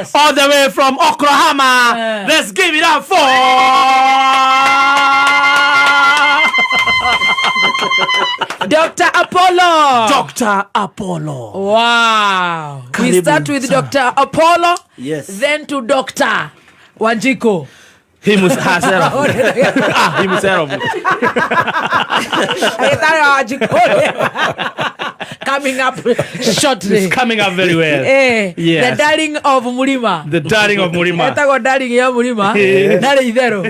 All the way from Oklahoma. Let's give it up for Dr. Apollo. Dr. Apollo. Wow. We Karibu start with sana. Dr. Apollo. Yes. Then to Dr. Wanjiku. Herself. Ah, himself. Ndagĩtarĩ wa Wanjiku. Coming up shortly. It's coming up very well. The darling of Murima. The darling of Murima. Etagwo darling ya Murima. Ndarĩ itherũ.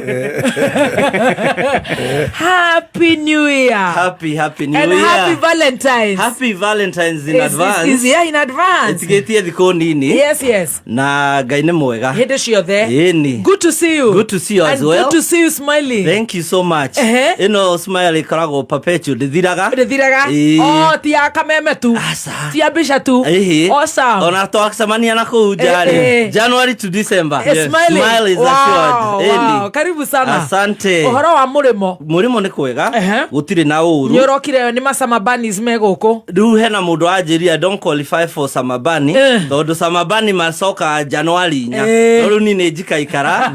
Happy New Year. Happy, happy New And Year. happy Valentine's. Happy Valentine's in advance. Is, yeah, in advance. Ĩtigĩtie thikũ nini. Yes. Na Ngai nĩ mwega. Hĩndĩ ciothe. Ĩni. Good to see you. Good to see you as And well. good to see you smiling. Thank you so much. Ĩno smile ĩkoragwo perpetual, ndĩthiraga. Ndĩthiraga. Ĩĩ. Oh, ti ya kameme tu. Aca. Ti ya mbica tu. Ĩhĩ. Awesome. Ona twacemania na kũu nja rĩ, January to December. Eh, smiling. Smile is assured. Ĩni. Wow. Karibu sana. Asante. Ũhoro wa mũrĩmo. Mũrĩmo nĩ kwega. Gũtirĩ na ũru. Nĩ ũrokire nĩ macamabanis me gũkũ. Rĩu hena mũndũ wanjĩrire I don't qualify for samabani tondũ samabani macokaga January 4. No rĩu niĩ nĩ njikaikara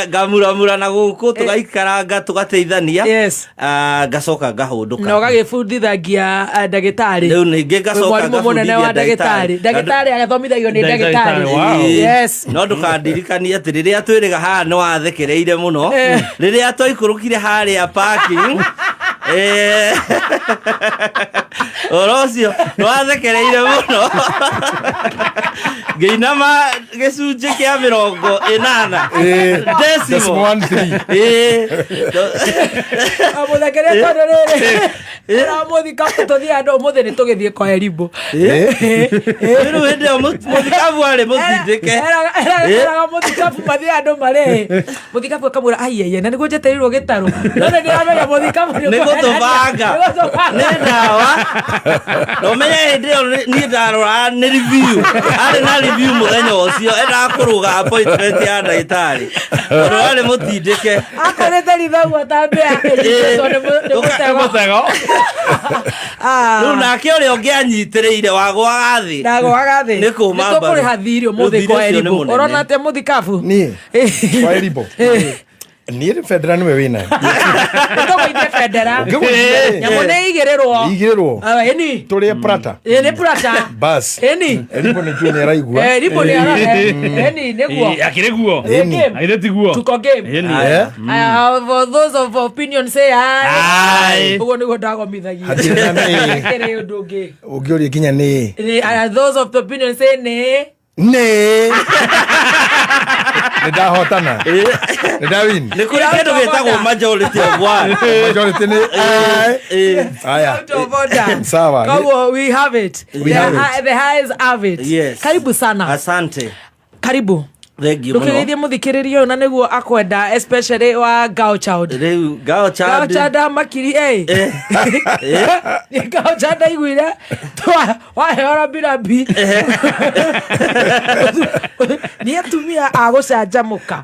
ngamuramura na gũkũ, tũgaikaranga, tũgateithania. Ah, ngacoka ngahũndũka. Na ũgagĩbundithagia ndagĩtarĩ. Rĩu ningĩ ngacoka Mwarimũ mũnene wa ngabundithia ndagĩtarĩ. Ndagĩtarĩ agĩthomithagio nĩ Ndagĩtarĩ, ndagĩtarĩ. wow. No ndũkandirikanie atĩ rĩrĩa twĩrĩga haha nĩ wathekereire mũno rĩrĩa twaikũrũkire harĩa parking, ũhoro ũcio nĩ wathekereire mũno, ngĩinama gĩcunjĩ kĩa 80 decimal. Decimal 13. Amũthekere tondũ rĩrĩ ũramũthikabu tũthiĩ andũ ũmũthĩ nĩ tũgĩthiĩ kwa Erimbo. Rĩu hĩndĩ ĩyo mũthikabu arĩ mũtindĩke. Eraga mũthikabu mathiĩ andũ marĩhe. Mũthikabu akamwĩra aiaiya na nĩguo njetereirwo gĩtarũ, no nĩ ndĩramenya mũthikabu nĩ gũtũbanga nĩ gũtũbanga. Nĩ ndawa na ũmenye hĩndĩ ĩyo niĩ ndarora nĩ review, arĩ na review mũthenya ũcio, endaga kũrũga appointment ya ndagĩtarĩ tondũ arĩ mũtindĩke. Akorete ritho ũguo ta mbĩa ĩnyitĩtwo nĩ mũtego. Mũtego. Ah. Rĩu nake ũrĩa ũngĩ anyitĩrĩire wagwaga thĩ. Ndagwaga thĩ. Nĩ kũũma Nĩ mbaru. tũkũrĩha thirĩ ũmũthĩ Rĩu kwa thirĩ ũcio nĩ Erimbo. mũnene. Ũrona atĩa mũthikabu? Niĩ kwa Erimbo, niĩ rĩ, bendera nĩwe wĩnayo. Nĩtũgũithie bendera. Ũngĩgũithia rĩ, Nyamũ nĩ igĩrĩrwo. Igĩrĩrwo. Ah, ĩni. Tũrĩe prata. Ĩ, nĩ prata. Bas. Ĩni. Erimbo nĩ njũĩ nĩ araigua. Erimbo nĩ arahe. Ĩni nĩguo. Akĩrĩ guo. Ĩni. Game. Agithĩ ti guo? Tuko game. Ĩni. For those of opinion say aye. Aye. Ũguo nĩguo ndagomithagia. Hatirĩ na nĩ. Hakĩrĩ ũndũ ũngĩ. Ũngĩũria nginya nĩ. Those of the opinion say nĩ. Nĩ. Nĩ ndahotana. Nĩ ndawin. Nĩ kũrĩ kĩndũ gĩtagwo majority of one. Majority nĩ aye. Aya. Out of order. Sawa. Koguo we have it. We The have it. The highs have it. Yes. Karibu sana. Asante. Karibu. Thank you mũno. Ndũkĩgeithie mũthikĩrĩria ũyũ na nĩguo akwenda, especially wa girl child. Rĩu girl Girl child. child amakiri ĩ. Girl child aiguire waheo rambirambi nĩ atumia a gũcanjamũka,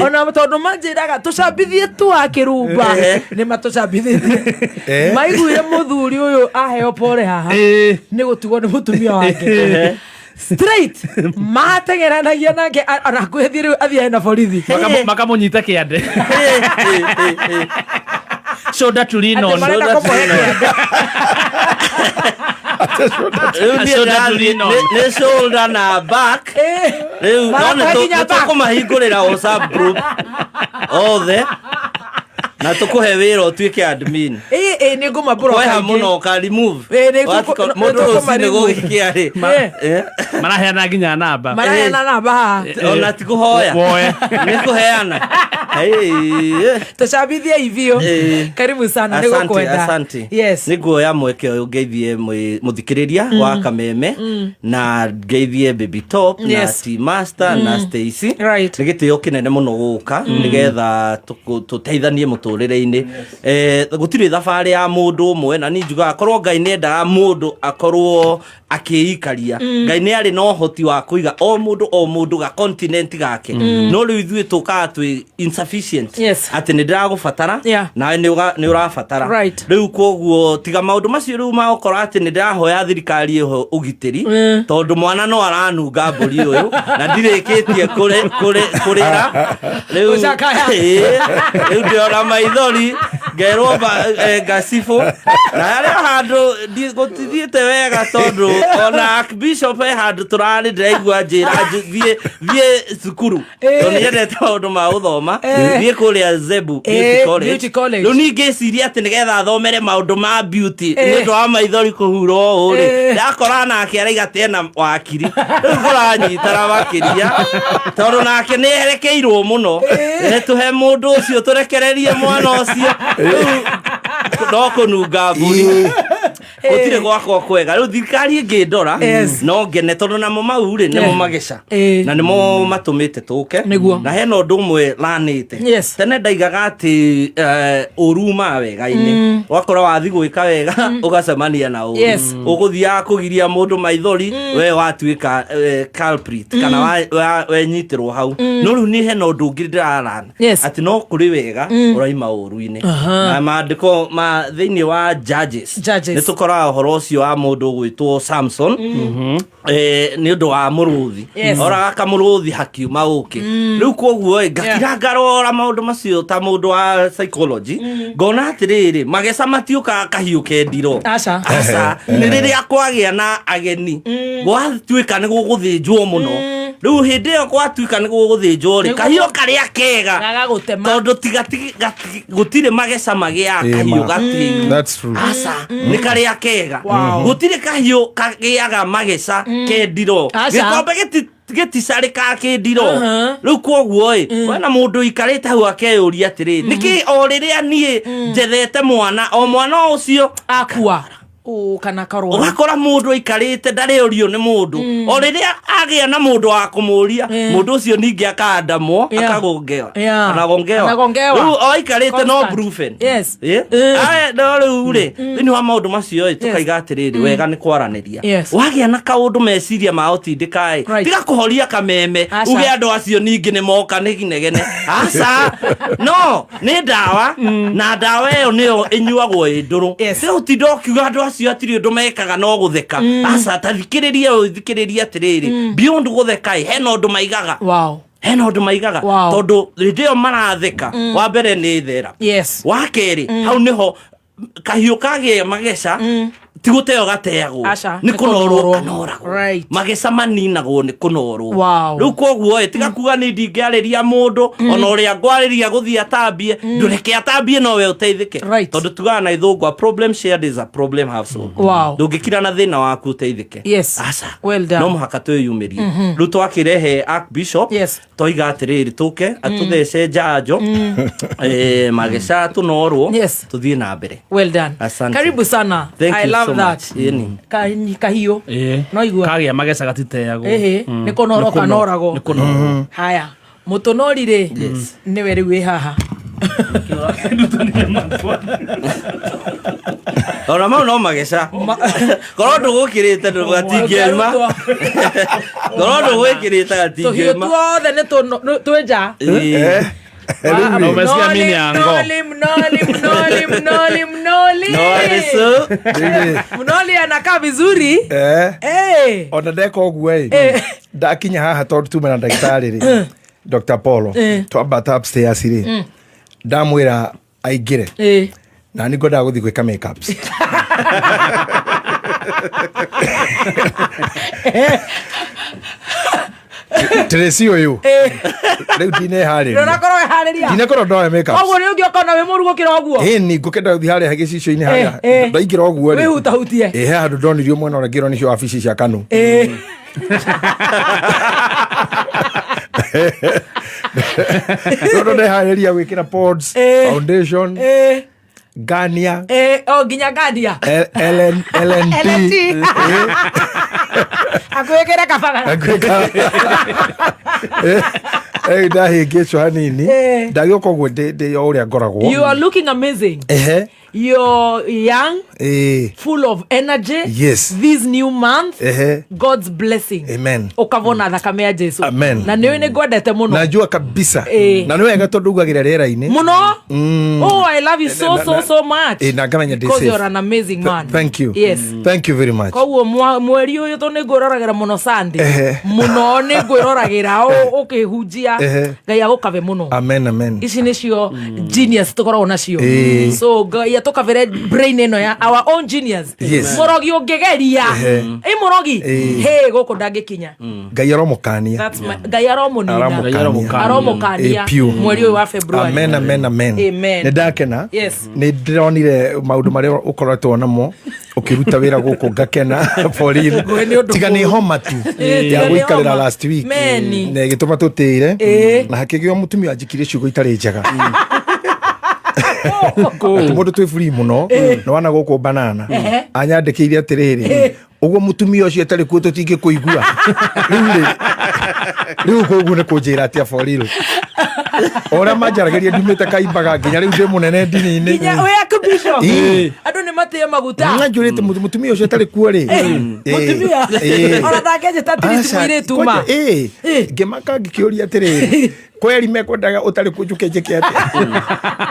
ona tondũ manjĩraga tũcambithie tu wa kĩrumba, nĩ matũcambithĩtie. Maiguire mũthuri ũyũ aheo pore haha nĩ gũtigwo nĩ mũtumia wake straight, mateng'eranagia nake ona hakuhĩ thiĩ rĩu athiae na borithi. Makamũnyita kĩande. Shoulder to lean Atĩ on. marenda kũmũhe kĩande. Rĩu niĩ Shoulder to ndĩrathiĩ lean on. nĩ shoulder na back. Rĩu no Marakũhe nginya nĩ back. tũkũmahingũrĩra WhatsApp group othe na tũkũhe wĩra ũtuĩke admin. Ĩ nĩ ngũmabũro. Kweha mũno ũka remove. Ĩ, nĩ Watika- nĩ mũndũ rũcinĩ tũkũma-remove. gũgĩkĩa rĩ. Maraheana nginya namba. Maraheana namba haha. Ona ti kũhoya. Woe. Nĩ kũheana. Tũcambithie ivio. Karibu sana, nĩ Asante, gũkwenda. asante. Yes. Nĩ nguoya mweke ũyũ ngeithie mũthikĩrĩria wa Kameme na ngeithie Baby Top na T Master na Stacy. Nĩ gĩtĩo kĩnene mũno gũka nĩgetha tũteithanie mũtũrĩre-inĩ. Gũtirĩ thabarĩ ya mũndũ ũmwe, na niĩ njugaga korwo Ngai nĩ endaga mũndũ akorwo akĩikaria, Ngai nĩ arĩ na ũhoti wa kũiga o mũndũ o mũndũ ga continent gake, no rĩu ithuĩ tũkaga twĩ insufficient. sufficient Yes. atĩ nĩ ndĩragũbatara nawe nĩ ũrabatara. Rĩu koguo tiga maũndũ macio rĩu magũkorwo atĩ nĩ ndĩrahoya thirikari ĩho ũgitĩri, tondũ mwana no aranunga mbũri ũyũ na ndirĩkĩtie kũrĩra rĩu. Gũcakaya. Ĩĩ, rĩu ndĩrona maithori ngerwo ngacibũ na harĩa handũ gũtithiĩte wega, tondũ ona Archbishop he handũ tũrarĩ ndĩraigua njĩra thiĩ cukuru, tondũ nĩendete maũndũ ma gũthoma, thiĩ kũrĩa Zebu Beauty College. Beauty College. Rĩu ningĩciria atĩ nĩgetha thomere maũndũ ma beauty nĩ ũndũ wa maithori kũhurwo ũũ rĩ, ndakora nake araiga atĩ ena wakiri. Rĩu kũranyitana makĩria tondũ nake nĩ erekeirwo mũno. Nĩ tũhe mũndũ ũcio, tũrekererie mwana ũcio. Rĩu no kũnunga mbũri gũtirĩ gwakwa kwega. Rĩu thirikari ĩngĩndora no ngene, tondũ namo mau rĩ nĩmo mageca na nĩmo matũmĩte tũke. Na hena ũndũ ũmwe lanĩte. Tene ndaigaga atĩ ũru umaga wega-inĩ. Ũgakora wathi gwĩka wega ũgacemania na ũru. Ũgũthiaga kũgiria mũndũ maithori, we watuĩka culprit kana wenyitĩrwo hau. No rĩu niĩ hena ũndũ ũngĩ ndĩrarana atĩ no kũrĩ wega ũraima ũru-inĩ. Na maandĩko ma thĩinĩ wa Judges, Judges. nĩ tũkoraga ũhoro ũcio wa mũndũ ũgwĩtwo Samson, nĩ ũndũ wa mũrũthi. Oraga kamũrũthi hakiuma ũkĩ. Rĩu koguo ĩ ngakira ngarora maũndũ macio ta mũndũ wa psychology, ngona atĩrĩrĩ, mageca matiũkaga kahiũ kendiro. Aca. Aca, nĩ rĩrĩa kwagĩa na ageni, gwatuĩka nĩ gũgũthĩnjwo mũno. Rĩu hĩndĩ ĩyo gwatuĩka nĩ gũgũthĩnjwo rĩ, kahiũ karĩa kega Gagagũtema. tondũ tiga gũtirĩ mageca magĩaga kahiũ gatĩu. That's true. Aca, nĩ karĩa kega. Gũtirĩ kahiũ kagĩaga mageca kendiro. Aca. Gĩkombe gĩticarĩkaga kĩndiro. Rĩu koguo ĩ wena mũndũ ũikarĩte hau akeyũria atĩrĩ, nĩkĩ o rĩrĩa niĩ njethete mwana o mwana ũcio Akua. Ũ, kana karwara. Ũgakora mũndũ aikarĩte ndarĩũrio nĩ mũndũ, o rĩrĩa agĩa na mũndũ wa kũmũria, mũndũ ũcio ningĩ akandamwo, akagongewa. Anagongewa. Anagongewa. Rĩu o aikarĩte no Constant. Brufen. Aya, no rĩu rĩ, thĩinĩ wa maũndũ macio ĩ tũkaiga atĩrĩrĩ, wega nĩ kwaranĩria. Wagĩa na kaũndũ meciria ma ũtindĩka ĩ, tiga kũhoria kameme. Aca. Uge andũ acio ningĩ nĩ moka nĩ ginegene. Aca, no nĩ ndawa, na ndawa ĩyo nĩyo ĩnyuagwo ĩ ndũrũ. Tiga ũtinda ũkiuga andũ acio hatirĩ ũndũ mekaga no gũtheka. Aca, ta thikĩrĩria, ũthikĩrĩrie atĩrĩrĩ, beyond gũtheka ĩ hena ũndũ maigaga. Hena ũndũ maigaga. Tondũ hĩndĩ ĩyo maratheka, wa mbere nĩ thera. Wa kerĩ, hau nĩho kahiũ kagĩa mageca ti gũteo gateagwo. Aca, nĩ nĩ kũnorwo. kũnorwo. Kanoragwo. Mageca maninagwo nĩ kũnorwo. Rĩu koguo ĩ tiga kuga nĩ ndingĩarĩria mũndũ, ona ũrĩa ngwarĩria gũthiĩ atambie, ndũreke atambie, no we ũteithĩke. Tondũ tugaga na ithũngũ, "A problem shared is a problem half solved." Ndũngĩkira na thĩna waku ũteithĩke. Aca. Well done. No mũhaka twĩyumĩrie. Rĩu twakĩrehe Archbishop, toiga atĩrĩrĩ, tũke atũthece njanjo, mageca tũnorwo, tũthiĩ na mbere. Well done. Asante. Karibu sana. Thank I you love so that. much. Ĩni. Kahiũ. No igua. Kagĩa mageca gatiteagwo. Ĩhĩ, nĩ kũnorwo Nĩ kũno- kanoragwo. Nĩ kũnorwo. Haya. Mũtũnori rĩ, nĩwe rĩu wĩ haha. Ona mau no mageca, korwo ndũgũkĩrĩte gatingĩaima, korwo ndũgwĩkĩrĩte Tũhiũ gatingĩaima. tuothe nĩ twĩ nja. Ĩĩ. Na umesikia mimi ni ango. Mnoli, mnoli, mnoli, mnoli, mnoli. No arisu. Mnoli anakaa vizuri. Ona ndeka ũguo ĩ, ndakinya haha tondũ tuma na ndagĩtarĩ rĩ, Dr Polo, twambata upstairs rĩ, ndamwĩra aingĩre na nĩ ngwendaga gũthiĩ gwĩka makeups. Tracy ũyũ rĩu ndineharĩria. Ndũnakorwo weharĩria. Ndinakorwo ndoya makeups. Koguo nĩ ũngĩokona wĩ mũru gũkĩra ũguo. Ĩni ngũkenda gũthiĩ harĩa gĩcicio-inĩ harĩa ndaingĩra ũguo rĩ, Wĩhutahutie. ĩ he handũ ndonirio mwena ũrĩa ngĩrwo nĩcio wabici cia Kanu. Tondũ ndeharĩria gwĩkĩra pods, foundation, Garnier, O nginya Garnier. LN, LNT. LNT. Akwĩkĩre kabagara. Ndahĩngĩcwo hanini. Ndagĩũka ũguo ndĩ o ũrĩa ngoragwo. You are looking amazing. You're young, full of energy. This new month, God's blessing. Amen. Ũkavona thakame ya Jesu. Amen. Na nĩ nĩ ngwendete mũno. Najua kabisa. Na nĩ wega tondũ ugagĩra rĩera-inĩ. Mũno. Oh, I love you so so so much. Na ngamenya ndĩ Because safe. you're an amazing man. Thank you. Yes. Thank you very much. Koguo mweri ũyũ tondũ nĩ ngwĩroragĩra mũno Sunday. Mũno nĩ ngwĩroragĩra ũkĩhunjia. Ngai agũkabe mũno. Amen, amen. Ici nĩcio genius tũkoragwo nacio. So Ngai atũkabĩre brain ĩno ya our own genius. Mũrogi ũngĩgeria. Ĩ mũrogi. Hĩ gũkũ ndangĩkinya. Ngai aromũkania. That's my, Ngai aromũnina. Aromũkania. Aromũkania. Piũ. Mweri ũyũ wa February. Amen, amen, amen. Amen. Nĩ ndakena. Yes. Nĩ ndĩronire maũndũ marĩa ũkoretwo namo ũkĩruta wĩra gũkũ ngakena for real. Ngũĩ nĩ ũndũ Tiga nĩ mũũru. homa tu Tiga ya nĩ gũikarĩra homa. last week Meni. na ĩgĩtũma tũtĩre na hakĩgĩa mũtumia anjikirie ciugo itarĩ njega. Atĩ mũndũ twĩ free mũno nĩ wana gũkũ banana anyandĩkĩire atĩrĩrĩ, ũguo mũtumia ũcio atarĩ kuo tũtingĩkũigua. Rĩu rĩ, rĩu koguo nĩ kũnjĩra atĩa for real? O ũrĩa manjaragĩria ndumĩte kaimbaga nginya rĩu ndĩ mũnene ndini-inĩ. Nginya wĩ archbishop. Andũ nĩ matĩe maguta. Nganjũrĩte mũtumia ũcio atarĩ kuo rĩ. Mũtumia. Ona ndangĩanjĩta tiriti Aca, mũirĩtu ma. kwanja, ngĩmaka ngĩkĩũria atĩrĩrĩ, kweri mekwendaga ũtarĩ kuo njũke njĩke atĩa?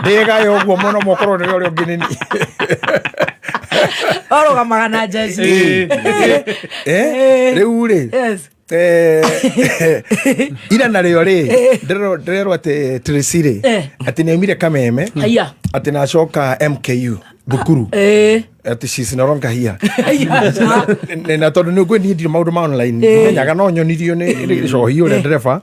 Ndĩgaye ũguo mũno mokorwo nĩ ũrĩa ũngĩ nĩ niĩ. Orũgamaga na njeci. Rĩu rĩ, Yes. Ira narĩo rĩ, ndĩrerwo atĩ Tracy rĩ, atĩ nĩ aumire Kameme, Aya. atĩ na acoka MKU thukuru, atĩ she's no longer here. Aya. Na tondũ nĩ ngwĩ niĩ ndirĩ maũndũ ma online ndimenyaga, no nyonirio nĩ cohi ũrĩa ndereba,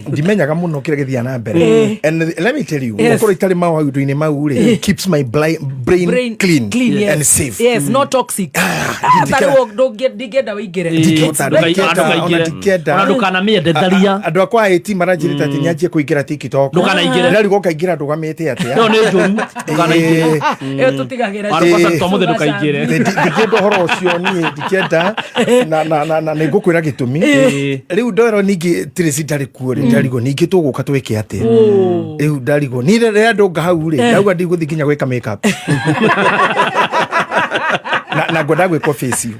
ndimenyaga mũno kĩrĩa gĩthiaga na mbere. And let me tell you, gũkorwo itarĩ maũndũ-inĩ mau rĩ, keeps my brain Brain clean, clean, yes. and safe. Yes, not toxic. Ndingĩkera- Tarĩu ndũngĩenda wĩingĩre. Ndingĩhota, Ndũkaingĩre. ndingĩenda, ona ndingĩenda. Ona ndũkanamĩende tharia. Andũ akwa IT maranjĩrĩte atĩ nyanjie kũingĩra TikTok. Ndũkanaingĩre. Ndĩrarigwo ngaingĩra ndũgamĩte atĩa. Ĩyo nĩ njũru. Ndũkanaingĩre. Ĩyo tũtigagĩra. Ona kwanza twa mũthĩ ndũkaingĩre. Ndingĩenda ũhoro ũcio niĩ, ndingĩenda na nĩ ngũkwĩra gĩtũmi. Rĩu nderwo ningĩ Tracy ndarĩ kuo rĩ, ndarigwo ningĩ tũgũka twĩke atĩa. Rĩu ndarigwo niĩ rĩrĩa ndũnga hau rĩ, ndauga ndigũthiĩ nginya gwĩka makeup. Na ngwenda gwĩkwo facial.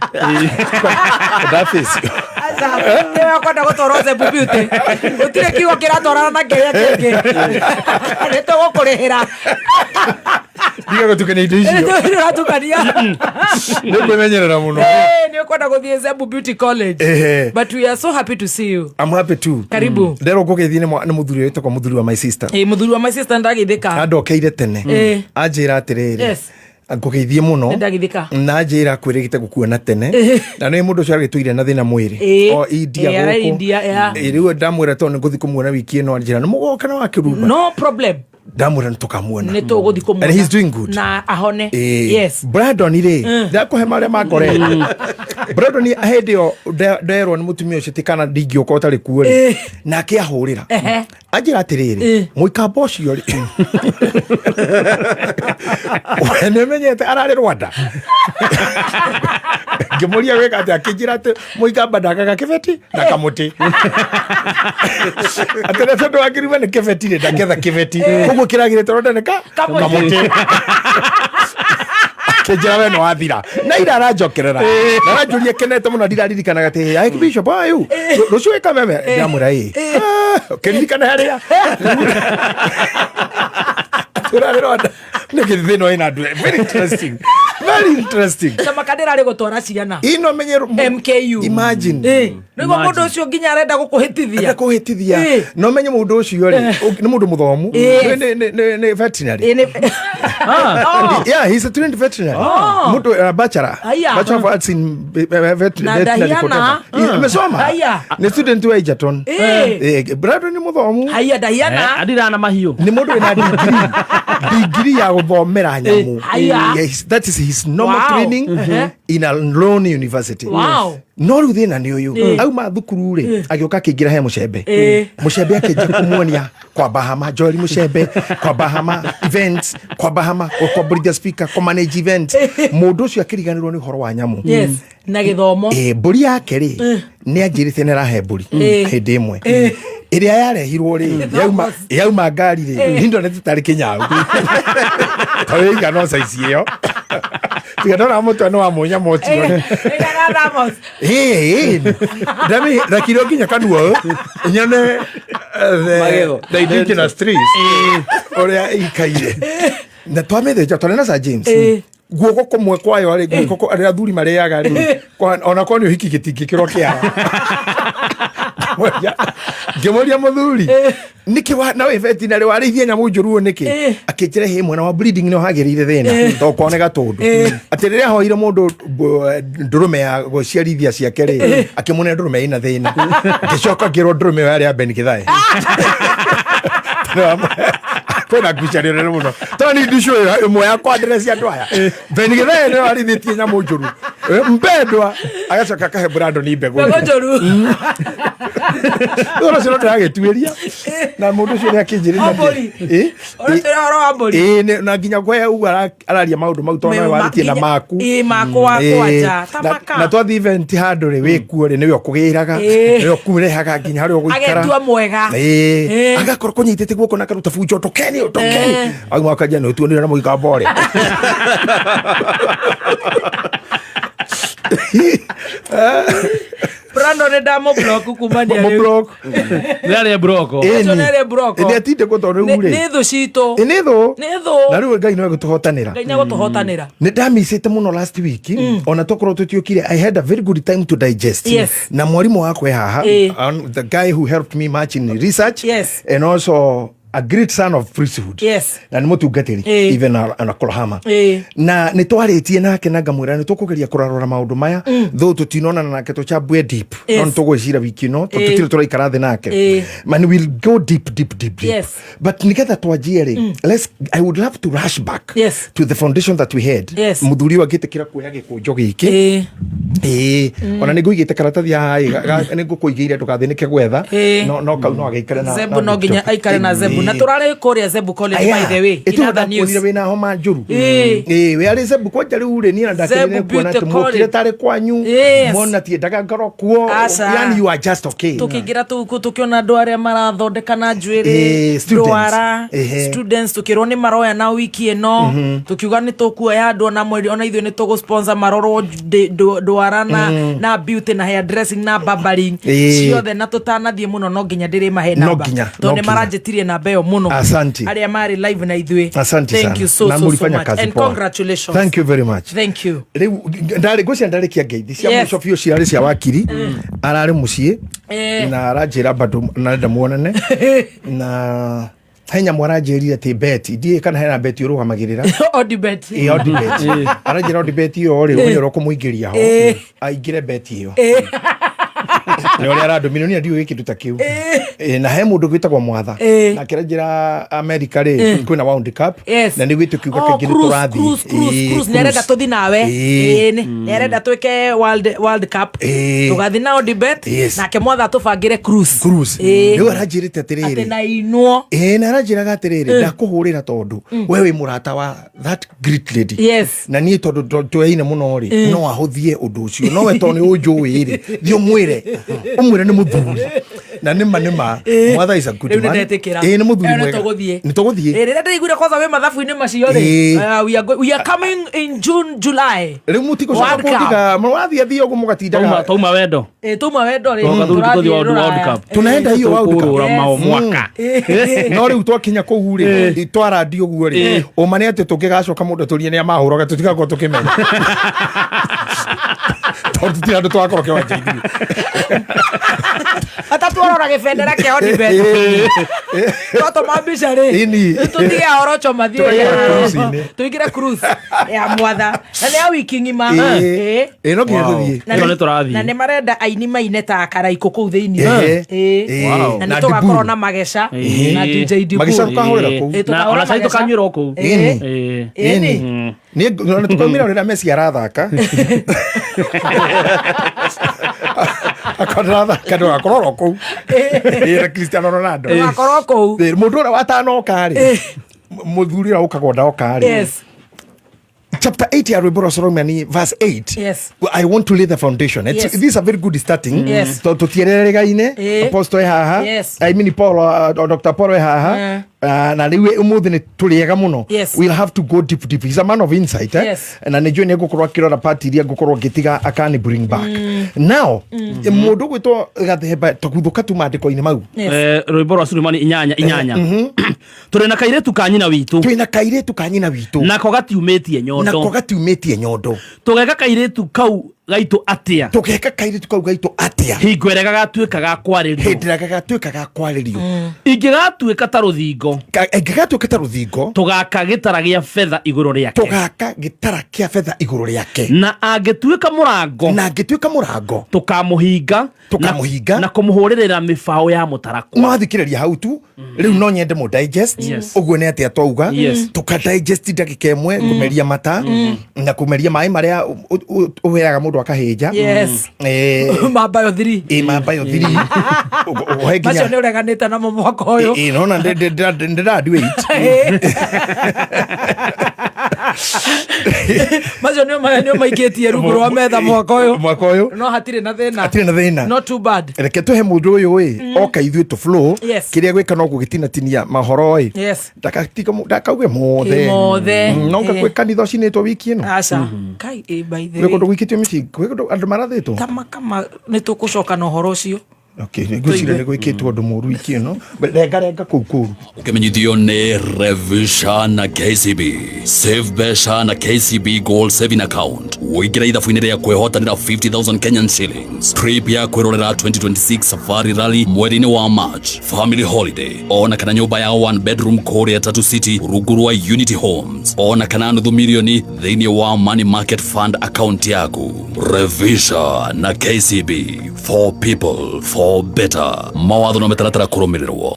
Ngwenda facial. Aca, nĩwe ũkwenda gũtwarwo Zebu Beauty. Gũtirĩ kiugo kĩratwarana na kĩrĩa kĩngĩ. Nĩ tũgũkũrĩhĩra. Ndiga gũtukania indo icio. Nĩ ũratukania. Nĩ kwĩmenyerera mũno. Nĩ ũkwenda gũthiĩ Zebu Beauty College. But we are so happy to see you. I'm happy too. Karibu. Nderwo ngũgĩthiĩ nĩ mũthuri ũyũ wĩtagwo mũthuri wa my sister. Mũthuri wa my sister ndagĩthĩka. Andokeire tene. Anjĩra atĩrĩrĩ, ngũgeithie mũno. Nĩndagĩthĩka. Na anjĩra kwĩrĩgĩte gũkuona tene. Na nĩ mũndũ ũcio agĩtũire na thĩna mwĩrĩ. O India Arĩ gũkũ. India, yeah. Rĩu ndamwĩra tondũ nĩngũthiĩ kũmuona wiki ĩno, anjĩra nĩ mũgoka na wakĩrumba. No problem. Ndamwĩra nĩ tũkamuona. Nĩ tũgũthiĩ kũmuona. And he's doing good. Na ahone. Yes. Brandon rĩ, ndakũhe marĩa makorete. Brandon hĩndĩ ĩyo nderwo nĩ mũtumia ũcio atĩ kana ndingĩũka ũtarĩ kuo rĩ, nake ahũrĩra. Anjĩra atĩrĩrĩ, mũikamba ũcio rĩ, we nĩmenyete ararĩ Rwanda. Ngĩmũria wĩka atĩa, akĩnjĩra atĩ mũikamba ndakaga kĩbeti na kamũtĩ. Atĩ na tondũ wakĩruma nĩ kĩbeti rĩ, ndangĩetha kĩbeti. Koguo kĩragĩrĩte Rwanda nĩ Kamũtĩ. kamũtĩ. Akĩnjĩra we nĩ wathira. Na ira aranjokerera. Na aranjũria kenete mũno ndiraririkanaga atĩ, "Hey, Bishop, how are you? Rũciũ wĩ Kameme?" Ndamwĩra, "Ĩ." Ũkĩririkana harĩa? Tũrarĩ Rwanda. Nĩ kĩ thĩna wĩna andũ. Very interesting. Very interesting. Camaka ndĩrarĩ gũtwara ciana. Ino menye MKU. Imagine. Nĩguo mũndũ ũcio nginya arenda gũkũhĩtithia. Enda kũhĩtithia. No menye mũndũ ũcio rĩ, nĩ mũndũ mũthomu. Nĩ veterinary. Nĩ- Oh. Yeah, he's a trained veterinary. Mũndũ bachelor. Aya. Bachelor of Arts in Na veterinary ndahiana. whatever. Amesoma. Aya. Nĩ student wa Egerton. Brandon nĩ mũthomu. Haya ndahiana. Andira na mahiũ. Nĩ mũndũ wĩna degree ya gũthomera nyamũ. Haya. Yes, that is his normal training in a lone university. Wow. No rĩu thĩna nĩ ũyũ, auma thukuru rĩ, agĩũka akĩingĩra he mũcembe. Mũcembe akĩnjia kũmuonia kwamba hama Joel mũcembe, kwamba hama events, kwamba hama kwambũrithia speaker, kũ manage events. Mũndũ ũcio akĩriganĩrwo nĩ ũhoro wa nyamũ. Yes. Na gĩthomo. Mbũri yake rĩ, nĩ anjĩrĩte nĩ arahe mbũri hĩndĩ ĩmwe. Ĩrĩa yarehirwo rĩ, yauma ngari rĩ, niĩ ndonete tarĩ kĩnyau, tondũ ĩigana o size ĩyo, tiga ndona mũtwe nĩ wa mũnyamũ ũcio. Ĩigana thermos. Ndakirwo nginya kanua nyone Magego. the indigenous trees ũrĩa ikaire na twamĩthĩnja twarĩ na Sir James. Guoko kũmwe kwayo rĩ, guoko arĩa athuri marĩaga rĩ, ona korwo nĩ ũhiki gĩtingĩkĩrwo kĩara. Ngĩmũria, mũthuri, nĩkĩ na wĩ veterinary warĩithie nyamũ njũru ũũ nĩkĩ? Akĩnjĩra hĩ mwena wa breeding nĩ hagĩrĩire thĩna tondũ kwone gatũndũ atĩ rĩrĩa ahoire mũndũ ndũrũme ya gũciarithia ciake rĩ, akĩmũne ndũrũme ĩna thĩna. Ngĩcoka ngĩrwo ndũrũme ĩyo yarĩ ya Ben Githae. Kwĩna ngucanio nene mũno tondũ ni ndicũ ĩmwe ya kwanderecia andũ aya. Ben Githae nĩwe warĩithĩtie nyamũ njũru. Mpendwa agacoka akahe Brandon mbegũ. Mbegũ njũru. Ũhoro ũcio no ndĩragĩtuĩria na mũndũ ũcio nĩ akĩnjĩrĩra. Mbũri. Ũratwĩra ũhoro wa mbũri? Ĩĩ, na nginya kwe ũguo araria maũndũ mau tondũ nowe warĩtie na maku. Ĩĩ, makwa kwanja ta maka. Na twathiĩ event handũ rĩ, wĩkuo rĩ, nĩwe ũkũgĩraga, nĩwe ũkũrehaga nginya harĩa ũgũikara. Agetua mwega. Ĩĩ, agakorwo kũnyitĩte guoko na karuta bunjo, tokeni tokeni, auma akanja nĩ ũtuonire na mũikambo ũrĩa. Brandon nĩ ndamũ-block kumania rĩu. Mũblock. Nĩ arĩa broko. Ũcio nĩ arĩa block. Nĩ atinde kũ tondũ rĩu Nĩ rĩ nĩ thũ citũ. Ĩ, nĩ thũ. Nĩ thũ. Na rĩu Ngai nĩwe gũtũhotanĩra. Ngai nĩ agũtũhotanĩra. Nĩ ndamicĩte mũno last week, ona tokorwo tũtiũkire, I had a very good time to digest. Na mwarimũ wakwa e haha, the guy who helped me much in research and also a great son of priesthood, na nĩ mũtungatĩri even an Oklahoma, na nĩ twarĩtie nake na ngamwĩra nĩ tũkũgeria kũrarora maũndũ maya, though tũtinonana nake tũchambue deep, no nĩ tũgwĩcira wiki ĩno tondũ tũtirĩ tũraikara thĩ nake. Man, we'll go deep, deep, deep, deep. But nigetha twanjie rĩ, let's, I would love to rush back to the foundation that we had. Mũthuri ũyũ angĩtĩkĩra kuoya gĩkũnjo gĩkĩ. Ĩĩ, ona nĩ ngũigĩte karatathi haha ĩ, nĩ ngũkũigĩire ndũgathĩnĩke gwetha. No kau no agĩikare na Zebu na no nginya Victor. aikare na Zebu na tũrarĩ kũrĩa Zebu College, by the way, in other news. Ĩtũ wĩna homa njũru. Ĩĩ, wĩ arĩ Zebu kwanja rĩu rĩ, niĩ na ndakenire Zebu kuona Beauty atĩ mũkire College. tarĩ kwanyu. Mona tiendaga ngorwo kuo. Aca. Yani you are just okay. Tũkĩingĩra tũkũ tũkĩona andũ arĩa marathondeka na njuĩrĩ, Students. ndwara, students, tũkĩrwo nĩ maroya na wiki ĩno, tũkiuga nĩ tũkuoya andũ ona mweri, ona ithuĩ nĩ tũgũ sponsor marorwo ndwara na beauty na hair dressing na barbering ciothe. Na tũtanathiĩ mũno, no nginya ndĩrĩmahe No namba nginya, tondũ no nĩ nginya. maranjĩtirie namba ĩyo mũno. Asante. Arĩa marĩ live na ithuĩ. Asante Thank sana. you so Na so, so mulifanya much kazi and poa. congratulations. Thank you very much. Thank you. Rĩu ndarĩ ngwĩciria ndarĩkia ngeithi cia mũico biũ ciarĩ cia wakiri ararĩ mũciĩ na aranjĩra bado narenda muonane, na he nyamũ aranjĩrire atĩ beti ndiĩ kana hena beti ũrũgamagĩrĩra. Odibet. Ĩ, Odibet. Aranjĩra Odibet ĩyo rĩ, ũmenye ũrĩa ũkũmũingĩria ho aingĩre beti ĩyo nĩ ũrĩa arandũmire niĩ ndiũĩ kĩndũ ta kĩu. Na he mũndũ gwĩtagwo Mwatha nake aranjĩra America rĩ, kwĩna World Cup na nĩguo tũkiuga Oh, kaingĩ nĩ cruise, tũrathiĩ. cruise, cruise, cruise. Nĩ arenda Cruise. tũthi nawe. Ĩĩ, nĩ arenda twĩke World Cup. Tũgathi na Odibet. Nake Mwatha tũbangĩre cruise. Cruise. Rĩu aranjĩrĩte atĩ atĩrĩrĩ, na inwo. Ĩĩ, na aranjĩraga atĩrĩrĩ, ndakũhũrĩra tondũ we wĩ mũrata wa that great lady, na niĩ tondũ tweine mũno rĩ, no ahũthie ũndũ ũcio, nowe tondũ nĩ ũnjũĩ rĩ, thiĩ ũmwĩre ũmwĩre nĩ mũthuri na nĩma nĩma Mwatha is a good Rĩu nĩ man. ndetĩkĩra. Ĩĩ, nĩ mũthuri Ĩyo nĩ mwega. tũgũthiĩ. Nĩ tũgũthiĩ. Ĩĩ, rĩrĩa ndĩraiguire kwanza wĩ mathabu-inĩ macio rĩ, we are coming in June, July. Rĩu mũtigũcoka World Cup. kũndiga wathiĩ thiĩ ũguo mũgatindaga. Tauma wendo. Ĩĩ, tuma wendo rĩ, Tũgoka tũthiĩ tũrathiĩ World Rũraya. Cup. Tunaenda hiyo World Cup. Tũkũrũra mao mwaka. No rĩu twakinya kũu rĩ, twarandi ũguo rĩ, ũma nĩ atĩ tũngĩgacoka mũndũ atũrie nĩ amahũraga, tũtigakorwo tũkĩmenya tondũ tũtirĩ andũ twakorwo kĩwanja ithuĩ. Ata tuorora gĩbendera kĩa Odibet twatũma mbica rĩ, tũtige orocho mathiĩ. Tũkaingĩra cruise-inĩ. Tũingĩre cruise ya Mwatha na nĩ ya wiki ng'ima. Ĩĩ, no nginya tũthiĩ. Na Ĩyo nĩ tũrathiĩ. Na nĩ marenda aini maine ta Karaikũ kũu thĩinĩ. Na Na nĩ tũgakorwo Diburu. na Mageca na DJ Diburu. Mageca tũkahũrĩra kũu. Ĩĩ, Na tũkahũra ona cai Mageca. tũkanyuĩra o kũu. Ĩni. Niĩ ona tũkaumĩra rĩrĩa Messi arathaka, akorwo ndarathaka ndũgakorwo oro kũu. Ĩĩ, na Cristiano Ronaldo. Tũgakorwo kũu. Ĩĩ, mũndũ ũrĩa watanoka rĩ, mũthuri ũrĩa ũkagwo ndoka rĩ, Chapter 8 ya rwĩmbo rwa Solomoni verse 8. Yes. I want to lay the foundation. Yes. This is a very good starting. Yes. Tondũ tũtiererĩgaine. Apostle e haha. Yes. I mean Paul, Dr. Paul e haha. Na rĩu ũmũthĩ nĩ tũrĩega mũno. Yes. We'll have to go deep deep. He's a man of insight, eh? Yes. Na nĩ njũĩ nĩ ngũkorwo akĩrora part iria ngũkorwo ngĩtiga akani bring back. Now, mũndũ ũgwĩtwo Gathemba tũguthũka tu maandĩko-inĩ mau. Yes. Rwĩmbo rwa Sulemani inyanya inyanya. Tũrĩ na kairĩtu ka nyina witũ. Twĩna kairĩtu ka nyina witũ. Nako gatiumĩtie Nako nyondo. gatiumĩtie nyondo. Tũgeka kairĩtu kau gaitũ atĩa? Tũgeka kairĩtu kau gaitũ atĩa? Hingo ĩrĩa gagatuĩka ga kwarĩrio. Hĩndĩ ĩrĩa gagatuĩka ga kwarĩrio. Ingĩgatuĩka ta rũthingo. Ĩngĩgatuĩka ta rũthingo. Tũgaka gĩtara gĩa betha igũrũ rĩake. Tũgaka gĩtara kĩa betha igũrũ rĩake. Na angĩtuĩka mũrango. Na angĩtuĩka mũrango. Tũkamũhinga. Tũkamũhinga. Na kũmũhũrĩrĩra mĩbaũ ya mũtarakwa. No athikĩrĩria hau tu. Rĩu no nyende mũ digest. Yes. Ũguo nĩ atĩa twauga. Yes. Tũka digest ndagĩka ĩmwe kũmeria mata na kũmeria maĩ marĩa ũheaga mũndũ akahĩnja. Yes. Mambayo 3. Mambayo 3. Ũhe nginya. Macio nĩ ũreganĩte namo mwaka ũyũ. Nona ndĩra wait. Macio nĩo maikĩtie rungu rwa metha mwaka ũyũ. Mwaka ũyũ. No hatirĩ na thĩna. Hatirĩ na thĩna. Not too bad. Reke tũhe mũndũ ũyũ ĩ oka ithuĩ tũ flow. Yes. Kĩrĩa gwĩka no gũgĩtinatinia mahoro ĩ. Yes. Ndakauge mothe. Mothe. No nga gwĩ kanitha ũcinĩtwo wiki ĩno. Aca. Kai by the Gwĩ kũndũ way. gũikĩtio mĩcinga, gwĩ kũndũ andũ marathĩtwo. Kama kama nĩ tũkũcoka na ũhoro ũcio. Okay, ngwĩciria nĩ gwĩkĩtwo ũndũ mũru wiki ĩno. Renga renga kũu kũru. Ukimenyithio nĩ Revisha na KCB. Save mbeca na KCB Gold Saving Account. Ũingĩre ithabu-inĩ rĩa kwĩhotanĩra 50,000 Kenyan shillings. Trip ya kwĩrorera 2026 Safari Rally mweri-inĩ wa March. Family holiday. Ona kana nyũmba ya one bedroom kũrĩa Tatu City rungu rwa Unity Homes. Ona kana nuthu milioni thĩinĩ wa Money Market Fund account yaku. Revisha na KCB. For people, for better. Mawatho na mĩtaratara kũrũmĩrĩrwo.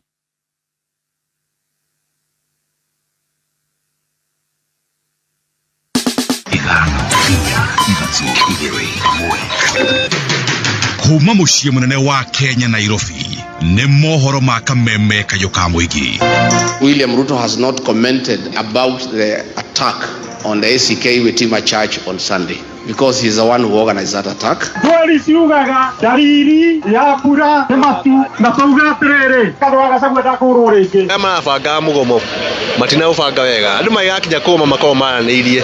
Kuma muciĩ mũnene wa Kenya Nairobi nĩ mohoro ma kameme kayũ ka mũingĩ. William Ruto has not commented about the attack on the ACK Witima Church on Sunday because he's the one who organized that attack. Ndwari ciugaga ndariri ya mbura nĩ matu na tauga atĩrĩrĩ Kathũra wa Gachagua ndakũrwo rĩngĩ. Arĩa marabangaga mũgomo matinaũbanga wega andũ magĩgakinya kũgoma makorwo maranĩirie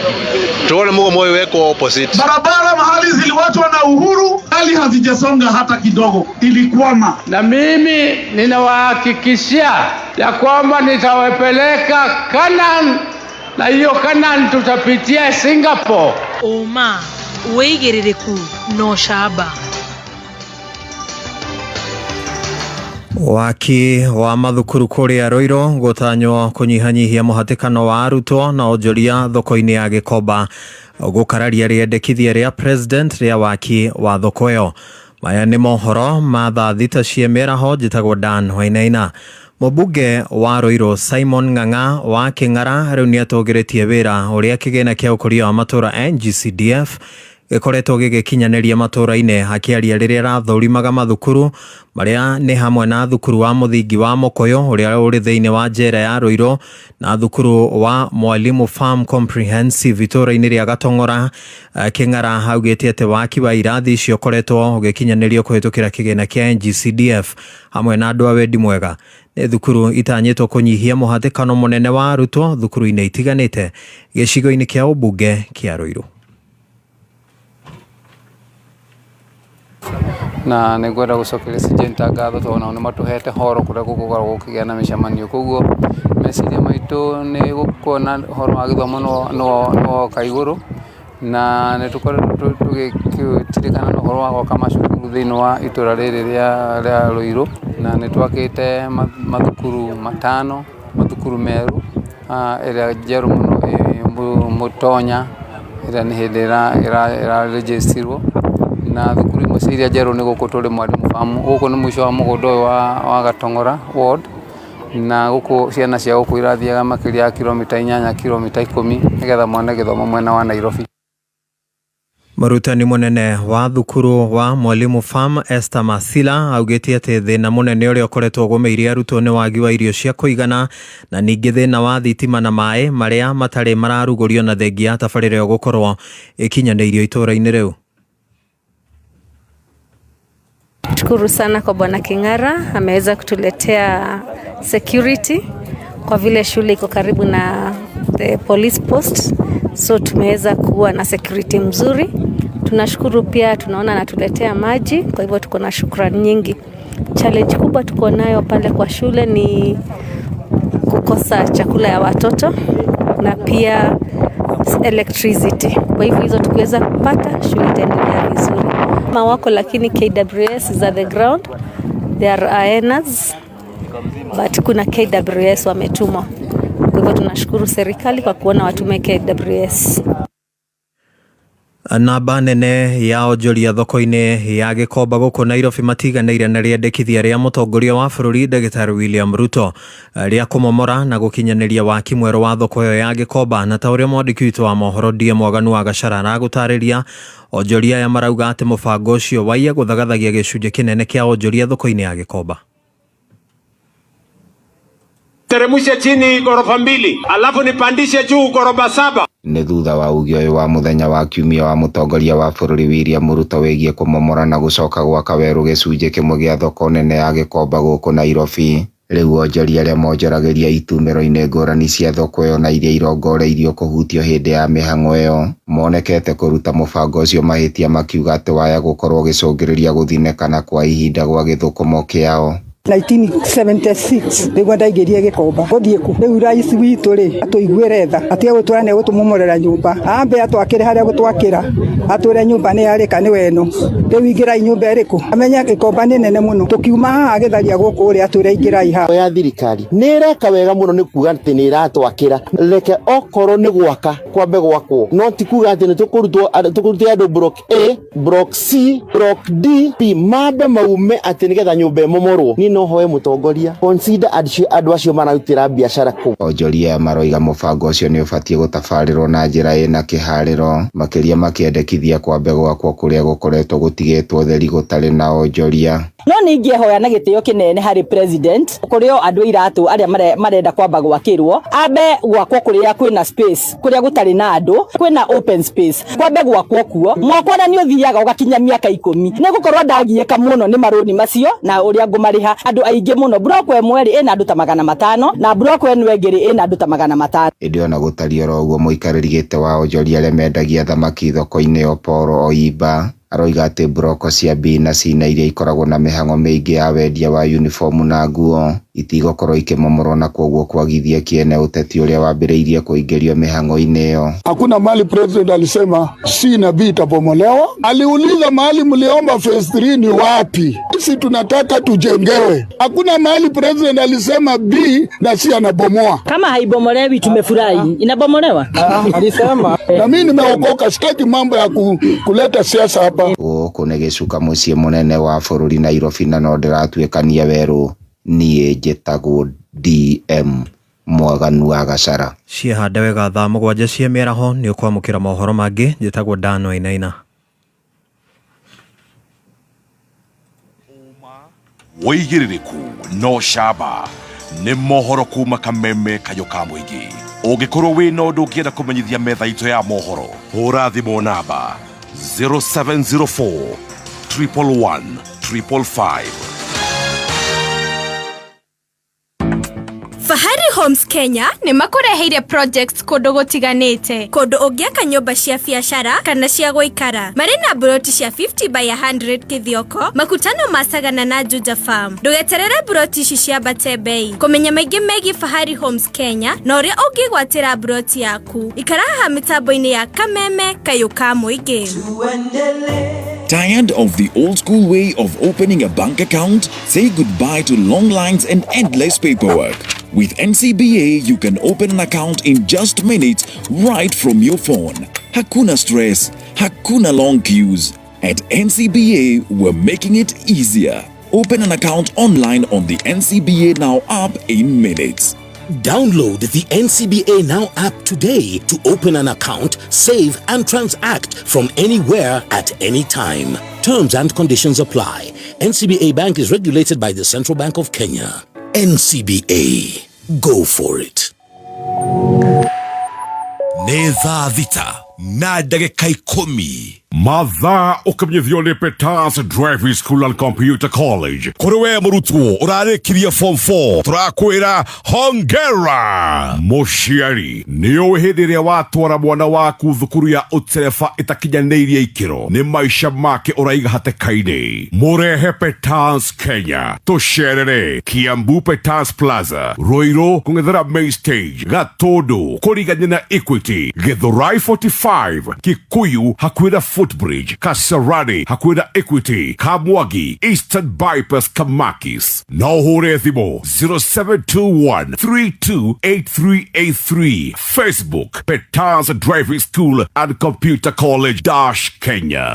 tũrona mũgomo ũyũ wekwo opposite. Barabara mahali ziliwachwa na Uhuru hali hazijasonga hata kidogo, ilikwama. Na mimi ninawahakikishia ya kwamba nitawapeleka Canaan, na hiyo Canaan tutapitia Singapore. Ũma, wĩigĩrĩrĩku na ũcamba. Waki wa mathukuru kũrĩa Ruiru gũtanywo kũnyihanyihia mũhatĩkano wa arutwo na onjoria thoko-inĩ ya Gĩkomba gũkararia rĩendekithia rĩa president rĩa waki wa thoko ĩyo. Maya nĩ mohoro ma thaa thita cia mĩaraho. Njĩtagwo Dan Wainaina. Mũmbunge wa Ruiru Simon Ng'ang'a wa Kĩng'ara rĩu nĩatũgĩrĩtie wĩra ũrĩa kĩgĩna kĩa ũkũria wa matũra NGCDF gĩkoretwo gĩgĩkinyanĩria matũra-inĩ, akĩaria rĩrĩa arathũrimaga mathukuru marĩa nĩ hamwe na thukuru wa mũthingi wa Mũkũyũ ũrĩa ũrĩ thĩinĩ wa njera ya Ruiru na thukuru wa Mwalimu Farm Comprehensive itũra-inĩ rĩa Gatong'ora. Kĩng'ara augĩte atĩ waki wa irathi icio ũkoretwo ũgĩkinyanĩrio kũhĩtũkĩra kĩgĩna kĩa NGCDF hamwe na andũ a wendi mwega. Nĩ thukuru itanyĩtwo kũnyihia mũhatĩkano mũnene wa arutwo thukuru-inĩ itiganĩte gĩcigo-inĩ kĩa ũmbunge kĩa Ruiru. Na nĩ ngwenda gũcokeria Syngenta ngatho tondũ nao nĩ matũhete horo kũrĩa gũkoragwo gũkĩgĩa na mĩcemanio. Koguo meciria maitũ nĩ gũkuona ũhoro wa gĩthomo nĩ woka igũrũ na nĩ tũkoretwo tũgĩtirikana na ũhoro wa gwaka macukuru thĩinĩ wa itũra rĩrĩ rĩa Ruiru na nĩ twakĩte mathukuru matano, mathukuru merũ, ĩrĩa njerũ mũno ĩ Mũtonya ĩrĩa nĩ hĩndĩ ĩrarĩnjĩstirwo na thukuru imwe cia iria njerũ nĩ gũkũ tũrĩ Mwalimu Farm. Gũkũ nĩ mũico wa mũgũnda ũyũ wa Gatong'ora ward na gũkũ ciana cia gũkũ irathiaga makĩria ya kilomita 8 kilomita 10 nĩgetha mone gĩthomo mwena wa Nairobi. Mũrutani mũnene wa thukuru wa Mwalimu Farm Esther Masila augĩte atĩ thĩna mũnene ũrĩa ũkoretwo ũgũmĩire arutwo nĩ wagi wa irio cia kũigana na ningĩ thĩna wa thitima na maĩ marĩa matarĩ mararugũrio na thengia ya tabarĩra ĩyo gũkorwo ĩkinyanĩirio itũũra-inĩ rĩu. Shukuru sana kwa Bwana King'ara, ameweza kutuletea security kwa vile shule iko karibu na the police post, so tumeweza kuwa na security mzuri. Tunashukuru pia, tunaona anatuletea maji, kwa hivyo tuko na shukrani nyingi. Challenge kubwa tuko nayo pale kwa shule ni kukosa chakula ya watoto na pia electricity. Kwa hivyo hizo tukiweza kupata, shule itaendelea vizuri. Wako lakini KWS is at the ground, they are hyenas, but kuna KWS wametumwa. Kwa hivyo tunashukuru serikali kwa kuona watume KWS. Namba nene ya onjoria thoko-inĩ ya Gĩkomba gũkũ Nairobi matiganĩire na rĩendekithia rĩa mũtongoria wa bũrũri Ndagĩtarĩ William Ruto rĩa kũmomora na gũkinyanĩria waki mwerũ wa thoko ĩyo ya Gĩkomba, na ta ũrĩa mwandĩki witũ wa mohoro DM Mwaganu wa Gachara aragũtarĩria, onjoria aya marauga atĩ mũbango ũcio waiya gũthagathagia gĩcunjĩ kĩnene kĩa onjoria thoko-inĩ ya Gĩkomba. Teremushe chini ghorofa 2 alafu nipandishe juu ghorofa 7. Nĩ thutha wa uge ũyũ wa mũthenya wa kiumia wa mũtongoria wa bũrũri William Ruto wĩgiĩ kũmomora na gũcoka gwaka werũ gĩcunjĩ kĩmwe gĩa thoko nene ya Gĩkomba gũkũ Nairobi. Rĩu onjoria arĩa monjoragĩria itumĩro-inĩ ngũrani cia thoko ĩyo na iria irongoreirio kũhutio hĩndĩ ya mĩhang'o ĩyo monekete kũruta mũbango ũcio mahĩtia, makiuga atĩ waya gũkorwo ũgĩcũngĩrĩria gũthinĩkana kwa ihinda gwa gĩthũkũmo kĩao. 1976 nĩguo ndaingĩrie Gĩkomba gũthiĩ kũ rĩu rais witũ rĩ atũiguĩre tha atige gũtwĩra nĩ egũtũmomorera nyũmba, ambe atwakĩre harĩa gũtwakĩra, atwĩre nyũmba nĩ yarĩka nĩ weno, rĩu ingĩrai nyũmba ĩrĩkũ, amenye Gĩkomba nĩ nene mũno, tũkiuma haha agĩtharia gũkũ ũrĩa atwĩre ingĩrai haha. Ya thirikari nĩ ĩreka wega mũno nĩ kuga atĩ nĩ ĩratwakĩra, reke okorwo nĩ gwaka kwambe gwakwo, no ti kuga atĩ nĩ tũkũrutia andũ block A, block C, block D, B, mambe maume atĩ nĩgetha nyũmba ĩmomorwo. Niĩ no hoe mũtongoria consider andũ acio mararutĩra biacara kũu. Onjoria maroiga mũbango ũcio nĩ ũbatiĩ gũtabarĩrwo na njĩra ĩna kĩharĩro, makĩria makĩendekithia kwambe gwakwo kũrĩa gũkoretwo gũtigĩtwo theri gũtarĩ na onjoria. No ningĩhoya na gĩtĩo kĩnene harĩ president kũrĩ o andũ iratũ arĩa marenda kwamba gwakĩrwo, ambe gwakwo kũrĩa kwĩna space, kũrĩa gũtarĩ na andũ, kwĩna open space, kwambe gwakwo kuo. Mwakwa na nĩ ũthiaga ũgakinya mĩaka 10 nĩ gũkorwo ndagiĩka mũno nĩ marũni macio na ũrĩa ngũmarĩha. Andũ aingĩ mũno, block ĩmwe rĩ ĩna andũ ta 500 na block ĩno ĩngĩ rĩ ĩna andũ ta 500. Ĩndĩ ona gũtariĩ oro ũguo, mũikarĩri gĩtĩ wa onjoria arĩa mendagia thamaki thoko-inĩ Oporo Oimba aroiga atĩ mburoko cia B na C na iria ikoragwo na mĩhang'o mĩingĩ ya wendia wa uniformu na nguo itigũkorwo ikĩmomorwo na kwoguo kwagithia kĩene ũteti ũrĩa wambĩrĩirie kũingĩrio mĩhang'o-inĩ ĩyo. Hakuna mahali president alisema C na B itabomolewa. Aliuliza mahali mliomba phase 3 ni wapi? Sisi tunataka tujengewe. Hakuna mahali president alisema B na C anabomoa. Kama haibomolewi tumefurahi. Inabomolewa? Alisema. Na mimi nimeokoka, sitaki mambo ya kuleta siasa hapa. Gũkũ nĩ gĩcuka mũciĩ mũnene wa bũrũri Nairobi na no ndĩratuĩkania werũ. Niĩ njĩtagwo DM Mwaganu wa Gachara. Ciehande wega thaa 7 cia mĩaraho nĩ ũkwamũkĩra mohoro mangĩ. Njĩtagwo Dan Wainaina. Wĩigĩrĩrĩku no camba nĩ mohoro kuma Kameme kayũ ka mũingĩ. Ũngĩkorwo wĩna ũndũ ũngĩenda kũmenyithia metha itũ ya mohoro, hũra thimũ namba 0704 111 555. Fahari Homes Kenya nĩ makũreheire projects kũndũ gũtiganĩte, kũndũ ũngĩaka nyũmba cia biacara kana cia gũikara. Marĩ na buroti cia 50 by 100 Kithioko, makutano ma Sagana na Juja Farm. Ndũgeterere buroti ici ciambate bei. Kũmenya maingĩ megiĩ Fahari Homes Kenya na ũrĩa ũngĩgwatĩra buroti yaku, ikara haha mĩtambo-inĩ ya Kameme kayũ ka mũingĩ. Tired of the old school way of opening a bank account? Say goodbye to long lines and endless paperwork. With NCBA, you can open an account in just minutes right from your phone. Hakuna stress, hakuna long queues. At NCBA, we're making it easier. Open an account online on the NCBA Now app in minutes. Download the NCBA Now app today to open an account, save, and transact from anywhere at any time. Terms and conditions apply. NCBA Bank is regulated by the Central Bank of Kenya. NCBA. Go for it. Nĩ thaa 6 na ndagĩka 10. Mathaa ũkĩmenyithio nĩ Peters Driving School and Computer College. Kũrĩ we mũrutwo ũrarĩkirie form 4, tũrakwĩra hongera. Mũciari, nĩ ũĩ hĩndĩ ĩrĩa watwara mwana waku thukuru ya ũtereba ĩtakinyanĩirie ikĩro, nĩ maica make ũraiga hatĩka-inĩ. Mũrehe Peters Kenya, tũcerere Kiambu Peters Plaza, Ruiru kũng'ethera main stage, Gatũndũ kũrigania na Equity, Githurai 45, Kikuyu hakuhĩ na Footbridge, Kasarani hakuhĩ na Equity, Kamwagi Eastern Bypass, Kamakis. No ũhũre thimũ 0721 328383. Facebook, Peters Driving School and Computer College dash Kenya.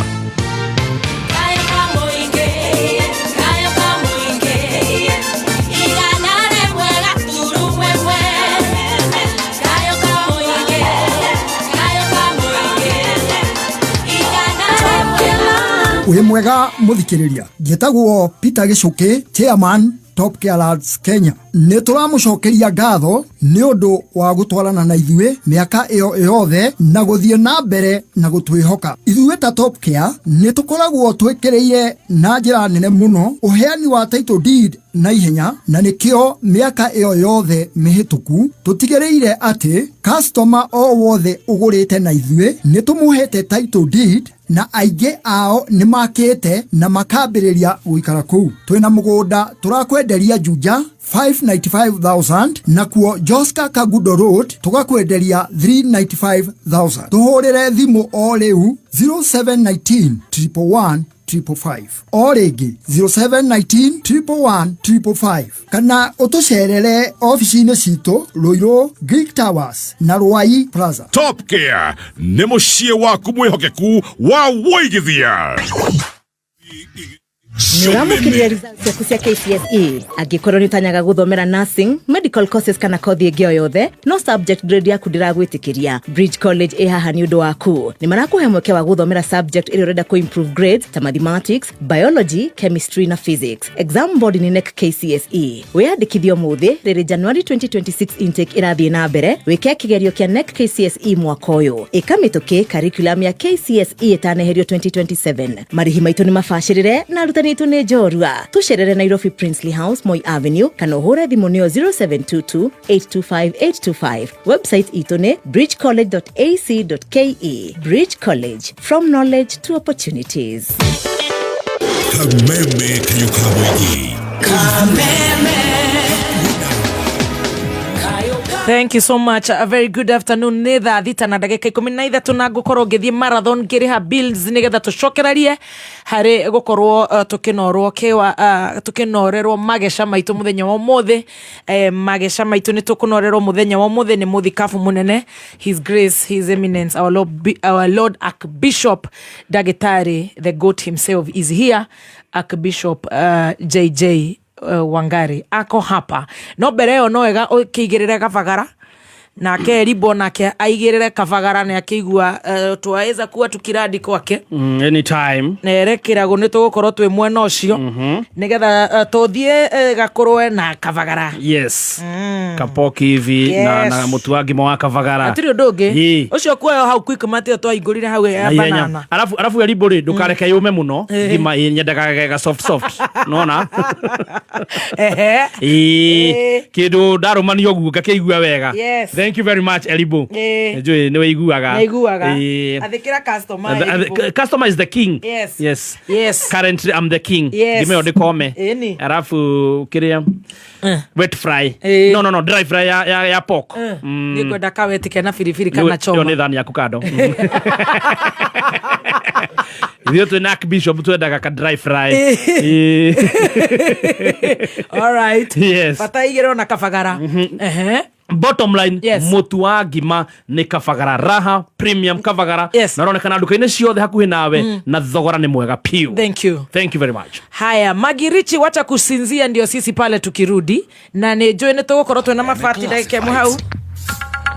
Wĩ mwega mũthikĩrĩria, njĩtagwo Peter Gĩcũkĩ, chairman Top Care Lads Kenya. Nĩ tũramũcokeria ngatho nĩ ũndũ wa gũtwarana na ithuĩ mĩaka ĩyo yothe na gũthiĩ na mbere na gũtwĩhoka. Ithuĩ ta Top Care nĩ tũkoragwo twĩkĩrĩire na njĩra nene mũno ũheani wa title deed na ihenya, na nĩkĩo mĩaka ĩyo yothe mĩhĩtũku tũtigĩrĩire atĩ customer o wothe ũgũrĩte na ithuĩ nĩ tũmũhete title deed, na aingĩ ao nĩ makĩte na makambĩrĩria gũikara kũu. Twĩna mũgũnda tũrakwenderia Juja 595,000, nakuo Joska Kagudo Road tũgakwenderia 395,000. Tũhũrĩre thimũ o rĩu 0719 111 555, o rĩngĩ 0719 111 555, kana ũtũcerere ofici-inĩ citũ Ruiru Greek Towers na Ruai Plaza. Top Care nĩ mũciĩ waku mwĩhokeku wa wũigithia. Nĩũramũkĩrire results ciaku cia KCSE? Angĩkorwo nĩũtanyaga gũthomera nursing, medical courses kana kothi ĩngĩ o yothe, no subject grade yaku ndĩragwĩtĩkĩria, Bridge College ĩ haha nĩ ũndũ waku. Nĩ marakũhe mweke wa gũthomera subject ĩrĩa ũrenda kũ-improve grades ta mathematics, biology, chemistry na physics. Exam board nĩ KNEC KCSE. Wĩyandĩkithie ũmũthĩ rĩrĩ January 2026 intake ĩrathiĩ na mbere, wĩke kĩgerio kĩa KNEC KCSE mwaka ũyũ. Ĩka mĩtũkĩ curriculum ya KCSE ĩtaneherio 2027. Marĩhi maitũ nĩ mabacĩrĩre na arutani aitũ nĩ njorua. Tũcerere Nairobi, Princely House, Moi Avenue, kana ũhũre thimũ nĩyo 0722 825 825. Website itũ nĩ bridgecollege.ac.ke. Bridge College, from knowledge to opportunities. Kameme kayo ka mũingĩ. Thank you so much. A very good afternoon. Nĩ thaa 6 na ndagĩka 13, na ngũkorwo ngĩthiĩ marathon ngĩrĩha bills nĩgetha tũcokererie harĩ gũkorwo tũkĩnorwo kĩwa, tũkĩnorerwo mageca maitũ mũthenya wa ũmũthĩ. Mageca maitũ nĩ tũkũnorerwo mũthenya wa ũmũthĩ nĩ mũthikabu mũnene, His Grace, His Eminence, our Lord Archbishop Ndagĩtarĩ, the goat himself is here, Archbishop JJ Wangari ako hapa. No mbere ĩyo no wega ũkĩigĩrĩre kabagara nake Ribo, nake aigĩrĩre kabagara nĩ akĩigua, twaweza kuwa tukiradi kwake. Anytime. Nerekĩragwo nĩ tũgũkorwo twĩ mwena ũcio nĩgetha tũthiĩ gakũrwe na kabagara. Yes, kapoki hivi na mũtu wa ngima wa kabagara. Hatirĩ ũndũ ũngĩ. Ũcio kuoyo hau Quickmart ĩyo twaingũrire hau ya Na ihenya. banana. Arabu Eribo rĩ, ndũkareke yũme mũno. Ngima ĩ nyendaga gega soft soft, nona. Ĩĩ, kĩndũ ndarũmania ũguo ngakĩigua wega. Thank you very much, Eribo. Njũĩ nĩ wĩiguaga. Nĩiguaga. Athĩkĩra customer. Eribo. Customer is the king. Yes. Currently I'm the king. Ngima ĩyo ndĩkome. Arabu kĩrĩa wet fry, no, dry fry ya pork. Nĩngwenda kaweti kena biribiri kana Ĩyo choma. Nĩ thani yaku kando. Ithuĩ twĩ na Archbishop twendaga ka dry fry. Ĩĩ. All right. Yes. Bata igĩrwo na kabagara. Ehe. Bottom line, mutu wa ngima nĩ Kabagara Raha Premium Kabagara, na ũronekana nduka-inĩ ciothe hakuhĩ nawe, na thogora nĩ mwega piũ. Thank you. Thank you very much. Haya, Magirichi, wacha kusinzia, ndio sisi pale tukirudi na nĩ njũĩ nĩ tũgũkorwo twĩna mabati ndagĩka ĩmwe hau.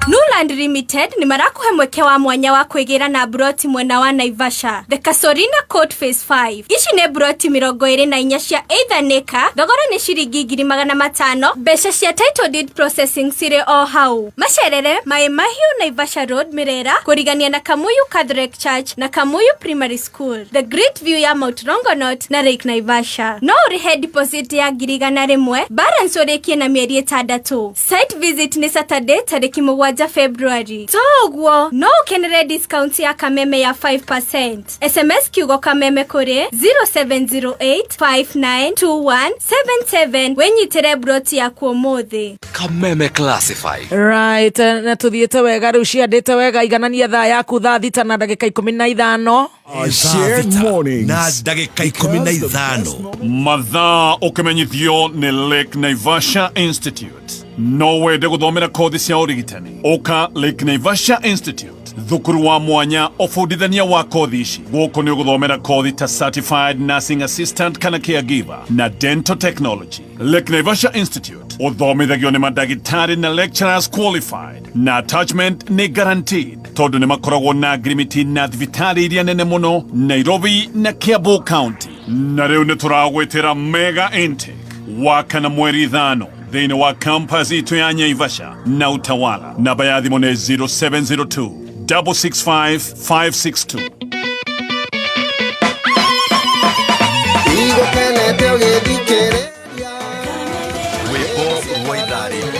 Newland Limited nĩ marakũhe mweke wa mwanya wa kwĩgĩra na broti mwena wa Naivasha, The Casorina Court Phase 5. Ici nĩ broti 24 cia either nĩka, thogora nĩ ciringi 500,000, mbeca cia title deed processing cirĩ o hau. Macerere Maĩ Mahiũ, Naivasha Road, Mirera, kũrigania na Kamuyu Catholic Church na Kamuyu Primary School, The Great View ya Mount Longonot na Lake Naivasha. No ũrĩhe deposit ya 100,000, balance ũrĩkie na mĩeri 6. Site visit nĩ Saturday tarĩki 7 February. To ũguo no ũkenere discount ya Kameme ya 5%. SMS kiugo Kameme kũrĩ 0708592177 wĩnyitĩre broti yaku ũmũthĩ. Kameme Classified. Right, na tuthiĩte wega rĩu, ciandĩte wega, iganania thaa yaku, thaa 6 na ndagĩka 15. Shared mornings na ndagĩka 15. Mathaa ũkĩmenyithio nĩ Lake Naivasha Institute. No wende gũthomera kothi cia ũrigitani, ũka Lake Naivasha Institute, thukuru wa mwanya ũbundithania wa kothi ici. Gũkũ nĩ ũgũthomera kothi ta certified nursing assistant kana caregiver na dental technology. Lake Naivasha Institute ũthomithagio nĩ mandagĩtarĩ na lecturers qualified, na attachment nĩ guaranteed tondũ nĩ makoragwo na ngirimiti na thibitarĩ iria nene mũno Nairobi na Kiambu County. Na rĩu nĩ tũragwĩtĩra mega intake wa kana mweri 5 thĩinĩ wa campus itũ ya Naivasha na Utawala. Namba ya thimũ nĩ 0702 665 562. Igũkenete ũgĩthikĩrĩria. Rwĩmbo rwa ithaa rĩmwe.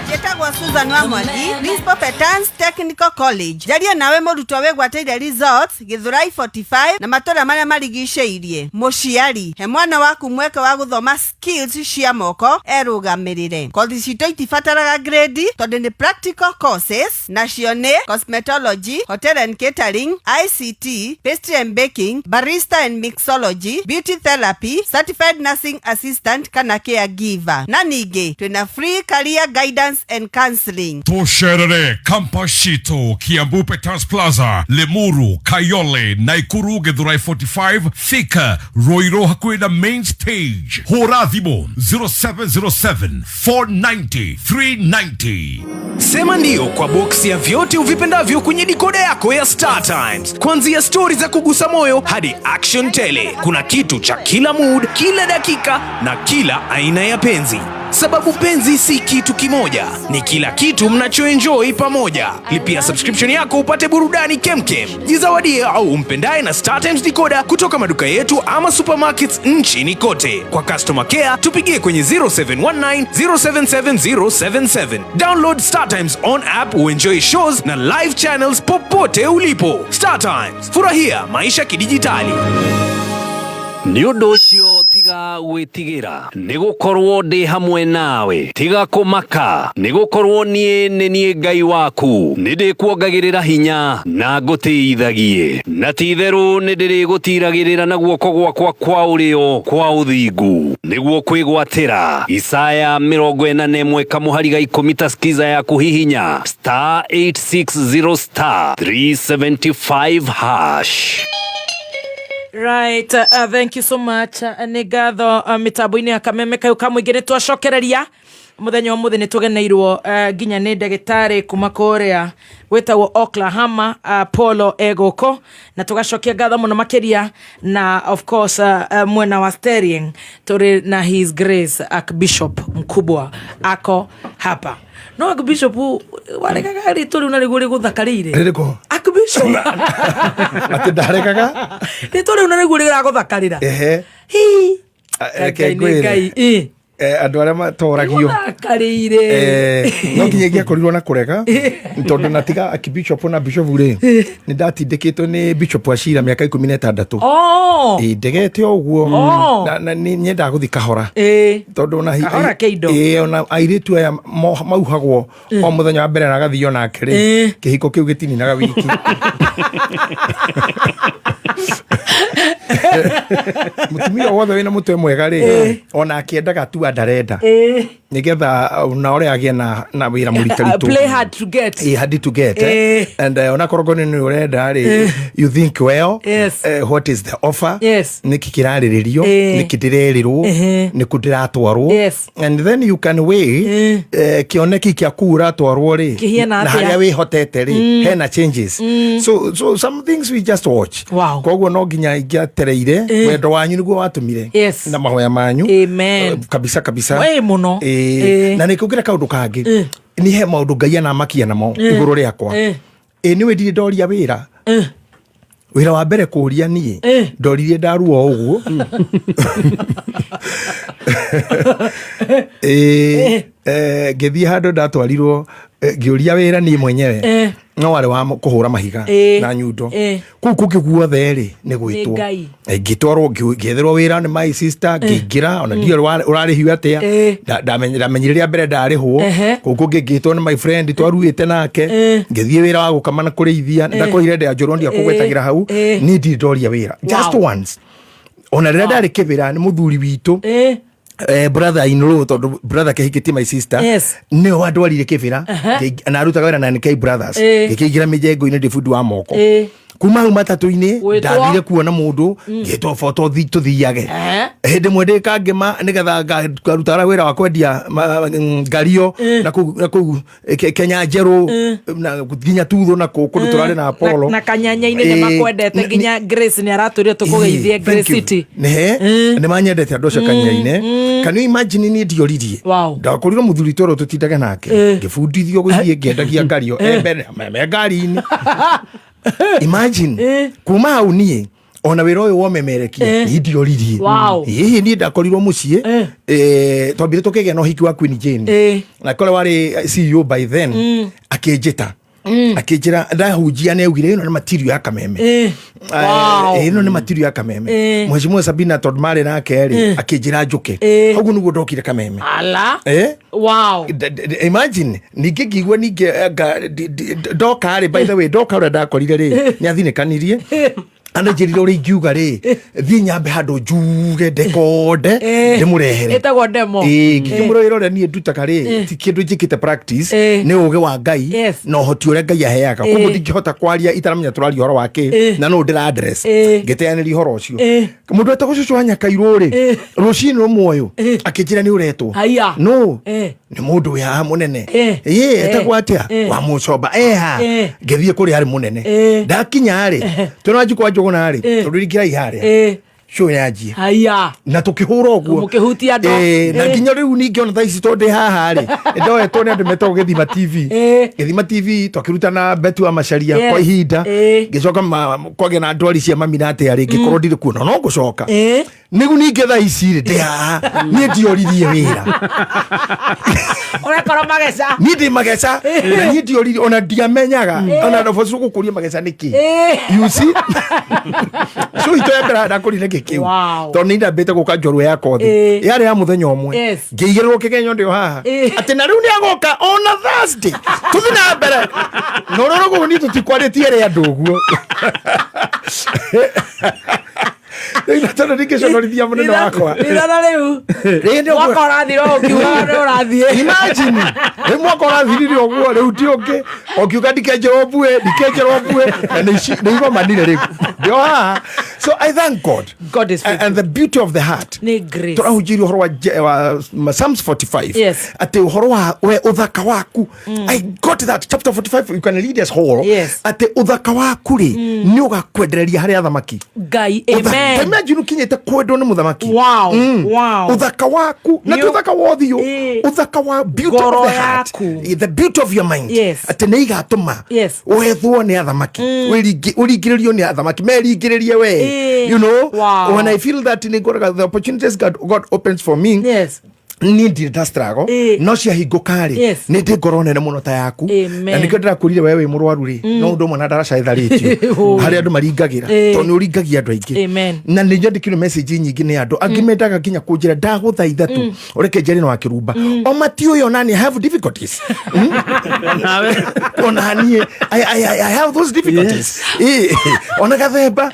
Njĩtagwo Susan wa Mwangi, Principal Petans Technical College. Njarie nawe mũrutwo wĩgwatĩire results Gĩthũrai 45 na matũra marĩa marigicĩirie. Mũciari, he mwana waku mweke wa gũthoma skills cia moko erũgamĩrĩre. Kothi citũ itibataraga grade tondũ nĩ practical courses, nacio nĩ cosmetology, hotel and catering, ICT, pastry and baking, barista and mixology, beauty therapy, certified nursing assistant kana caregiver. Na ningĩ twĩna free career guidance and counseling. Tũcerere campus citũ Kiambu Peters Plaza, Limuru, Kayole, Naikuru, Githurai 45, Thika, Ruiru hakuhĩ na main stage. Hũra thimũ 0707 490 390. Sema ndio kwa boksi ya vyote uvipendavyo kwenye dikoda yako ya Star Times. Kuanzia stori za kugusa moyo hadi action tele. Kuna kitu cha kila mood, kila dakika na kila aina ya penzi. Sababu penzi si kitu kimoja, ni kila kitu mnachoenjoy pamoja. Lipia subscription yako upate burudani kemkem. Jizawadie au umpendaye na Star Times decoder kutoka maduka yetu ama supermarkets nchini kote. Kwa customer care tupigie kwenye 0719 077077. Download Star Times on app uenjoy shows na live channels popote ulipo. Star Times, furahia maisha kidijitali. Nĩ ũndũ ũcio tiga gwĩtigĩra, nĩ gũkorwo ndĩ hamwe nawe. Tiga kũmaka, nĩ gũkorwo niĩ nĩ niĩ Ngai waku. Nĩ ndĩkuongagĩrĩra hinya na ngũtĩithagie, na ti-itherũ nĩ ndĩrĩgũtiragĩrĩra na guoko gwakwa kwa ũrĩo kwa ũthingu, nĩguo kwĩgwatĩra. Isaya 41 kamũhari ga 10. Ta skiza ya kũhihinya *860 *375 hash. Right, thank you so much. Nĩ ngatho mĩtambo-inĩ ya Kameme kayũ ka mũingĩ. Nĩ twacokereria mũthenya wa mũthĩ, nĩ tũgeneirwo nginya nĩ ndagĩtarĩ kuma kũrĩa gwĩtagwo Oklahoma, Polo egũkũ, na tũgacokia ngatho mũno makĩria. Na of course mwena wa steering tũrĩ na His Grace Archbishop mkubwa ako hapa. No Archbishop, waregaga rĩtwa rĩu na rĩguo rĩgũthakarĩire. Rĩrĩkũ? Archbishop. Atĩ ndaregaga? Rĩtwa rĩu na rĩguo rĩragũthakarĩra. Ehe. Hi. Reke Ngai nĩ ngwĩre. Ngai. Ĩ. Andũ arĩa matoragio Rĩgũthakarĩire. No nginya ingĩakorirwo na kũrega, tondũ na tiga akibishop na bishop rĩ, nĩ ndatindĩkĩtwo nĩ bishop wa Cira mĩaka 16. Oh. Ĩ, ndegete o ũguo. Oh. Na nĩ nyendaga gũthiĩ kahora, tondũ ona Kahora ke indo. Ĩ, ona airĩtu aya mauhagwo o mũthenya wa mbere na agathio nake rĩ, kĩhiko kĩu gĩtininaga wiki. Mũtumia wothe wĩna mũtwe mwega rĩ, ona akĩendaga tu ndarenda. Nĩgetha na ũrĩa agĩe na wĩra mũritaritũ. Play hard to get. Hard to get, eh? And onakorwo nĩ ũrenda rĩ, you think well. What is the offer? Nĩkĩ kĩrarĩrĩrio? Nĩkĩ ndĩrerĩrwo? Nĩkũ ndĩratwarwo? And then you can weigh kĩoneki kĩaku ũratwarwo rĩ Kĩhiana na atĩa? Harĩa wĩhotete rĩ, hena changes. So some things we just watch. Koguo no nginya ingĩatereire wendo wanyu nĩguo watũmire na mahoya manyu. Amen. Kabisa kabisa. Wĩ mũno. Na nĩ kũngĩra kaũndũ kangĩ, nĩ he maũndũ Ngai anamakia namo igũrũ rĩakwa. Ĩ nĩwe ndirĩ ndoria wĩra. Wĩra wa mbere kũria niĩ ndoririe ndaruo ũguo. Ĩ, ngĩthiĩ handũ ndatwarirwo, ngĩũria wĩra niĩ mwenyewe, no warĩ wa kũhũra mahiga na nyundo. Kũu kũngĩ guothe rĩ, nĩ gwĩtwo. Ngai. Ngĩtwarwo, ngĩetherwo wĩra nĩ my sister, ngĩingĩra ona ndiũĩ ũrarĩhio atĩa. Ndamenyire rĩa mbere ndarĩhwo. Kũu kũngĩ ngĩtwo nĩ my friend twaruĩte nake, ngĩthiĩ wĩra wa gũkama na kũrĩithia. Ndakorire ndĩa njũrwo ndiakũgwetagĩra hau. Niĩ ndirĩ ndoria wĩra just once, ona rĩrĩa ndarĩ kĩbĩra nĩ mũthuri witũ, brother in law, tondũ brother kĩhikĩtie my sister, nĩwe wandwarire kĩbĩra. Na arutaga wĩra na NK Brothers. Ngĩkĩingĩra mĩjengo-inĩ ndĩ bundi wa moko. Kuma hau matatũ-inĩ Gwĩtwo. Ndathire kuona mũndũ, ngĩtwo boto tũthiage. Hĩndĩ ĩmwe ndĩ kangĩma nĩgetha ngarutaga wĩra wa kwendia ngario na kũu Kenya Njerũ na nginya Tutho na kũu kũndũ tũrarĩ na Apollo. Na kanyanya-inĩ nĩ makwendete, nginya Grace nĩ aratwĩrire tũkũgeithie. Thank Grace you. City. Nĩhe nĩ manyendete andũ acio kanyanya-inĩ. Can you imagine niĩ ndioririe? Ndakorirwo mũthuri twerwo tũtindage nake, ngĩbundithio gũthiĩ ngĩendagia ngario e mbere me ngari-inĩ. Imagine kuma hau niĩ ona wĩra ũyũ womemerekia niĩ ndioririe. Hihi niĩ ndakorirwo mũciĩ, twambire tũkĩgĩa na ũhiki wa Queen Jane, na kore warĩ CEO by then akĩnjĩta, akĩnjĩra ndahunjia nĩ augire ĩno nĩ material ya Kameme. Ĩno nĩ material ya Kameme. Mheshimiwa Sabina tondũ marĩ nake rĩ, akĩnjĩra njũke. Hau nĩguo ndokire Kameme. Ala. Imagine ningĩ ngĩigua ningĩ ndoka rĩ, by the way, ndoka ũrĩa ndakorire rĩ, nĩ athinĩkanirie ananjĩrire ũrĩa ingiuga rĩ, thiĩ nyambe handũ njuge ndekonde ndĩmũrehere. Ĩtagwo demo. Ĩĩ, ngĩkĩmũrĩra ũrĩa niĩ ndutaga rĩ, ti kĩndũ njĩkĩte practice, nĩ ũgĩ wa Ngai na ũhoti ũrĩa Ngai aheaga. Koguo ndingĩhota kwaria itaramenya tũraria ũhoro wa kĩ na nũ ndĩra address. Ngĩteanĩria ũhoro ũcio. Mũndũ wetagwo cũcũ wa Nyakairũ rĩ, rũcinĩ rũmwe ũyũ akĩnjĩra nĩ ũretwo. Haiya. No nĩ mũndũ wĩ haha mũnene. Ĩ etagwo atĩa? Wa mũcomba eha. Ngĩthiĩ kũrĩa arĩ mũnene. Ndakinya rĩ, twĩna Wanjikũ wa Njũgũna rĩ, tondũ ringĩrai harĩa cũ yanjie Haiya. Na tũkĩhũra ũguo. Mũkĩhutia andũ. Na nginya rĩu ningĩ ona thaa ici tondũ ndĩ haha rĩ, ndoetwo nĩ andũ metagwo Gĩthima TV. Gĩthima TV twakĩruta na Betu wa Macaria kwa ihinda. Ngĩcoka kwagĩa na ndwari cia mami na atĩa rĩ, ngĩkorwo ndirĩ kuo, no ngũcoka nĩgu ningĩ thaa ici rĩ, ndĩ haha. Niĩ ndioririe wĩra. Ũrekora mageca. Niĩ ndĩ mageca na niĩ ndioririe, ona ndiamenyaga ona ndoboci gũkũria mageca nĩkĩ. You see, so itũ ya mbere ndakũrire kĩ kĩu tondũ nĩ ndambĩte gũka njorua ya kothi yarĩ ya mũthenya ũmwe. Ngĩigĩrĩrwo kĩgenyo ndĩ o haha atĩ na rĩu nĩ agoka ona Thursday tũthi na mbere na ũrĩa ũguo niĩ tũtikwarĩtie rĩ andũ ũguo. Rĩu na tondũ ndingĩconorithia mũnene wakwa. Ithana rĩu. Rĩĩ nĩ ũguo. Mwaka ũrathira ũkiuga nĩ ũrathiĩ. Imagine rĩu mwaka ũrathirire ũguo, rĩu ti ũngĩ ũkiuga ndikenjerwo mbue, ndikenjerwo mbue, na nĩ igomanire rĩu ndĩ o haha. So I thank God. God is faithful. And the beauty of the heart. Nĩ grace. Tũrahunjĩirie ũhoro wa Psalms 45 atĩ ũhoro wa we ũthaka waku. I got that chapter 45, you can read as whole. Atĩ ũthaka waku rĩ, nĩ ũgakwendereria harĩ athamaki. Ngai. Amen. Imagine ũkinyĩte kwendwo nĩ mũthamaki. Ũthaka waku na ti ũthaka wa ũthiũ, ũthaka wa beauty Ngoro of the heart. Yaku. The beauty of your mind, atĩ nĩ igatũma wethwo nĩ athamaki, ũringĩrĩrio nĩ athamaki, meringĩrĩrie we. When I feel that nĩ ngoraga the opportunities God opens for me, niĩ ndirĩ nda struggle, no ciahingũka rĩ, nĩ ndĩ ngoro nene mũno ta yaku. Amen. Na nĩkĩo ndĩrakwĩrire we wĩ mũrwaru rĩ, no ũndũ ũmwe na ndaraca ĩtharĩtio harĩa andũ maringagĩra, tondũ nĩ ũringagia andũ aingĩ. Amen. Na nĩ nyandĩkirwo message nyingĩ nĩ andũ angĩ mendaga nginya kũnjĩra ndagũthaitha tu ũreke njarie na wakĩrumba o matiũĩ ona niĩ I have difficulties. Ona niĩ I have those difficulties. Ona gathemba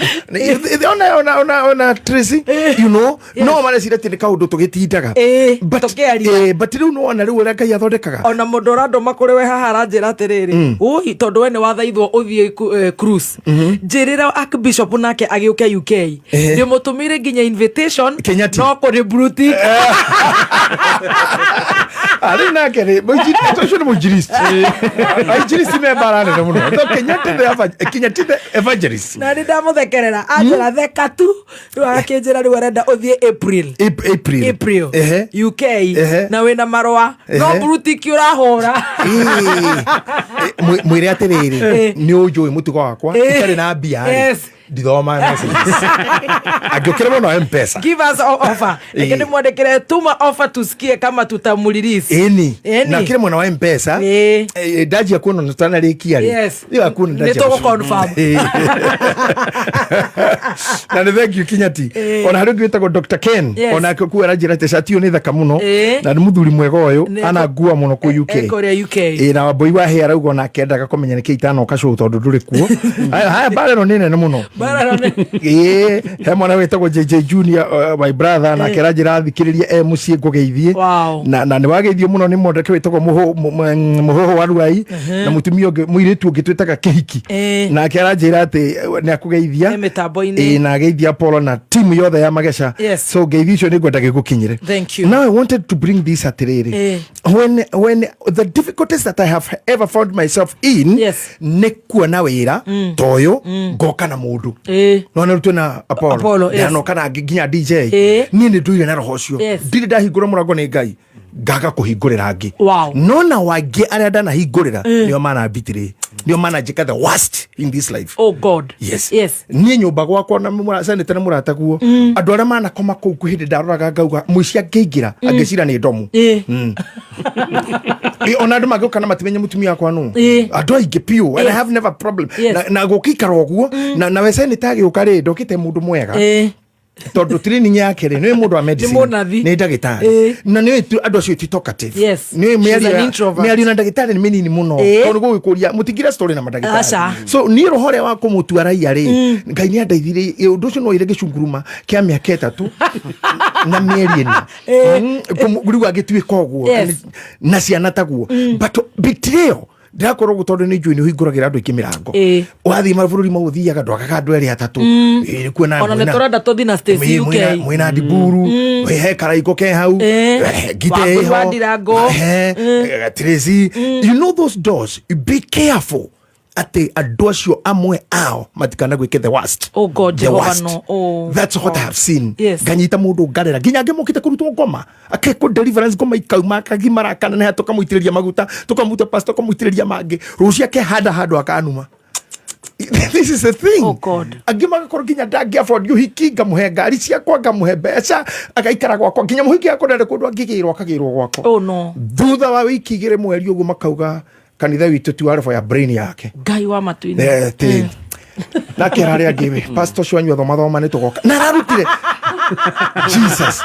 ona Tracy, no mareciria atĩ nĩ kaũndũ tũgĩtindaga. Tũkĩaria. But rĩu nĩwona rĩu ũrĩa Ngai athondekaga. Ona mũndũ ũrandũma kũrĩ we haha aranjĩra atĩrĩrĩ, ũi tondũ we nĩ wathaithwo ũthiĩ cruise, njĩrĩra archbishop nake agĩũke UK. Ndĩmũtũmĩire nginya invitation. Kenyati. No kũrĩ blue tick. Arĩ nake rĩ ũcio nĩ mũinjilisti. Ainjilisti me mbara nene mũno. So Kenyatta the evangelist. Na nĩ ndamũthekerera, anjĩra theka tu. Rĩu agakĩnjĩra rĩu arenda ũthiĩ April. April. April. UK. Na wĩna marũa no blue tick ũrahũra. Mwĩre atĩrĩrĩ, nĩ ũnjũĩ mũtugo wakwa, itarĩ na mbia rĩ, ndithoma messages angĩũkĩra mũno Mpesa. Give us offer. Reke ndĩmwandĩkĩre, tuma offer tusikie kama tutamurelease. Ĩni. Ĩni. Na kĩrĩ mwena wa Mpesa, ndanjia kuona nĩ tũtanarĩkia rĩ. Rĩu akuona Nĩ ndanjia. tũgũ-confirm. Na nĩ thank you Kinyati. Ona harĩ ũngĩ wĩtagwo Dr. Ken. Onake kuo aranjĩra atĩ cati ĩyo nĩ thaka mũno. Na nĩ mũthuri mwega ũyũ. Anangua mũno kũ UK. Kũrĩa UK. Ĩ, na Wambui wa Hĩa arauga onake endaga kũmenya nĩkĩ itanoka show tondũ ndũrĩ kuo. Haya haya, mbara ĩno nĩ nene mũno. Mbara ĩno nĩ- Ĩ, he mwana wĩtagwo JJ Junior, my brother, nake aranjĩra athikĩrĩrie e mũciĩ ngũgeithie. Na nĩ wageithio mũno nĩ mwandake wĩtagwo Mũhũhũ wa Ruai, na mũtumia ũngĩ, mũirĩtu ũngĩ twĩtaga Kĩhiki. Nake aranjĩra atĩ nĩ akũgeithia. Nĩ mĩtambo-inĩ. Ĩ, na ageithia Apollo na timu yothe ya Mageca. So ngeithi icio nĩ ngwenda gĩgũkinyĩre. Thank you. Now I wanted to bring this atĩrĩrĩ, when the difficulties that I have ever found myself in, nĩ kuona wĩra ta ũyũ ngoka na mũndũ nona rĩu twĩna Apollo. Apollo, yes. Ndanoka na nginya DJ. Niĩ nĩ ndũire na roho ũcio. Ndirĩ ndahingũra mũrango nĩ Ngai ngaga kũhingũrĩra angĩ. No na wangĩ arĩa ndanahingũrĩra, nĩo manambitirĩ, nĩo mananjĩka the worst in this life. Oh God. Yes. Niĩ nyũmba gwakwa na seneta nĩ mũrataguo, andũ arĩa manakoma kũu kwĩ hĩndĩ ndaroraga ngauga mũici angĩingĩra angĩcira nĩ ndomu. Ona andũ mangĩũka na matimenye mũtumia wakwa nũ. Andũ aingĩ piũ, and I have never problem. Na gũkĩikara ũguo, na we seneta agĩũka rĩ, ndokĩte mũndũ mwega, tondũ training yake rĩ, nĩ mũndũ wa medicine. Mũnathi. Nĩ ndagĩtarĩ. Na nĩ andũ acio ti talkative. Nĩ She's an introvert. mĩario na ndagĩtarĩ nĩ mĩnini mũno, tondũ gũgĩkũria mũtingĩra story na mandagĩtarĩ. Aca. So niĩ roho ũrĩa wa kũmũtua raia rĩ, Ngai nĩ andeithirie. Ũndũ ũcio no ire gĩcunguruma kĩa mĩaka 3 na mĩeri 4. Rĩu agĩtuĩka ũguo. Na ciana taguo, but betrayal ndĩrakorwo ũguo tondũ nĩ njũĩ nĩ ũhingũragĩra andũ aingĩ mĩrango. Wathiĩ mabũrũri mau ũthiaga ndwagaga andũ erĩ atatũ. Ĩ, kuona Ona nĩ tũrenda tũthiĩ na Stacy UK. Mwĩna Ndiburu, he karaiko ke hau, Ngite Wambui ĩho. wa Ndirango. Tracy, you know those doors, be careful atĩ andũ acio amwe ao matikanagwĩke the worst. Oh God, The Jehovah, worst. no. Oh, That's what I God. have seen. Nganyita mũndũ ngarera nginya angĩ mokĩte kũrutwo ngoma, akekwo deliverance, ngoma ikauma, akagimara, akaneneha, tũkamũitĩrĩria maguta, tũkamuta pastor, tũkamũitĩrĩria mangĩ, rũciũ akehanda handũ akanuma. This is the thing. Oh God. Angĩ magakorwo nginya ndangĩ afford ũhiki, ngamũhe ngari ciakwa, ngamũhe mbeca, agaikara gwakwa nginya mũhiki akwa ndarĩ kũndũ angĩgĩrwo, akagĩrwo gwakwa. Oh no. Thutha wa wiki 2, mweri ũguo, makauga kanitha witũ ti wa ya brain yake. Ngai wa matu-inĩ. Atĩ nakera arĩa angĩ we pastor ũcio wanyu athoma thoma nĩ tũgoka na ararutire Jesus.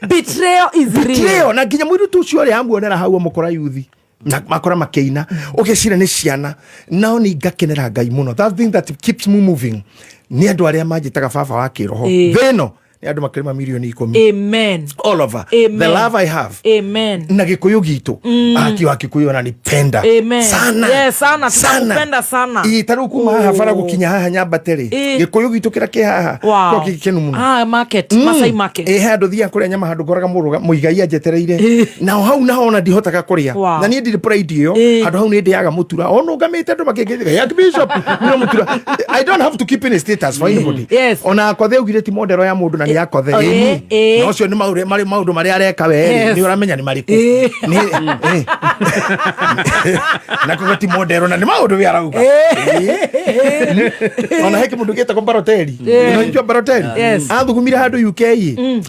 Betrayal is real. Betrayal, na nginya mũirĩtu ũcio ũrĩa amuonera hau amũkora yuthi na makora makĩina, ũgĩcira nĩ ciana nao. Nĩ ngakenera Ngai mũno. That thing that keeps me moving nĩ andũ arĩa manjĩtaga baba wa kĩroho. Thĩ ĩno nĩ andũ makĩrĩma mirioni 10. Amen. All over. Amen. The love I have Amen. na gĩkũyũ gitũ, aki wa Kikuyu ananipenda Amen. sana. Yes, sana. Tunakupenda sana. Ĩ, ta rĩu kuma haha bara gũkinya haha nyambate rĩ, gĩkũyũ gitũ kĩrĩa kĩ haha. Wow. Kĩo gĩkenu mũno. Ah, market, Masai market. Ĩ, he handũ thiaga kũrĩa nyama, handũ ngoraga mũrũga mũigai anjetereire nao hau, naho ona ndihotaga kũrĩa. Na niĩ ndirĩ pride ĩyo. Handũ hau nĩ ndĩaga mũtura o nũngamĩte, andũ makĩngĩthika ya bishop nĩ mũtura. I don't have to keep any status for anybody. Ona akothe augire ti modelo ya mũndũ na nĩ akothe. Ĩni. Na ũcio nĩ maũndũ marĩ maũndũ marĩa areka we nĩ ũramenya nĩ marĩkũ. Na koguo ti modelo na nĩ maũndũ we arauga. Ona he kĩmũndũ gĩtagwo Baroteri. Unajua Baroteri? Yes. Athugumire handũ UK,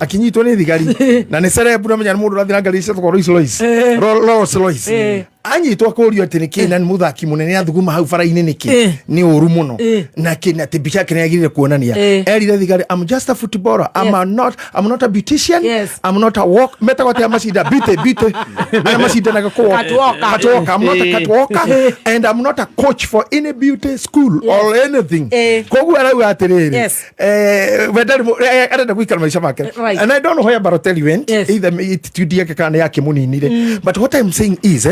akinyitwo nĩ thigari, na nĩ celeb, namenya nĩ mũndũ ũrathiĩ na ngari ciĩtagwo Rolls Royce. Rolls Royce. Anyitwo akũrio atĩ nĩkĩ na nĩ mũthaki mũnene athuguma hau bara-inĩ nĩkĩ nĩ ũru mũno na kĩ na atĩ mbica yake nĩ yagĩrĩire kuonania. Erire thigari, "I'm just a footballer. I'm a not I'm not a beautician. I'm not a walk," metagwo atĩa macinda beauty beauty arĩa macindanaga kũ Catwalker. Catwalker. "I'm not a catwalker and I'm not a coach for any beauty school or anything." Koguo arauga atĩrĩrĩ, we ndarĩ arenda gũikara maica make. And I don't know where Balotelli went, either attitude yake kana yake mũninire, but what I'm saying is,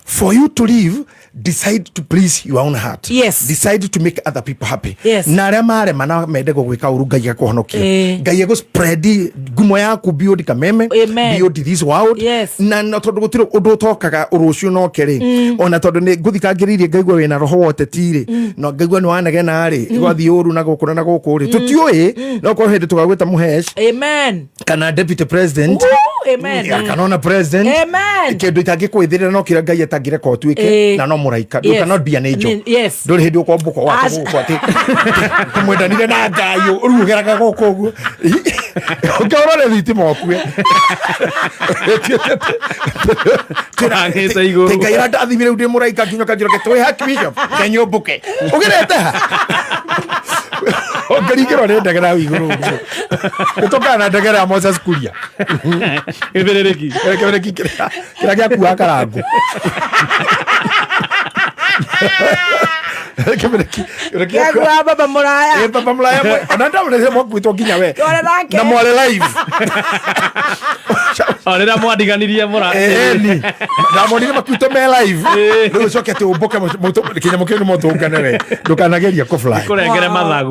for you to live, decide to please your own heart. Decide to make other people happy. Na arĩa marema na mende gũgwĩka ũru, Ngai akũhonokia. Ngai egũ spread ngumo yaku beyond Kameme, Amen. beyond this world. Na tondũ gũtirĩ ũndũ ũtokaga rũciũ noke rĩ, ona tondũ nĩ ngũthikangĩrĩirie ngaigua wĩna roho wa ũteti rĩ, na ngaigua nĩ wanegena rĩ, gwathiĩ ũru na gũkũ na gũkũ rĩ, tũtiũĩ, no korwo hĩndĩ tũgagwĩta mũhesh Amen. kana deputy president. Woo, amen. Ya, kana ona president. Amen. Kĩndũ itangĩkwĩthĩrĩra no kĩrĩa Ngai atangĩreka ũtuĩke, na no mũraika. You cannot be an angel. Ndũrĩ hĩndĩ ũkombũka wake gũkũ atĩ tũmwendanire na Ngai rĩu ũgeraga gũkũ ũguo ũngĩhũrwo nĩ thitima ũkue. Kũrangĩte igũrũ. Ngai arandathimire rĩu ndĩ mũraika nginya ũkanjĩra ke twĩ haki bishop kenyũmbũke ũgerete ha ũngĩringĩrwo nĩ ndegera hau igũrũ ũguo gũtũkana na ndegera ya Moses Kuria. Kĩbĩrĩrĩki. Kĩbĩrĩrĩki kĩrĩa kĩrĩa gĩakuaga karangũ. Kĩbĩrĩrĩki kĩrĩa Gĩakuaga baba mũraya. Eh, baba mũraya ona ndaũrĩre mwakuĩtwo nginya we Tware nake. na mwarĩ live. O rĩrĩa mwandiganirie mũra. Eni ndamonire makuĩtwo me live. Rĩu ũcoke atĩ ũmbũke kĩnyamũ kĩu nĩ motũngane we ndũkanageria kũ fly. Kũrengere mathagu.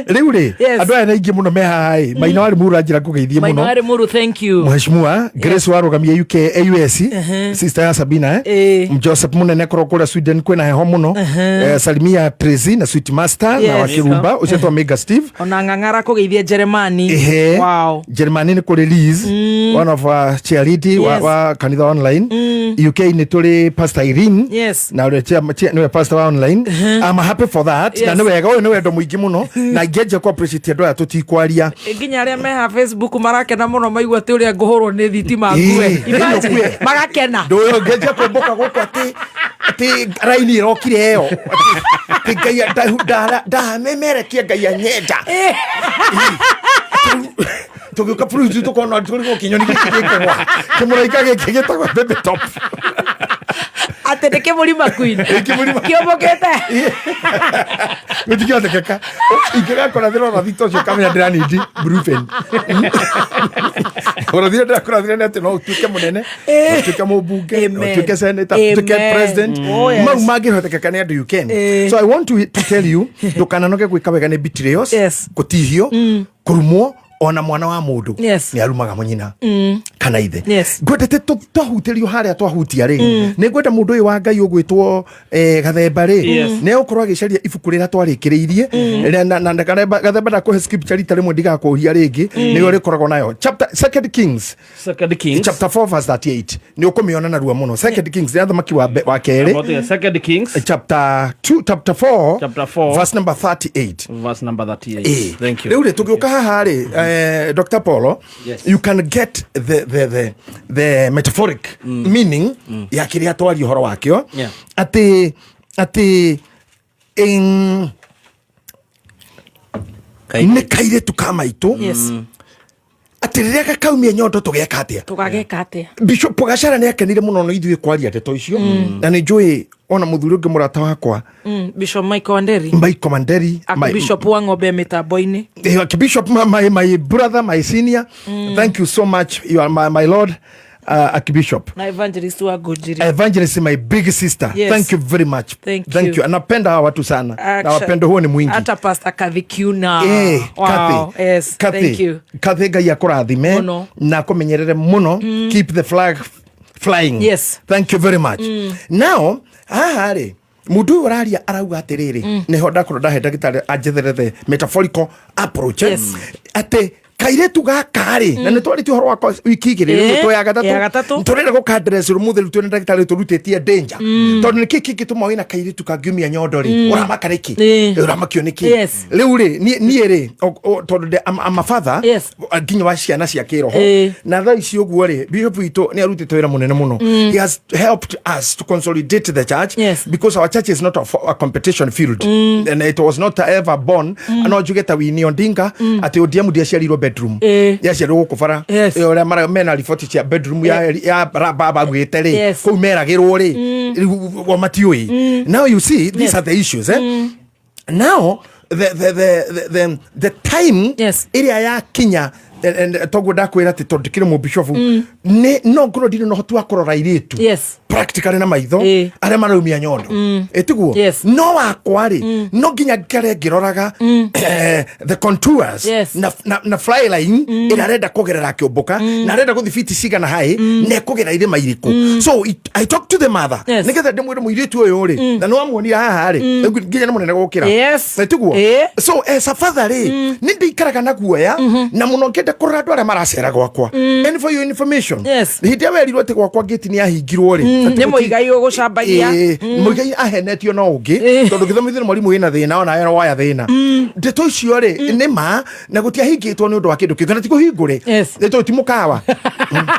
Rĩu rĩ, andũ aya nĩ aingĩ mũno me haha ĩ. Maina warĩ mũru anjĩra ngũgeithie Maina mũno. warĩ mũru, thank you. Mheshimiwa Grace warũgamia UK AUS, sister ya Sabina, eh? Joseph Munene korwo kũrĩa Sweden kwĩna heho mũno. Salimia Tracy na Sweet Master na Wakirumba ũcio twa Mega Steve. Ona ng'ang'ara kũgeithia Jeremani. Ehe. Wow. Germany nĩ kũrĩ Liz, one of our cheerleader wa kanitha online. UK nĩ tũrĩ Pastor Irene na ũrĩa nĩwe pastor wa online. I'm happy for that. Na nĩ wega, ũyũ nĩ wendo mũingĩ mũno na ingĩanjia ku appreciate andũ aya tũtikwaria. Nginya arĩa meha Facebook marakena mũno maigua atĩ ũrĩa ngũhũrwo nĩ thitima ngue. Imagine, ũkue. Magakena. Ndũyũ ngĩanjia kũmbũka gũkũ atĩ raini ĩrokire ĩyo atĩ Ngai ndamemerekia Ngai anyenda tũgĩũka bũrũri tũkona tũrigwo kĩnyoni gĩkĩ gĩkũgwa kĩmũraika gĩkĩ gĩtagwo baby top. Atĩ nĩ kĩmũrima queen. Kĩmũrima. Kĩũmbũkĩte. Gũtikĩhotekeka ingĩgakũrathĩra ũrathi ta ũcio kamenya ndĩranindi brufen ũrathire ndĩrakũrathĩra nĩ atĩ no ũtuĩke mũnene, no ũtuĩke mũmbunge, no Amen. ũtuĩke senator, ũtuĩke Amen. president. Oh, yes. Mau mangĩhotekeka nĩ andũ you can. So I want to tell you, ndũkananoge gwĩka wega nĩ betrayals, gũtihio, kũrumwo, ona mwana wa mũndũ nĩ arumaga mũnyina kana ithe. Ngwendete twahutĩrio harĩa twahutia rĩ, nĩ ngwenda mũndũ ũyũ wa Ngai ũgwĩtwo Gathemba rĩ, nĩ egũkorwo agĩcaria ibuku rĩrĩa twarĩkĩrĩirie. Na Gathemba ndakũhe scripture rita rĩmwe ndigakũria rĩngĩ, nĩyo rĩkoragwo nayo chapter Second Kings. Second Kings. Chapter 4 verse 38 nĩ ũkũmĩona narua mũno. Second Kings nĩ athamaki wa kerĩ. About the Second Kings. Chapter 2, chapter 4, Chapter 4. verse number 38. Verse number 38. Thank you. Rĩu rĩ, tũgĩũka haha rĩ, Dr. Polo, you can get the metaphoric meaning ya kĩrĩa twaria ũhoro wakĩo, atĩ nĩ kairĩtu ka maitũ, atĩ rĩrĩa gakaumia nyondo tũgeka atĩa? Tũgageka atĩa? Bishop Gacara nĩ akenire mũno nĩ ithuĩ kwaria ndeto icio, na nĩ njũĩ ona mũthuri ũngĩ mũrata wakwa. Bishop Michael Wanderi. Michael Manderi. Bishop wa ng'ombe mĩtambo-inĩ. Archbishop, my brother, my senior, thank you so much. You are my lord, Archbishop. Na evangelist wa Ngũnjiri. Evangelist, my big sister. Thank you very much. Thank Thank you. you. Anapenda hawa watu sana na wapendo huo ni mwingi. Hata Pastor Kathy Kiuna. Eh, Wow. Kathy. Yes, Kathy, thank you. Kathy, Ngai akũrathime Mũno. na akũmenyerere mũno. Keep the flag flying. Thank you very much. Now haha rĩ, mũndũ ũyũ ũraria arauga atĩrĩrĩ, nĩho ndakorwo ndahe ndagĩtarĩ anjethere the metaphorical approach, eh? Atĩ Kairĩtu gaka rĩ, na nĩ twarĩtie ũhoro wakwa wiki 2 rĩu, twĩ ya Ya gatatũ. Gatatũ. Tũrenda gũkandress ũmũthĩ rĩu twĩna ndagĩtarĩ tũrutĩtie danger, tondũ nĩkĩ kĩngĩtũma wĩna kairĩtu kangiumia nyondo rĩ, ũramaka nĩkĩ? Ũramakio nĩkĩ? Rĩu rĩ, niĩ rĩ, tondũ I'm a father nginya wa ciana cia kĩroho, na thaa ici ũguo rĩ, bishop witũ nĩ arutĩte wĩra mũnene mũno. He has helped us to consolidate the church, because our church is not a competition field, and it was not ever born. No njuge ta Winnie Odinga atĩ ODM ndiaciarirwo bedroom, yaciarirwo gũkũ bara. Ĩyo ũrĩa mena riboti cia bedroom ya baba augĩte rĩ, kũu meragĩrwo rĩ, rĩu o matiũĩ. Now you see, these are the issues, eh? Now the time ĩrĩa yakinya, and toguo ndakwĩra atĩ tondũ ndĩkĩrĩ mũbishofu, nĩ no ngorwo ndirĩ na ũhoti wa kũrora airĩtu practically na maitho arĩa maraumia nyondo, ĩtiguo? No wakwa rĩ, no nginya ngare ngĩroraga the contours na fly line ĩrĩa arenda kũgerera akĩũmbũka, na arenda gũthiĩ fiti cigana haĩ, na ekũgera irĩma irĩkũ. So I talk to the mother nĩgetha ndĩmwĩre mũirĩtu ũyũ rĩ, na nĩwamuonire haha rĩ, nginya nĩ mũnene gũkĩra. Ĩtiguo? So as a father rĩ, nĩ ndĩikaraga na guoya na mũno ngĩenda kũrora andũ arĩa maracera gwakwa. And for your information, hĩndĩ ĩrĩa werirwo atĩ gwakwa ngĩti nĩ yahingirwo rĩ, Nĩ Mũigai ũgũcambagia. Mũigai ahenetio no ũngĩ, tondũ gĩthomithio nĩ mwarimũ wĩna thĩna, ona waya thĩna. Ndeto icio rĩ, nĩ ma na gũtiahingĩtwo nĩ ũndũ wa kĩndũ kĩngĩ, na ti kũhingũre nĩ tondũ ti mũkawa.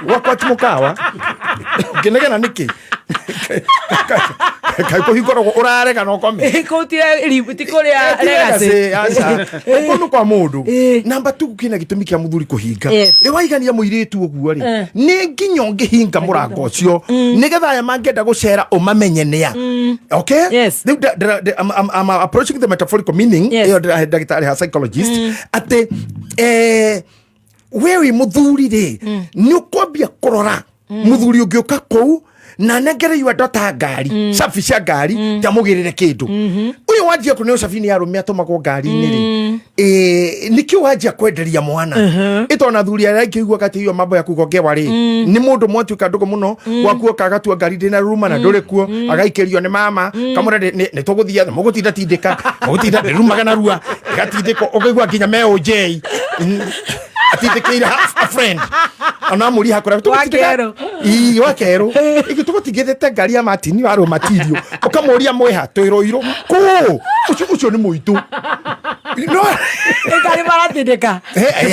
Gwakwa ti mũkawa. Ngĩnegena nĩkĩ? Kaĩ kũhingũragwo ũrarega na ũkome? Kũu ti kũrĩa legacy. Kũndũ kwa mũndũ namba tu kĩna gĩtũmi kĩa mũthuri kũhinga. Rĩ waigania mũirĩtu ũguo rĩ, nĩ nginya ũngĩhinga mũrango ũcio nĩgetha aya mangĩenda gũcera ũmamenye nĩa. Okay, rĩu I'm approaching the metaphorical meaning ĩyo ndĩrahe ndagĩtarĩ ha psychologist atĩ we wĩ mũthuri rĩ, nĩ ũkwambia kũrora mũthuri ũngĩũka kũu na nengere yua ndota ngari, cabi cia ngari, tamũgĩrĩre kĩndũ ũyũ wanjia kũneo cabi nĩ arũme atũmagwo ngari-inĩ rĩ, nĩkĩo wanjia kwenderia mwana ĩtona thuri arĩa aingĩ iguaga atĩ iyo mambo ya kugongewa rĩ, nĩ mũndũ mwatuĩka ndũgũ mũno gwaku oka agatua ngari ndĩna ruma na ndũrĩ kuo, agaikĩrio nĩ mama kamũra nĩ tũgũthiĩ mũgũtinda tindĩka mũgũtinda ndĩrumaga narua ĩgatindĩkwo ũkaigua nginya me ũnjei atindĩkĩire a friend ona amũria hakũra. Wakerũ. Ii wakerũ igi tũgũtingĩthĩte ngari ya Martin warũ matirio ũkamũria mwĩha twĩrũirũ kũ ũcio ũcio nĩ mũitũ no. Ngari maratindĩka.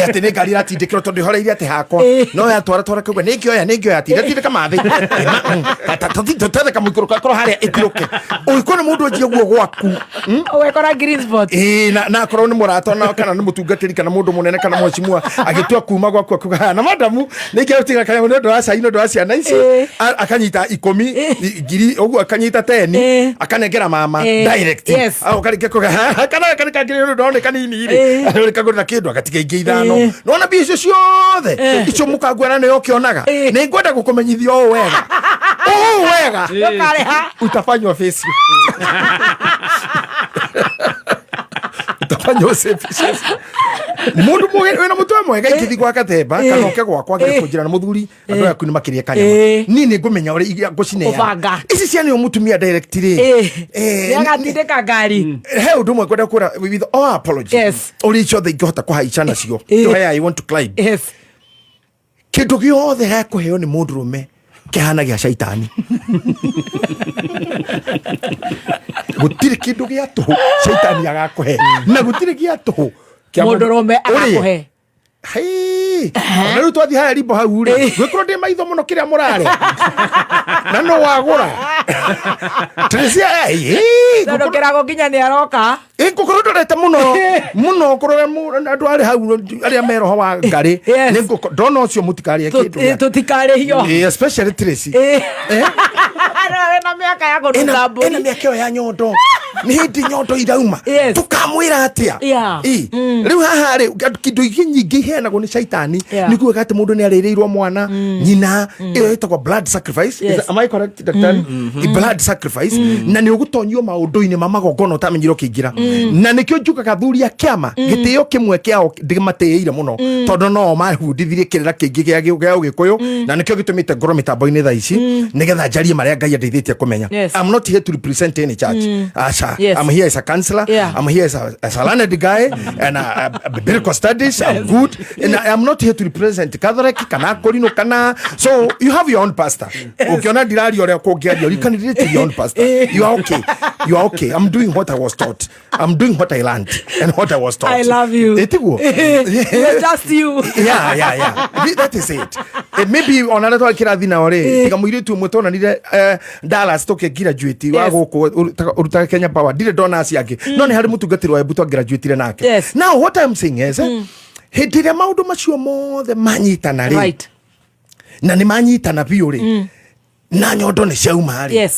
Atĩ nĩ ngari iratindĩkĩrwo tondũ ĩhoreire atĩ hakwa no yatwara twara kauga nĩ ngĩoya nĩ ngĩoya tinda tindĩka mathĩ tũtethe kamũikũrũko gakorwo harĩa ĩtirũke ũgĩkorwo nĩ mũndũ anjia guo gwaku. Ũgekora green spot. Ĩĩ, na akorwo nĩ mũrata na kana nĩ mũtungatĩri kana mũndũ mũnene kana mheshimiwa agĩtua kuma gwaku akuga haya na madamu nĩ ingĩgũtiga kanyamũ nĩ ũndũ wa cai nĩ ũndũ wa ciana ici. Akanyita 10 ngiri ũguo akanyita 10 akanengera mama direct. Ũkarĩkia kuga kana gaka nĩ kangĩrĩ ũndũ ndona kanini rĩ rĩ kagũrĩra kĩndũ agatiga ingĩ 5. Nona mbia icio ciothe icio mũkanguana nĩyo ũkĩonaga nĩ ngwenda gũkũmenyithia ũũ wega ũũ wega. Ndũkarĩha. Utafanywa face, utafanywa safe. Mundu muge wina mutwe mwega ingĩthi gwa Gathemba kana oke gwakwa ngire kũnjĩra na mũthuri andũ aya aku nĩ makĩria kanyama, niĩ nĩ ngũmenya ũrĩa iria ngũcineana Kũbanga. Ici cianeo mũtumia direct rĩ. Nĩ agatindĩka ngari. He ũndũ ũmwe ngwenda kwĩra with all apology, ũrĩa icio othe ingĩhota kũhaica nacio to where I want to climb. Kĩndũ gĩothe gĩkũheo nĩ mũndũrũme kĩhana gĩa caitani. Gũtirĩ kĩndũ gĩa tũhũ caitani agakũhe na gũtirĩ gĩa tũhũ kĩa Mũndũrũme ũrĩe. agakũhe. Hei, ona rĩu twathiĩ haya rimbo hau rĩ, gwĩkorwo ndĩ maitho mũno kĩrĩa mũrarĩa na no wagũra Tracy, Tondũ kĩrago nginya nĩ aroka. Ngũkorwo ndorete mũno mũno kũrora andũ arĩa hau arĩa me roho wa ngarĩ. Ndona ũcio mũtikarĩe kĩndũ gĩake. Tũtikarĩhio. Especially Tracy. Na mĩaka ya kũruta mbũri. Ena mĩaka ĩyo ya nyondo nĩ hĩndĩ nyondo irauma tũkamwĩra atĩa? Rĩu haha rĩ, kĩndũ ingĩ nyingĩ iheanagwo nĩ caitani nĩ kuga atĩ mũndũ nĩ arĩrĩirwo mwana nyina, ĩyo ĩtagwo blood sacrifice. Am I correct, daktari? Blood sacrifice, na nĩ ũgũtonyio maũndũ-inĩ ma magongona ũtamenyire ũkĩingĩra, na nĩkĩo njugaga thuri a kĩama gĩtĩo kĩmwe kĩao ndĩmatĩĩire mũno, tondũ no mabundithirie kĩrĩra kĩingĩ gĩa ũgĩkũyũ, na nĩkĩo gĩtũmĩte ngorwo mĩtambo-inĩ thaa ici nĩgetha njarie marĩa Ngai andeithĩtie kũmenya. I'm not here to represent any church. Aca. Aca. Yes. I'm here as a counselor. Yeah. I'm here as a learned guy and biblical studies. I'm good. And I am not here to represent Catholic, kana Korino, kana. So you have your own pastor. Ukiona ndiraria ũrĩa kũngĩario, you can relate to your own pastor. You are okay. You are okay. I'm doing what I was taught. I'm doing what I learned and what I was taught. I love you. Ĩtiguo? You're just you. Yeah. That is it. Maybe ona arĩa twarĩ kĩrathi nao rĩ, tiga mũirĩtu ũmwe twonanire Dallas tũkĩgraduate wa gũkũ ũrutaga Kenya Power, ndirĩ ndona acio angĩ, no nĩ harĩ mũtungatĩri wa Embu twagraduatire nake. Now what I'm saying is, hĩndĩ ĩrĩa maũndũ macio mothe manyitana rĩ, na nĩ manyitana biũ rĩ, na nyondo nĩ ciauma rĩ,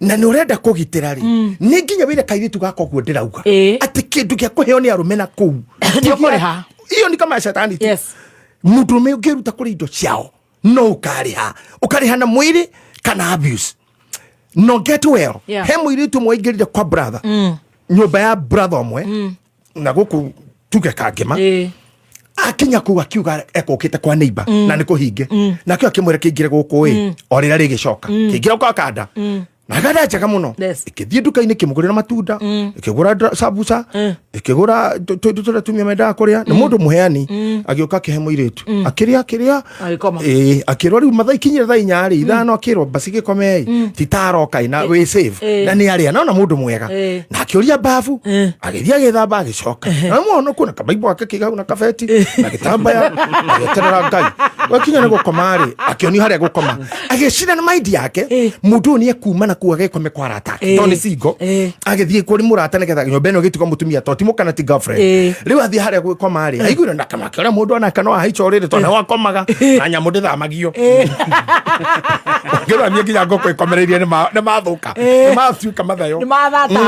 na nĩ ũrenda kũgitĩra rĩ, nĩ nginya wĩre kairĩtu gaka ũguo ndĩrauga atĩ kĩndũ gĩa kũheo nĩ arũme na kũu Nĩ ũkũrĩha. Iyo ni kama ya shetani tu. Mũndũrũme ũngĩruta kũrĩ indo ciao no ũkarĩha, ũkarĩha na mwĩrĩ kana abuse. No get well. He mũirĩtu ũmwe waingĩrire kwa brother, nyũmba ya brother ũmwe na gũkũ tuge Kangema. Akinya kũu akiuga ekũkĩte kwa neighbor na nĩ kũhinge, nakĩo akĩmwĩra kĩingĩre gũkũ ĩ o rĩrĩa rĩgĩcoka kĩingĩra kwa kanda na kanda njega mũno, ĩkĩthiĩ nduka-inĩ ĩkĩmũgũrĩra matunda, ĩkĩgũra sambusa, ĩkĩgũra tũindo tũrĩa atumia mendaga kũrĩa, nĩ mũndũ mũheani. Agĩũka akĩhe mũirĩtu, akĩrĩa akĩrĩa. Agĩkoma. Ĩĩ, akĩrwo rĩu mathaa ikinyire thaa 4 rĩ, 5, akĩrwo basi gĩkome titaroka ĩ, na wĩ safe. Na nĩ arĩa nona mũndũ mwega. Na akĩũria babu, agĩthiĩ agĩthamba, agĩcoka na mwana kuona kabaibũ gake kĩ hau na kabeti na gĩtambaya, agĩeterera Ngai gwakinya nĩ gũkoma rĩ, akĩonio harĩa gũkoma, agĩcira na maindi yake mũndũ ũyũ nĩ ekuma na kuu agĩkome kwa arata ake, tondũ nĩ single, agĩthiĩ kũrĩ mũrata nĩgetha nyũmba ĩno ĩgĩtuĩka mũtumia, tondũ ti mũkana ti girlfriend. Rĩu athiĩ harĩa gwĩkoma rĩ, aiguire na kamake ũrĩa mũndũ onake no ahaica ũrĩrĩ, tondũ nĩho akomaga na nyamũ ndĩthamagio, ngĩramia nginya ngũkũ ĩkomereirie nĩ mathũka, nĩ matuĩka mathayo. Nĩ mathata.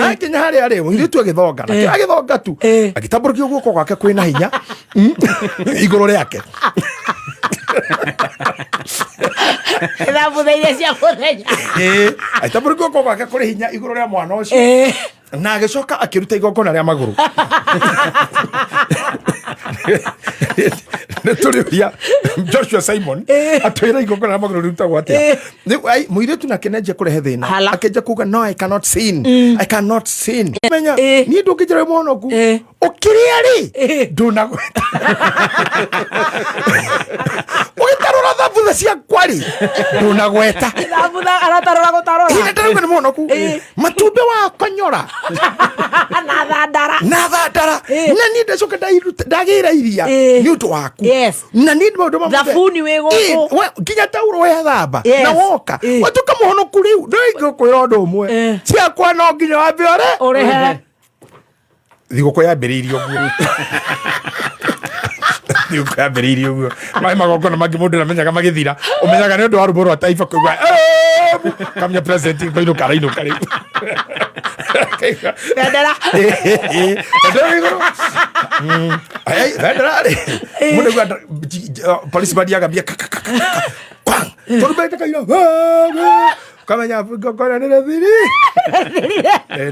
Akinya harĩa rĩ, mũirĩtu agĩthonga nake, agĩthonga tu, agĩtambũrũkia guoko gwake kwĩna hinya igũrũ rĩake. Thambutha iria cia mũthenya. Agĩtambũrũkia guoko gwake kũrĩ hinya igũrũ rĩa mwana ũcio na agĩcoka akĩruta igongona rĩa magũrũ. Nĩ tũrĩũria Joshua Simon atwĩra igongona rĩa magũrũ rĩrutagwo atĩa. Rĩu, ai, mũirĩtu nake nĩanjia kũrehe thĩna, akĩnja kuga no, I cannot sin, I cannot sin. Menya niĩ ndũngĩnjĩra wĩ mũhonoku ũkĩrĩa rĩ ndũnagweta ũgĩtarũra thambutha ciakwa rĩ ndũnagweta. Thambutha aratarũra gũtarũra. Ĩ, ndarauga nĩ mũhonoku, matumbĩ wakonyora na thandara. Na thandara, na niĩ ndacoka ndagĩra iria nĩ ũndũ waku, na niĩ maũndũ ma Thabuni wĩ gũkũ. Ĩ, we, nginya tauro wethamba na woka watuĩka mũhonoku. Rĩu ndũingĩkwĩra ũndũ ũmwe, ciakwa no nginya wambe ũre ũrĩhe. Thigũkũ yambĩrĩirie ũguo, thigũkũ yambĩrĩirie ũguo. Maĩ magongona mangĩ mũndũ ndamenyaga magĩthira, ũmenyaga nĩ ũndũ wa rũmũ rwa taifa kũigua "Ebu!" Kamenya president kũinũka arainũka rĩu. Bendera. Bendera igũrũ. Ai, bendera rĩ mũndũ aigua police band yagambia ka, ka, ka, ka, ka, kwang, tondũ mbete kaira kamenya igongona nĩ rĩthiri.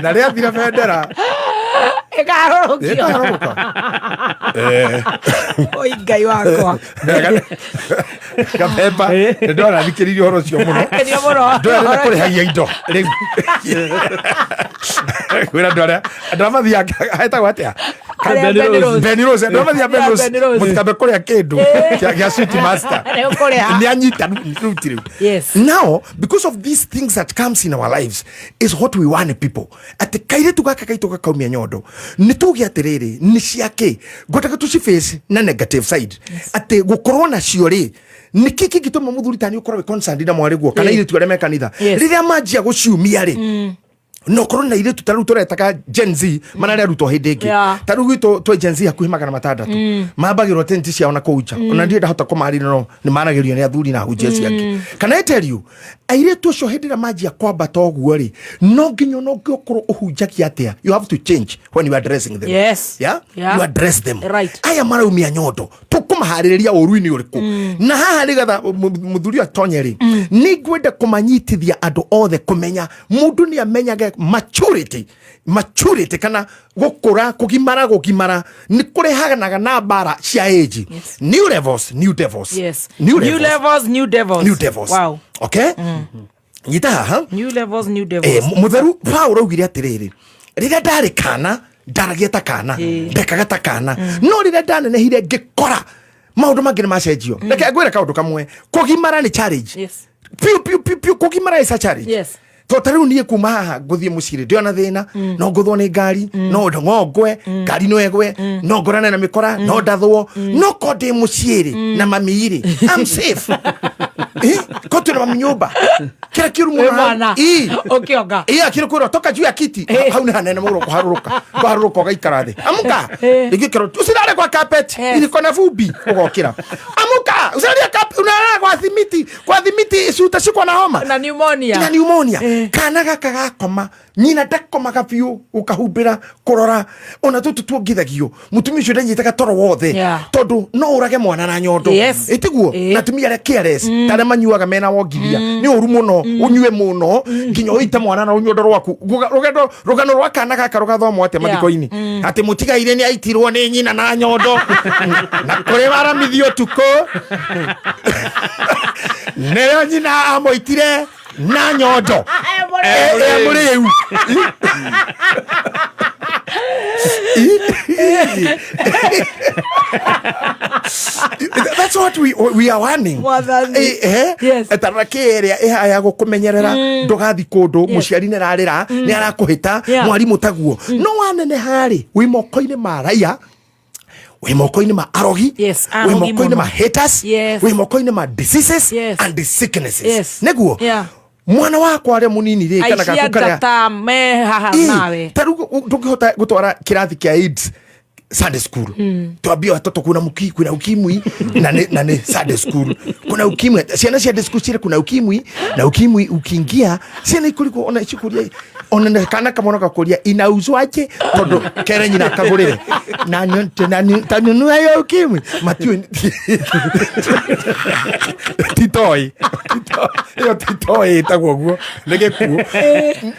Na rĩathira bendera ĩkaharũrũkio. Ĩkaharũrũka. Oi Ngai wakwa. Kabemba nĩ ndona thikĩrĩria ũhoro ũcio mũno. Kenio mũno. Andũ arĩa arenda kũrĩhagia indo rĩu kwĩra andũ arĩa mathiaga hetagwo atĩa? Arĩa Ben Rose. Ben Rose, andũ arĩa mathiaga Ben Arĩa Rose, Ben Rose. mũtikambe kũrĩa kĩndũ gĩa sweet master. Nĩ ũkũrĩha. Nĩ anyita ruti rĩu. Now because of these things that comes in our lives is what we want people atĩ kairĩtu gaka gaitũ gakaumia nyondo nĩ tuge atĩrĩrĩ nĩ ciake, ngwendaga tũciface na negative side atĩ gũkorwo nacio rĩ, nĩkĩ kĩngĩtũma mũthuri tani ũkorwo wĩ concerned na mwarĩ guo kana airĩtu arĩa me kanitha rĩrĩa manjia gũciumia rĩ, no korwo na airĩtu ta rĩu tũretaga Gen Z mararĩ arutwo hĩndĩ ĩngĩ. Ta rĩu gwitũ twĩ Gen Z hakuhĩ 600 mambagĩrwo tenti ciao na kũu nja. Ona ndirĩ ndahota kũmarĩria, no nĩ maragĩrio nĩ athuri na ahunjia acio angĩ. Kana I tell you, airĩtu acio hĩndĩ ĩrĩa manjia kwambata ũguo rĩ, no nginya ona ũngĩkorwo ũhunjagia atĩa, you have to change when you are addressing them. Yeah? You address them. Aya maraumia nyondo tũkũmaharĩrĩria ũru-inĩ ũrĩkũ? Na haha nĩgetha mũthuri ũyũ atonye rĩ, nĩ ngwenda kũmanyitithia andũ othe kũmenya mũndũ nĩ amenyage maturity, maturity kana gũkũra, kũgimara, gũgimara nĩ kũrehanaga na mbara cia age. New levels, new devils. New New levels, levels, new devils. New devils. Okay. Nyita haha. New levels, new devils. Mutheru Paulo augire atiriri, rĩrĩa ndarĩ kana ndaragia ta kana, ndekaga ta kana, no rĩrĩa ndanenehire ngĩkora maũndũ mangĩ nĩ macenjio. Reke ngwĩre kaũndũ kamwe, kũgimara nĩ challenge. Piu piu piu piu, kũgimara is a challenge. To ta rĩu niĩ kuma haha ngũthiĩ mũciĩ rĩ, ndĩona thĩna, no ngũthwo nĩ ngari, no ng'ongwe ngari, no ĩgwe, no ngorane na mĩkora, no ndathwo, no ko ndĩ mũciĩ rĩ na mami rĩ, I'm safe. Ko twĩna mami nyũmba kĩrĩa kĩũru Wĩ mũno hau- mwana. Ii. Ũkĩonga. Ii, akĩrĩ kwĩrwo toka juu ya kiti, hau nĩ hanene mũno kũharũrũka kũharũrũka ũgaikara thĩ, amuka rĩngĩ ũkerwo usilale kwa carpet, iliko na vumbi, ũgokĩra, amuka usilalie carpet, unalala kwa thimiti, kwa thimiti si utashikwa na homa na pneumonia. Na pneumonia. Kana gaka gakoma nyina ndakomaga biũ, ũkahumbĩra kũrora ona tũtũ tuongithagio, mũtumia ũcio ndanyitaga toro wothe, tondũ no ũrage mwana na nyondo. Ĩtiguo na atumia arĩa careless, ta arĩa manyuaga mena wongithia, nĩ ũru mũno ũnyue mũno nginya ũite mwana na rũnyondo rwaku. Rũgendo rũgano rwa kana gaka rũgathomwo atĩa mathiko-inĩ, atĩ mũtigaire nĩ aitirwo nĩ nyina na nyondo na kũrĩ waramithio ũtukũ nĩrĩo nyina amũitire na nyondo mũrĩu. That's what we are warning. Mwathani. Tarora kä ä rä a ä haya gå kå menyerera ndågathi kå ndå, må ciari nä ararä ra, nä arakå hä ta, mwarimå taguo, no waneneha rä wä moko-inä ma raia, wĩ moko-inĩ ma arogi, wĩ arogi moko-inĩ mũno. ma haters, wĩ moko-inĩ ma diseases and sicknesses. Nĩguo mwana wakwa arĩa mũnini rĩ, kana Aici a gaku karĩa njata me haha nawe. Ta rĩu ndũngĩhota gũtwara kĩrathi kĩa AIDS Sunday school, twambie watoto kuna kuna ukimwi na nĩ Sunday school kuna ukimwi, ciana cia Sunday school cire kuna ukimwi, na ukimwi ukiingia ciana ikurigwo ona cikuria ona na kana kamwana gakuria inauzwaje, tondu kere nyina akagurire na tanunua hiyo ukimwi, matiũĩ titoi ĩyo, titoi ĩtagwo ũguo nĩ gĩkuũ.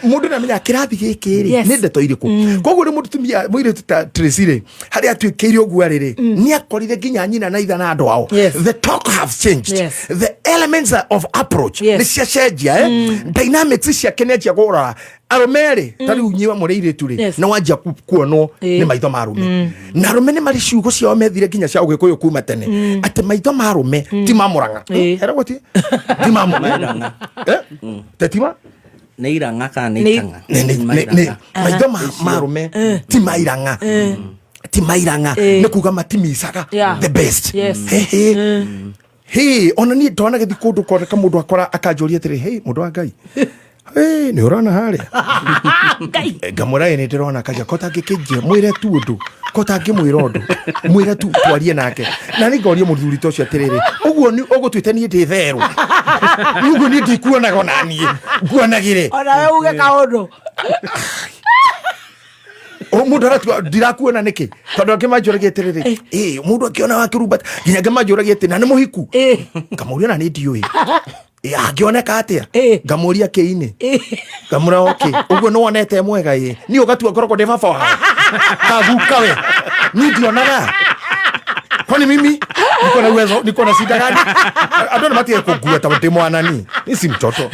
Mũndũ nĩamenyaga kĩrathi gĩkĩ rĩ nĩ ndeto irĩkũ. Koguo rĩ mũtumia mũirĩtu ta Tracy rĩ, harĩa atuĩkĩire ũguo rĩ, nĩ akorire nginya nyina na ithe na andũ ao, the talk have changed, the elements of approach nĩ ciacenjia, dynamics ciake nĩ anjia kũrora arũme rĩ, ta rĩu nyiwa mũrĩ airĩtu rĩ, nĩ wanjia kuonwo nĩ maitho ma arũme, na arũme nĩ marĩ ciugo ciao methire nginya cia ũgĩkũyũ kuma tene, atĩ maitho ma arũme ti ma mũrang'a. Heragwo ti ma mũrang'a. Tetima Nĩ irang'a kana nĩ itang'a? Maitho ma arũme ti ma irang'a, ti ma irang'a, nĩ kuga matimicaga the best. He he ona niĩ ndona gĩthi kũndũ koneka mũndũ akora akanjũria atĩrĩ, hey mũndũ wa Ngai, hey, nĩ ũrona harĩa? Ngamwĩra ĩ nĩ ndĩrona. Akanja ko tangĩkĩnjia mwĩre tu ũndũ, ko tangĩmwĩra ũndũ, mwĩre tu twarie nake. Na nĩ ngoria mũthuri ta ũcio atĩrĩrĩ, ũguo nĩ ũgũtuĩte niĩ ndĩ therũ, ũguo niĩ ndikuonaga, ona niĩ nguonagĩre. Ona we uge kaũndũ. O mũndũ aratua ndirakuona nĩkĩ, tondũ angĩ manjũragia atĩrĩrĩ, ĩ mũndũ akĩona wakĩrumba, nginya angĩ manjũragia atĩ na nĩ mũhiku, ngamũria na nĩ ndiũĩ. Ĩ, angĩoneka atĩa? Ngamũria kĩinĩ, ngamũra oke ũguo nĩ wonete mwega, ĩ niĩ ũgatua ngoragwo ndĩ baba wao kaguka we, niĩ ndionaga, kwani mimi niko na uwezo, niko na shida gani? Andũ nĩ matige kũngua ta ndĩ mwana, ni ni si mtoto.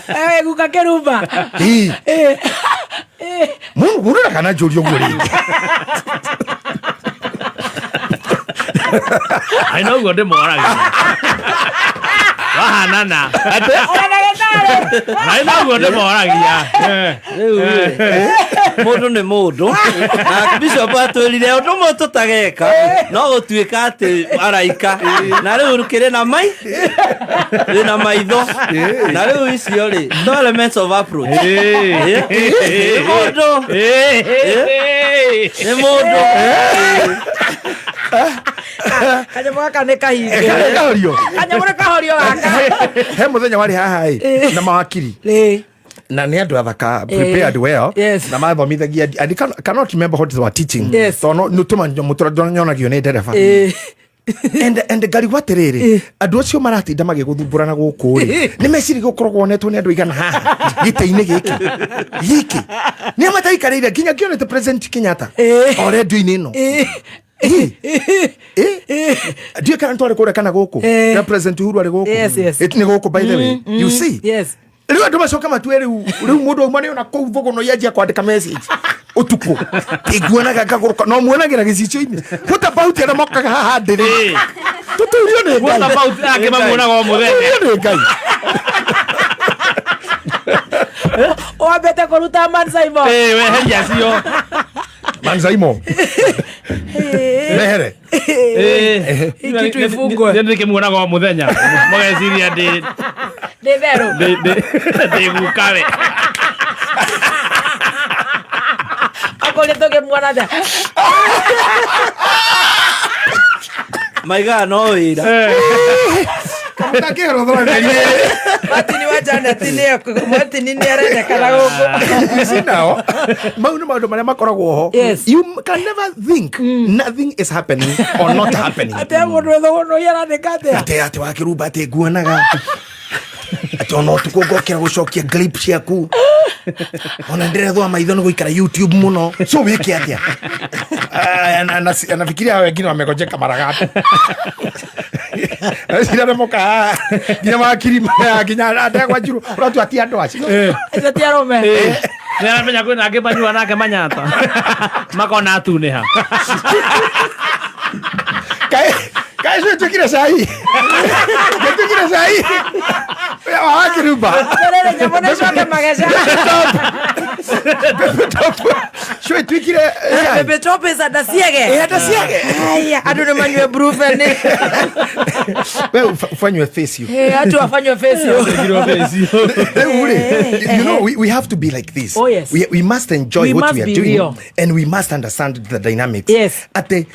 Ewe guka Kĩrumba. Ĩ. Mundu mundu ndakana njũrie ũguo rĩngĩ. Ai noguo ndĩmoragia wahanana. Ai noguo ndĩmoragia. Rĩu rĩ, mũndũ nĩ mũndũ, na bishop atwĩrire ũndũ ũmwe tũtageka no gũtuĩka atĩ araika, na rĩu kĩrĩ na mai wĩna maitho, na rĩu icio rĩ no elements of approach. Nĩ mũndũ, nĩ mũndũ. Kanyamũ gaka nĩ kahinge. Kahorio. Kanyamũ nĩ kahorio gaka. He mũthenya warĩ haha ĩ na mawakiri na nĩ andũ athaka, prepared well, na mathomithagia, and I cannot remember what they were teaching, tondũ nĩ tũma nyonagio nĩ ndereba, and ngarigwo atĩrĩrĩ, andũ acio maratinda magĩgũthumbũra na gũkũ rĩ, nĩ meciria gũkoragwo wonetwo nĩ andũ aigana haha gĩtĩ-inĩ gĩkĩ gĩkĩ, nĩ mataikarĩire nginya ngĩonete President Kenyatta o rendio-inĩ ĩno. Ndiũĩ kana nĩtwarĩ kũrĩa kana gũkũ, na President Uhuru arĩ gũkũ. Yes. Nĩ gũkũ, by the way, you see. Rĩu andũ macoke matue rĩu rĩu mũndũ auma nĩ ona kũu thũgũno yanjia kwandĩka message ũtukũ nguonaga ngagũrũka no muonagĩra gĩcicio-inĩ. What about arĩa mokaga haha ndĩrĩ tũtũrio nĩ What Ngai. about angĩ mamuonaga o mũthenya? Tũtũrio nĩ Ngai. Wambĩte kũruta Man Simon. Ĩĩ, weheria acio. Man Simon. Mehere. Hii kitu ifungwe. Nĩ ndĩkĩmuonaga o mũthenya mũgeciria ndĩ Nĩ therũ. ndĩ gukawe. Akorwo tũngĩmuona atĩa? Maigaga no wĩra. Martin wa Janet nĩ Martin nĩ arendekana gũkũ. You see now, mau nĩ maũndũ marĩa makoragwo ho. You can never think nothing is happening or not happening. Atĩa mũndũ wĩ thũgũnũ arandĩka atĩa? Atĩ atĩ wakĩrumba atĩ nguonaga atĩ ona ũtukũ ngokĩra gũcokia clip ciaku ona ndĩrethwa maitho nĩ gũikara YouTube mũno, so wĩke atĩa? Ah, anafikiria hao wengine wamegojeka mara ngapi. Eciria nĩ moka haha, nginya makiri maya, nginya andegwa njuru ũratua ti andũ acio. Acio ti arũme. Nĩ aramenya kwĩna angĩ manyua nake manyata makona atunĩha. Kaĩ kaĩ cio njĩkire cai, njĩkire cai wakĩrumba. Atĩrĩrĩ, nyamũ nĩ coke mageca. Cio ituĩkire cai. Bebe top is andasiege. Eh, andasiege. Haya, andũ nĩ manyue Brufen. We ufanywe face you. Eh, andũ afanywe face you. Rĩu rĩ, you know, we have to be like this. Oh, yes. We must enjoy We what must we are be doing real. and we must understand the dynamics. Yes. Atĩ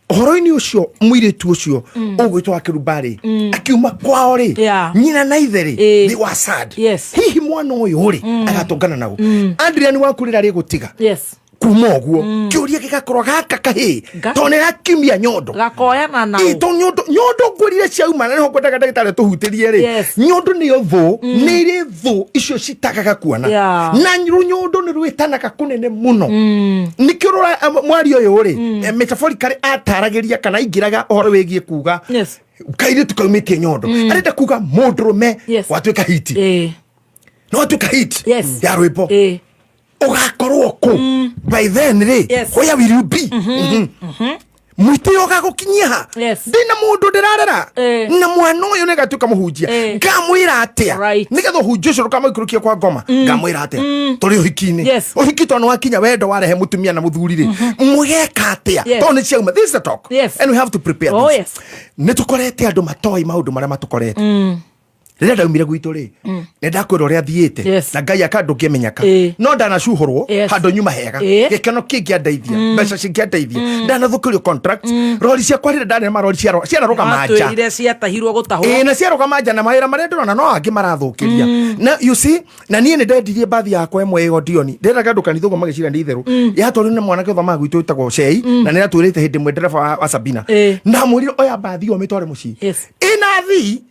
ũhoro-inĩ ũcio mũirĩtu ũcio ũgwĩtwo wa kĩrumba rĩ akiuma kwao rĩ Yeah. nyina na ithe rĩ Eh. they were sad. Yes. Hihi mwana ũyũ rĩ agatũngana nao Adrian waku rĩrĩa rĩgũtiga Yes. kuma ũguo kĩũria gĩgakorwo gaka kahĩ tondũ nĩ gakiumia nyondo Gakoyana nao. Ĩ, to nyondo nyondo ngwĩrire ciauma na nĩho ngwendaga ndagĩtarĩ tũhutĩrie rĩ. Yes. Nyondo nĩyo thũ, nĩ irĩ thũ icio citagaga kuona. Yeah. Na rũnyondo nĩ rwĩtanaga kũnene mũno, nĩkĩo rũra mwaria ũyũ rĩ metaphorically ataragĩria kana aingĩraga ũhoro wĩgiĩ kuga Yes. kairĩtu kaumĩtie nyondo, arenda kuga mũndũrũme Yes. watuĩka hiti Eh. no watuĩka hit Yes. ya rwĩmbo Eh. ũgakorwo kũ by then rĩ? Yes. Where will you be? Mwĩtĩo ũgagũkinyia ha? Yes. Ndĩna mũndũ ndĩrarera Eh. na mwana ũyũ nĩ agatuĩka mũhunjia, Eh. ngamwĩra atĩa Right. nĩgetha ũhunjia ũcio ndũkamaikũrũkie kwa ngoma? Ngamwĩra atĩa tũrĩ ũhiki-inĩ? Yes. Ũhiki tondũ nĩwakinya wendo warehe mũtumia na mũthuri rĩ, mũgeka atĩa? Yes. Tondũ nĩ ciauma, this is the talk. Yes. And we have to prepare Oh, this. yes. Nĩ tũkorete andũ matoĩ maũndũ marĩa matũkorete. Rĩrĩa ndaumire gwitũ rĩ, nĩ ndakwĩra ũrĩa thiĩte Yes. na Ngai aka ndũngĩmenyeka Ĩĩ. no ndanacuhũrwo Yes. handũ nyuma hega, Ĩĩ. gĩkeno kĩngĩandeithia, mbeca cingĩandeithia, ndanathũkĩrio contract, rori ciakwa rĩrĩa ndarĩ marori ciararũgama nja. Watwĩrire ciatahirwo gũtahwo. Ĩĩ, na ciarũgama nja na mawĩra marĩa ndĩrona no angĩ marathũkĩria na you see, na niĩ nĩ ndendirie mbathi yakwa ĩmwe ĩyo ndioni ndĩraga andũ kanitha ũguo magĩcira nĩ itherũ, yatwarirwo nĩ mwanake ũthomaga gwitũ wĩtagwo Cei, na nĩ aratwĩrĩte hĩndĩ ĩmwe ndereba wa Sabina. Ĩĩ. Ndamwĩrire oya mbathi ĩyo mĩtware mũciĩ. Yes. Ĩna thii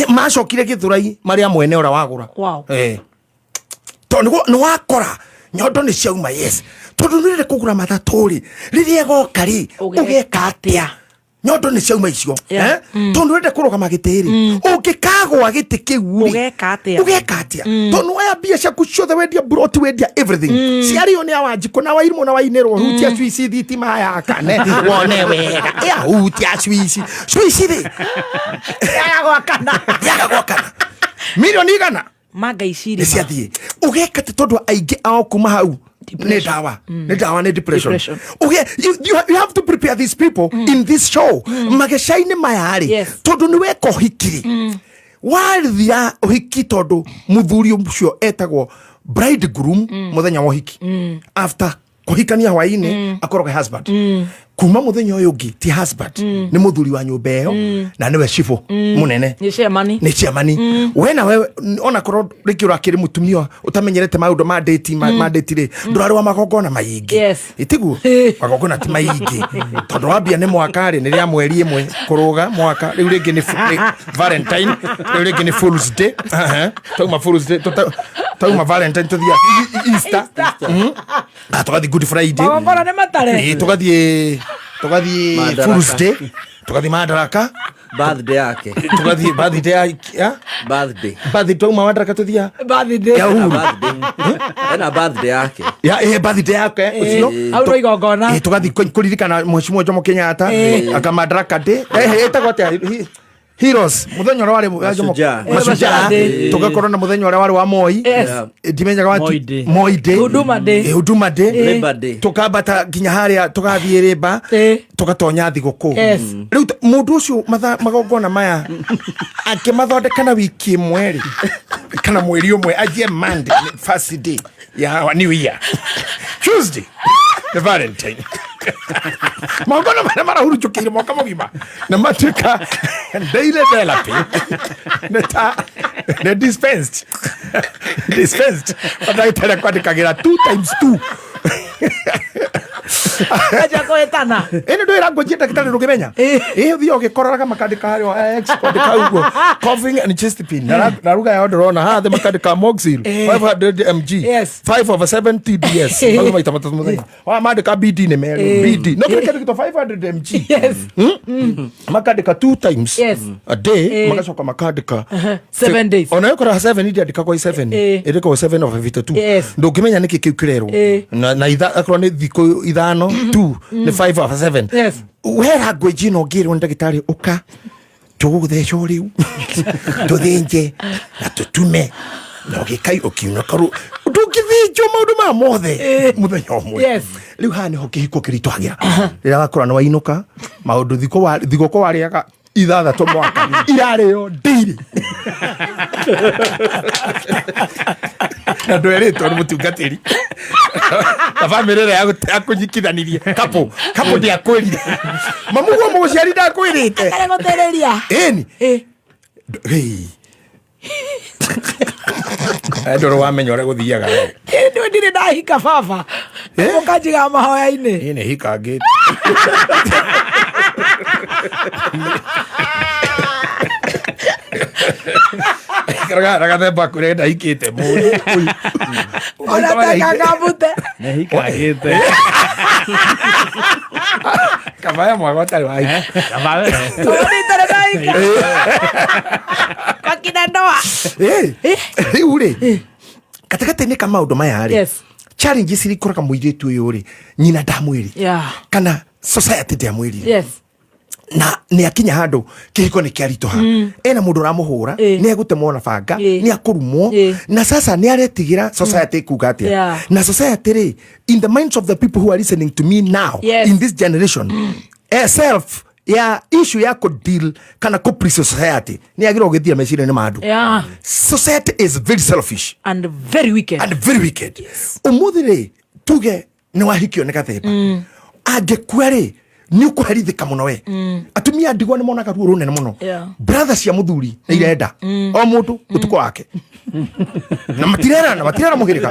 macokire gĩthũrai marĩa mwene ũrĩa wagũra. Wow. Eh. Tondũ nĩ wakora nyondo nĩ ciauma, yes, tondũ nĩ kũgũra matatũ rĩ, rĩrĩa ĩgoka rĩ, ũgeka atĩa? Nyondo nĩ ciauma icio. Yeah. Eh? Tondũ ũrenda kũrũgama gĩtĩ rĩ, ũngĩkagwa gĩtĩ kĩu rĩ, Ũgeka atĩa? Ũgeka atĩa? Tondũ woya mbia ciaku ciothe, wendia buroti, wendia everything, ciarĩo nĩ awanjikũ na wairimũ na wainĩrwo. Hutia cuici thitima yakane wone wega ĩa hutia cuici cuici rĩ Yaga gwakana. Yaga gwakana milioni 100 Manga nĩ icirima. ciathiĩ. Ũgeka atĩ tondũ aingĩ ao kuma hau nĩ ndawa, nĩ ndawa, nĩ depression. Depression. Uge, you have to prepare these people in this show mageca-inĩ maya rĩ. Yes. Tondũ nĩ weka ũhiki rĩ, wathira ũhiki, tondũ mũthuri ũcio etagwo bridegroom mũthenya wa ũhiki, after kũhikania hwaĩ-inĩ akoragwo e husband. Kuma mũthenya ũyũ ũngĩ ti husband, nĩ mũthuri wa nyũmba ĩyo na nĩwe cibũ mũnene. Nĩ chairman. Nĩ chairman. We nawe onakorwo rĩngĩ ũrakĩrĩ mũtumia ũtamenyerete maũndũ ma date ma date rĩ, ndũrarĩ wa magongona maingĩ. Yes. Ĩtiguo magongona ti maingĩ tondũ wambia nĩ mwaka rĩ, nĩ rĩa mweri ĩmwe kũrũga mwaka rĩu, rĩngĩ nĩ Valentine, rĩu rĩngĩ nĩ Fools Day. Aha. Tauma Fools Day, tauma Valentine tũthiĩ Easter. Ah, tũgathiĩ Good Friday. Magongona nĩ matare. Ĩĩ, tũgathiĩ Madaraka. Fools Day, tũgathiĩ Madaraka. Birthday yake. Tugathiĩ birthday ya Birthday. Birthday twauma Madaraka tũthiĩ birthday ya Uhuru. Ena birthday yake. Ya birthday yake ũcio. Hau no igongona. Tũgathiĩ kũririkana Mheshimiwa Jomo Kenyatta aka Madaraka Day. Ĩtagwo atĩa? Heroes muthenya ũrĩa warĩ wa Jomo Mashujaa. Mashujaa. Day. Tũgakorwo na muthenya ũrĩa warĩ wa Moi. Yes. Ndimenyaga watu Moi Day. Moi Day. Huduma Day. Huduma Day. Labor Day. Tukambata nginya harĩa tũgathiĩ rĩmba tũgatonya thigũkũ. Yes. Rĩu mũndũ ũcio magongona maya akĩmathondeka na wiki ĩmwe rĩ kana mweri ũmwe anjie Monday first day ya new year, Tuesday the Valentine, magongona marĩa marahurunjũkĩire mwaka mũgima na matuĩka daily therapy nĩ ta nĩ dispensed mandagĩtarĩ kwandĩkagĩra 2 times 2. Aja kũhĩtana. Ĩnĩ ndwĩra ngũnjie ndagĩtarĩ ndũngĩmenya ĩ ũthiĩ ũgĩkororaga makandĩka harĩa X kwandĩka ũguo coughing and chest pain na ruga yao ndĩrona haha thĩ makandĩka Moxil 500 mg. Yes. 5 over 7 TDS mau maita matatũ mũthenya wa mandĩka BD nĩ merĩ BD no kĩrĩa kĩandĩkĩtwo 500 mg. Yes. Makandĩka 2 times Yes. a day, magacoka makandĩka 7 days. Ona yo kora 7 ndĩandĩkagwo 7, ĩndĩkagwo 7 over 52. Yes. Ndũngĩmenya nĩkĩ kĩu kĩrerwo na akorwo nĩ thikũ ithano 2 nĩ 5 over 7. Yes. We language ĩno ũngĩrwo nĩ ndagĩtarĩ ũka tũgũgũthecwo rĩu tũthĩnje na tũtume na ũgĩkai ũkiuna karũ ndũngĩthĩnjwo maũndũ maya mothe mũthenya ũmwe. Yes. Rĩu haha nĩho kĩhiko kĩritũhagĩra rĩrĩa wakũra nĩ wainũka maũndũ thigũkũ warĩaga ithathatũ mwaka irarĩo daily na ndwerĩtwo nĩ mũtungatĩri na bamĩrĩ ĩrĩa yakũnyitithanirie kapũ kapũ ndĩakwĩrire mamuguo mũgũciari ndakwĩrĩte. Atarĩ gũtĩrĩria. Ĩni. Ndũrĩ wamenya ũrĩa gũthiaga we. Nĩ ndirĩ ndahika baba. Mũkanjigaga mahoya-inĩ. Niĩ nĩ hikangĩte. Gathemba kũrĩa ndahikĩte mũndũ. Ũrataka ngambute. Nĩhikangĩte. Kabaya mwaka ũtarĩ wahika. Tondũ itarĩ ndahika. Kwa kina ndoa. Rĩu rĩ gatagatĩ-inĩ ka maũndũ maya rĩ Yes. challenges iria ikoraga mũirĩtu ũyũ rĩ nyina ndamwĩrire Yeah. kana society ndĩamwĩrire Yes. na nä akinya handå kä hiko nä kä aritåha ena må ndå ramå hå ra nä egåtemwo na banga nä akå na sasa nä aretigä ra society kuga atä Yeah. na society rä in the minds of the people who are listening to me now Yes. in this generation self ya issue ya kå deal kana kå please society nä agä rwo gå thira meciria-inä ma andå. Yeah. Society is very selfish and very wicked. And very wicked. Umuthi rĩ tuge nĩ wahikio nĩ gathemba angĩkua rĩ nĩ ũkũherithĩka mũno we. Atumia a ndigwa nĩ monaga ruo rũnene mũno. Yeah. Brother cia mũthuri nĩ irenda o mũndũ ũtukũ wake na matirerana matirera mũhĩrĩga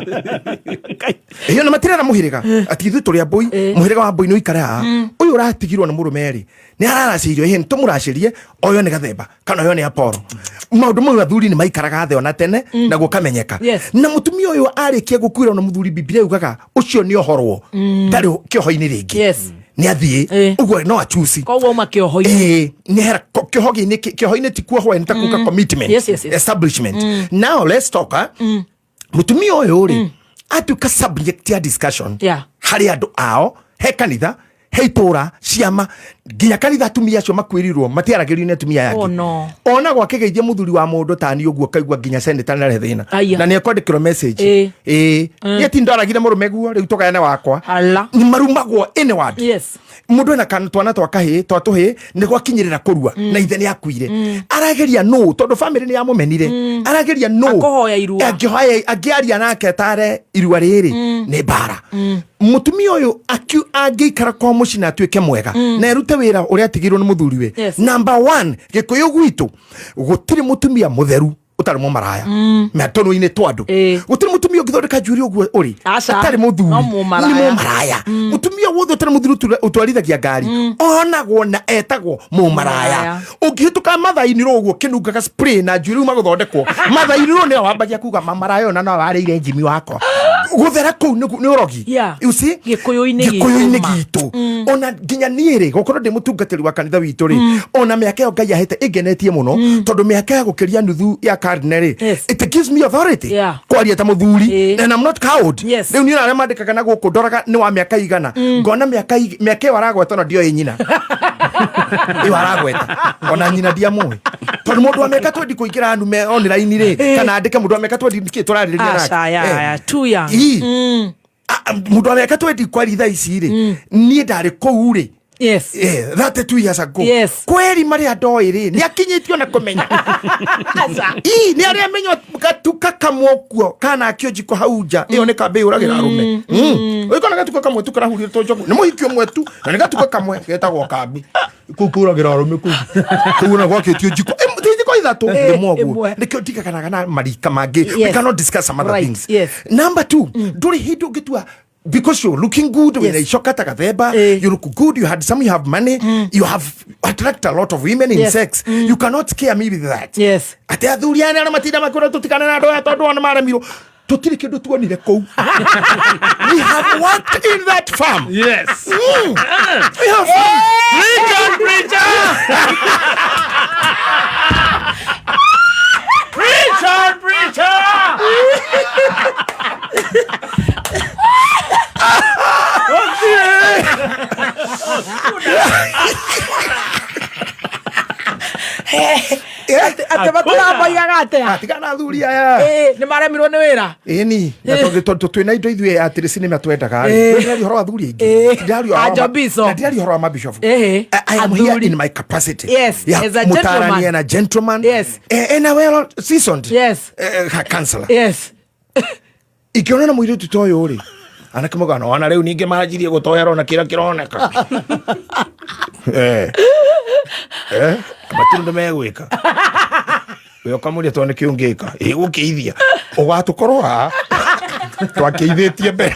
ĩyo na matirera mũhĩrĩga atĩ ithuĩ tũrĩ a mbũi mũhĩrĩga wa mbũi nĩ ũikare haha ũyũ ũratigirwo nĩ mũrũme rĩ nĩ araracĩirio ĩhĩ tũmũracĩrie oyo nĩ gathemba kana oyo nĩ aporo maũndũ mau athuri nĩ maikaraga thĩ ona tene na gũkamenyeka. Yes. Na mũtumia ũyũ arĩkia gũkuĩrwo na mũthuri Bibilia yugaga ũcio nĩ ohorwo ndarĩ kĩoho-inĩ rĩngĩ. Yes. Nĩ athiĩ ũguo no achusi Koguo uma kĩoho-inĩ. Nĩ hera kĩoho-inĩ kĩoho-inĩ ti kuohwo nĩ ta kuga commitment. Yes. Establishment. Now let's talk mũtumia ũyũ rĩ atuĩka subject ya discussion Yeah. harĩ andũ ao he kanitha he itũra ciama nginya kanitha atumia acio makuĩrĩirwo matiaragĩrio nĩ atumia aya Oh angĩ. no. Ona gwakĩgeithia mũthuri wa mũndũ tani ũguo kaigua nginya senator nĩ arehe thĩna Aya. na nĩ ekwandĩkĩrwo message ĩĩ niĩ ti ndaragire mũrũme guo rĩu tũgayane wakwa. Ala. Nĩ marumagwo inward. Yes. Mũndũ ena kana twana twa kahĩ twa tũhĩ nĩ gwakinyĩrĩra kũrua na ithe nĩ akuire arageria nũ tondũ famĩlĩ nĩ yamũmenire arageria nũ Akũhoya irua. Angĩhoya angĩaria nake tare irua rĩrĩ nĩ mbara mũtumia ũyũ angĩikara kwa mũciĩ na atuĩke mwega na erute wĩra ũrĩa atigĩirwo nĩ mũthuriwe. Yes. Number one gĩkũyũ gwitũ gũtirĩ mũtumia mũtheru ũtarĩ mũmaraya mĩatũnũ-inĩ twa andũ gũtirĩ mũtumia ũngĩthondeka njuĩrĩ ũguo ũrĩ Aca. atarĩ mũthuri. No mũmaraya. Nĩ mũmaraya mũtumia wothe ũtarĩ mũthuri ũtwarithagia ngari onagwo na etagwo mũmaraya. Mũmaraya. Ũngĩhĩtũka mathainĩ ro ũguo kĩnungaga spray na njuĩrĩ uma gũthondekwo mathainĩ ro nĩo wambagia kuga mamaraya ũyũ na no warĩire njimi wakwa. Guthera kuu ni urogi. You see, Gikuyu-inĩ Gikuyu-inĩ gitũ ma. Gitũ ona nginya niĩ rĩ, gũkorwo ndĩ mũtungatĩri wa kanitha witũ rĩ, ona mĩaka ĩyo Ngai ahete ĩngenetie mũno, tondũ mĩaka ya gũkĩria nuthu ya karine rĩ, it gives me authority kwaria ta mũthuri, and I'm not cowed. Rĩu niĩ arĩa mandĩkaga na gũkũ ndoraga nĩ wa mĩaka igana, ngona mĩaka mĩaka ĩyo aragweta ona ndioĩ nyina ĩyo aragweta, ona nyina ndiamũĩ, tondũ mũndũ wa mĩaka 20 kũingĩra ndume online rĩ, kana andĩke mũndũ wa mĩaka 20 nĩkĩ tũrarĩrĩria nake? Aca, ya, ya, too young. Ii. Ah, mũndũ wa mĩaka 20 kwari thaa ici rĩ, niĩ ndarĩ kũu rĩ, 32 years ago. Kweri marĩa ndoĩ rĩ, nĩ akinyĩtio na kũmenya. Ii, nĩ arĩa menya gatuka kamwe kuo kana akio njiko hau nja ĩyo nĩ kambĩ yũragĩra arũme. Ũgĩkona gatuka kamwe tu karahurire tũ njogu nĩ mũhiki ũmwe tu, na nĩ gatuka kamwe getagwo kambi kũu kũragĩra arũme kũu kũu ona gwakĩtio njiko. Ti njiko ithatũ ĩmwe ũguo. Ĩmwe. Nĩkĩo ndigaganaga na marika mangĩ. We cannot discuss some other things. Number two, ndũrĩ hĩndĩ ũngĩtua because you're looking good, wĩna icoka ta gathemba, you look good, you had some, you have money, you have attract a lot of women in sex, you cannot scare me with that. Atĩ athuri aya arĩa matinda makwĩra tũtigane na andũ aya tondũ ona maremirwo, tũtirĩ kĩndũ tuonire kũu. We have worked in that farm. We have. Preach on, preacher! Preach on, preacher! Atĩ matũramaigaga atĩa? Tigana na athuri aya. Nĩ maremirwo nĩ wĩra. Ĩni, na tondũ twĩna indo ithuĩ atĩrĩ cinema twendaga rĩ, ndĩraria ũhoro wa athuri aingĩ. Ndĩraria ũhoro wa Ajo Biso. Na ndĩraria ũhoro wa mabishofu. I am here in my capacity Yes, ya as a mũtarania gentleman. na gentleman and a well seasoned counselor. Ingĩona na mũirĩtu ta ũyũ rĩ, anake maugana ona rĩu ningĩ manjirie gũtoera ona kĩrĩa kĩroneka. Matirĩ ũndũ megwĩka. We ũkamũria tondũ nĩkĩ ũngĩka ĩgũkĩithia ũgatũkorwo haha twakĩithĩtie mbere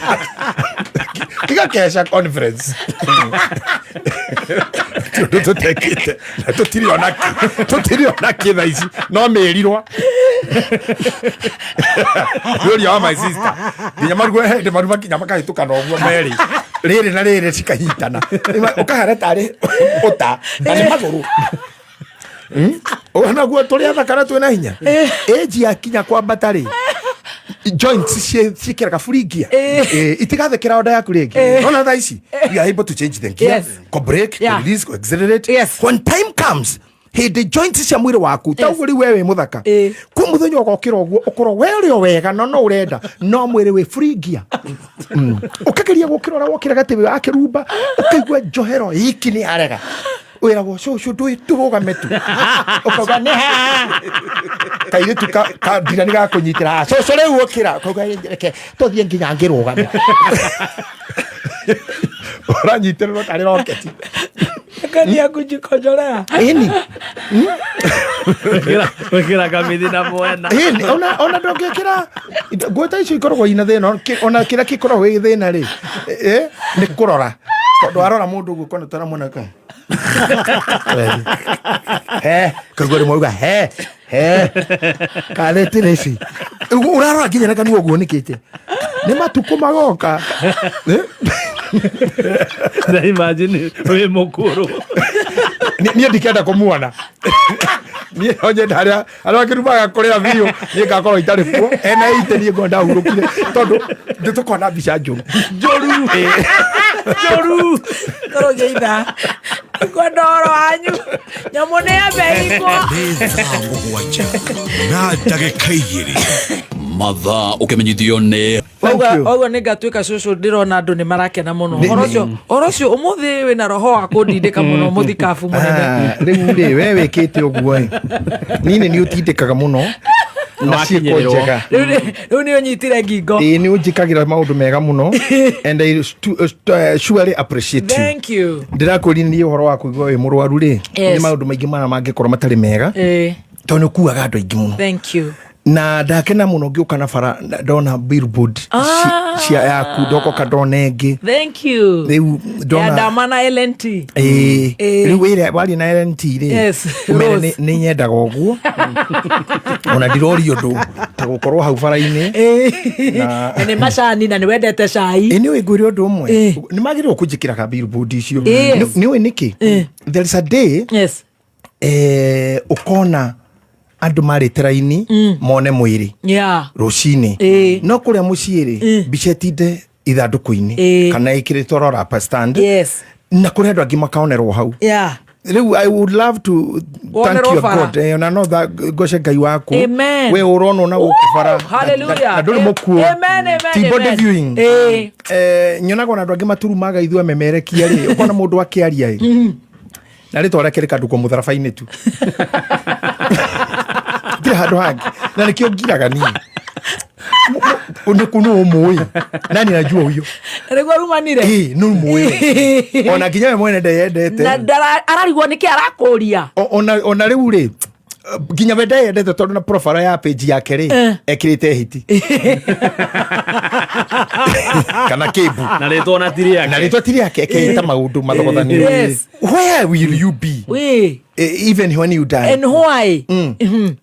tiga kesha conference tondũ tũtekĩte na tũtirĩ ona kĩ, tũtirĩ ona kĩ thaa ici no mĩrirwa rũria wa my sister nginya marugo hĩndĩ maru makinya makahĩtũka na ũguo merĩ rĩrĩ na rĩrĩ cikahitana ũkahana tarĩ ũta na nĩ magũrũ. Onaguo tũrĩ athaka na twĩna hinya, ĩnji yakinya kwambata rĩ, joints ciĩkĩraga furingia. Itigathekera onda yaku rĩngĩ. Ona thaa ici we are able to change the gear, ko break, ko release, ko accelerate. When time comes, hĩndĩ joints cia mwĩrĩ waku ta ũguo rĩu we wĩ mũthaka kwĩ mũthenya ũgokĩra ũguo ũkorwo we ũrĩ o wega no no ũrenda no mwĩrĩ wĩ furingia. Ũkageria gũkĩra ũrĩa wokĩra gatĩ wa kĩrumba ũkaigua njohero iki nĩ yarega, wĩragwo cũcũ ndũĩ tũrũgame tu, ũkauga nĩ haha kairĩtu ka ndira nĩ gakũnyitĩra haha cũcũ rĩu ũkĩra, ũkauga reke tũthiĩ nginya ngĩrũgame ũranyitĩrĩrwo tarĩ roketi. Kania kujikojorea. Ĩni. Wĩkĩra kamithi na mwena. Ĩni, ona ndũngĩkĩra nguo ta icio ikoragwo ina thĩna, ona kĩrĩa gĩkoragwo gĩ thĩna rĩ, nĩ kũrora, tondũ warora mũndũ ũguo ũkona tara mwana ka he kaigua rĩmwe auga he he karĩtĩrĩ ici ũrarora nginya na kanua ũguo nĩkĩte nĩ matukũ magoka. Na imagine wĩ mũkũrũ. Niĩ ndikenda kũmuona, niĩ no nyenda arĩa akĩrumaga kũrĩa biũ, niĩ ngakorwo itarĩ kuo ena ite niĩ ngona ndahurũkire tondũ nĩ tũkona mbica njũru. Njũru. Njũru. Toro geitha. Ngwenda ũhoro wanyu. Nyamũ nĩ yambe hingwo. Nĩ thaa 7 na ndagĩka 2 Mathaa ũkĩmenyithio nĩ Wauga nĩ ngatuĩka cũcũ, ndĩrona andũ nĩ marakena mũno. Nĩ- Ũhoro ũcio, ũhoro ũcio ũmũthĩ wĩna roho wa kũndindĩka mũno mũthikabu mũnene. Ah, rĩu rĩ we wĩkĩte ũguo ĩ niĩ nĩ ũtindĩkaga mũno na ciĩko Wakinyĩrĩrwo. njega. Rĩu nĩ ũnyitire ngingo. Ĩĩ, nĩ ũnjĩkagĩra maũndũ mega mũno and I surely appreciate you. Thank you. Ndĩrakwĩria niĩ ũhoro wa kũigua wĩ mũrwaru rĩ, nĩ maũndũ maingĩ maya mangĩkorwo matarĩ mega, tondũ nĩ ũkuaga andũ aingĩ mũno. Thank you. Na ndakena muno ngiuka na bara ndona billboard cia yaku, ndokoka ndona ĩngĩ. Thank you. Rĩu Ya ndona Dama na LNT. Ĩĩ. Rĩu wĩra waria na LNT rĩ, ũmere Rose. nĩ nyendaga ũguo, ona ndiroria ũndũ ta gũkorwo hau bara-inĩ. Na nĩ macani na nĩ wendete cai. Ĩ, nĩ ngwĩre ũndũ ũmwe, nĩ magĩrĩirwo kũnjĩkĩra ka billboard icio. Nĩ ũĩ nĩkĩ? There is a day ũkona andũ marĩte raini mone mwĩrĩ rũcinĩ, no kũrĩa mũciĩ rĩ, mbica ĩtinde ithandũkũ-inĩ kana ĩkĩrĩtwo rora stand, na kũrĩ andũ angĩ makaonerwo hau. Rĩu I would love to thank Wonerwo your bara. God, ona no ngoce Ngai waku. Amen. We ũronwo na gũkũ bara. Hallelujah. Na ndũrĩ mũkuo. Amen, amen, Ti body amen. viewing. Nyonaga ona andũ angĩ maturumaga ithuĩ amemerekia rĩ, ũkona mũndũ akĩaria ĩ, na rĩtwa rĩake rĩkandũkwo mũtharaba-inĩ tu, ndirĩ handũ hangĩ, na nĩkĩo ngiraga niĩ. Nĩ ũmũĩ nani najua huyo. Nĩguo rumanire. Ĩ, nĩ ũmũĩ, ona nginya we mwene ndeyendete. Na ararigwo nĩkĩ arakũria. Ona rĩu rĩ, nginya we ndeyendete, tondũ na profile ya page yake rĩ, ekĩrĩte hiti kana kĩmbu. Na rĩtwa ona ti rĩake. Na rĩtwa ti rĩake, ekeita maũndũ mathogothanio. Where will you be even when you die? And why?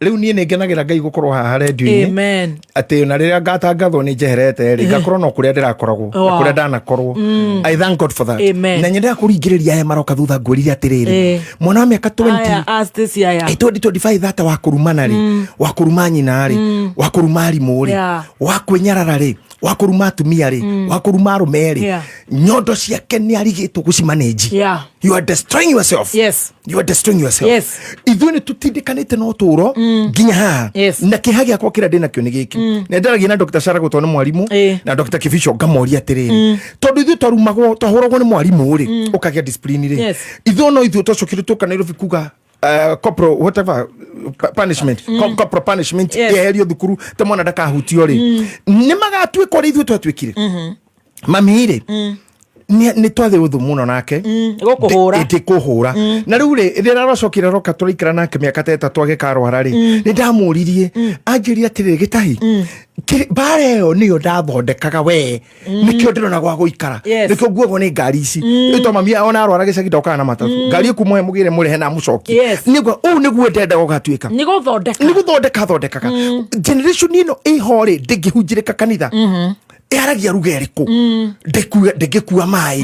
Rĩu niĩ nĩ ngenagĩra Ngai gũkorwo haha rendio-inĩ, Amen. atĩ ona rĩrĩa ngatangathwo nĩ njeherete rĩ, ngakorwo no kũrĩa ndĩrakoragwo na kũrĩa ndanakorwo. I thank God for that. Amen. Na nyendaga kũringĩrĩria aya maroka thutha, ngwĩrire atĩrĩrĩ, mwana wa mĩaka 20, Aya, a Stacy aya. 2025 thata wa kũrumana rĩ, wa kũruma nyina rĩ, wa kũruma arimũ rĩ, wa kwĩnyarara rĩ, wa kũruma atumia rĩ, wa kũruma arũme rĩ, nyondo ciake nĩ arigĩtwo gũcimanĩnji. You are destroying yourself. You are destroying yourself. Ithuĩ nĩ tũtindĩkanĩte na ũtũũro nginya haha. Na kĩeha gĩakwa kĩrĩa ndĩ nakĩo nĩ gĩkĩ, nĩ ndaragia na Dr. Sarah gũtwo nĩ mwarimũ na Dr. Kibicho, ngamoria atĩrĩrĩ, tondũ ithuĩ twarumagwo, twahũragwo nĩ mwarimũ rĩ, ũkagĩa discipline rĩ, ithuĩ no ithuĩ twacokire tũka Nairobi kuga corporal whatever punishment, corporal punishment yeherio thukuru ta mwana ndakahutio rĩ, nĩ magatuĩka ũrĩa ithuĩ twatuĩkire. Mami rĩ, nĩ twathĩ ũthũ mũno nake. Gũkũhũra. Ndĩkũhũra. Na rĩu rĩ, rĩrĩa aracokire roka tũraikara nake mĩaka ta 3 agĩkarwara rĩ, nĩ ndamũririe, anjĩrire atĩrĩrĩ, Gĩtahi, mbara ĩyo nĩyo ndathondekaga we, nĩkĩo ndĩrona gwa gũikara, nĩkĩo nguagwo nĩ ngari ici. Rĩu to mami ona arwara gĩcagi ndokaga na matatũ, ngari ĩkumũhe mũgĩre mũrehe na mũcoki. Nĩguo ũũ nĩguo ndendaga ũgatuĩka. Nĩ gũthondeka. Nĩ gũthondeka thondekaga. Generation ĩno ĩho rĩ, ndĩngĩhunjĩrĩka kanitha, ĩaragia ruga ĩrĩkũ? Ndĩngĩkua maĩ,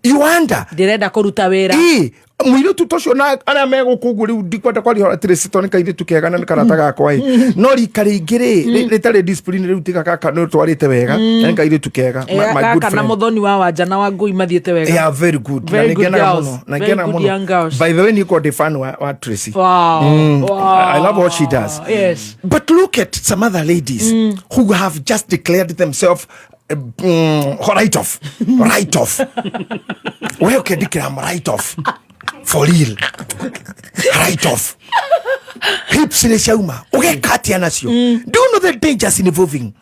you wonder. Ndĩrenda kũruta wĩra. Ĩ, mũirĩtu ta ũcio na arĩa me gũkũ ũguo rĩu, ndikwenda kwaria ũhoro atĩrĩ, cito nĩ kairĩtu kega na nĩ karata gakwa ĩ, no rika rĩngĩ rĩ, rĩtarĩ discipline rĩu, tiga gaka nĩ ũtwarĩte wega, na nĩ kairĩtu kega. My good Gaka na friend. Mũthoni wa Wanja na wa Ngui mathiĩte wega. Yeah, very good. Na Very good nĩngenaga girls. mũno. Na Very ngenaga good mũno. young girls. By the way, niko ndĩ fan wa Tracy. I love what she does. But look at some other ladies who have just declared themselves right off. Right off. We ũkĩndikĩra right off. For real. Right off. Hips nĩ ciauma. Ũgeka atĩa nacio? Do you know the dangers involving?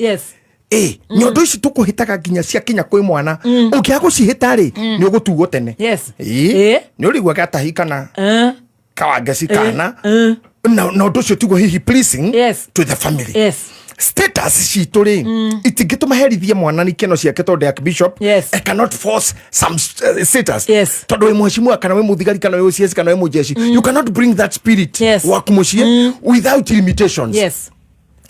Ĩ, nyondo ici tũkũhĩtaga nginya ciakinya kwĩ mwana, ũngĩaga gũcihĩta rĩ, nĩ ũgũtuo tene. Ĩ, nĩ ũrĩigua gatahi kana kawangeci kana na ũndũ ũcio tiguo hihi pleasing to the family. Status citũ rĩ, itingĩtũma herithie mwana nĩ ikeno ciake, tondũ archbishop, I cannot force some status, tondũ wĩ mheshimiwa kana wĩ mũthigari kana wĩ OCS kana wĩ mũjeshi, you cannot bring that spirit waku mũciĩ without limitations.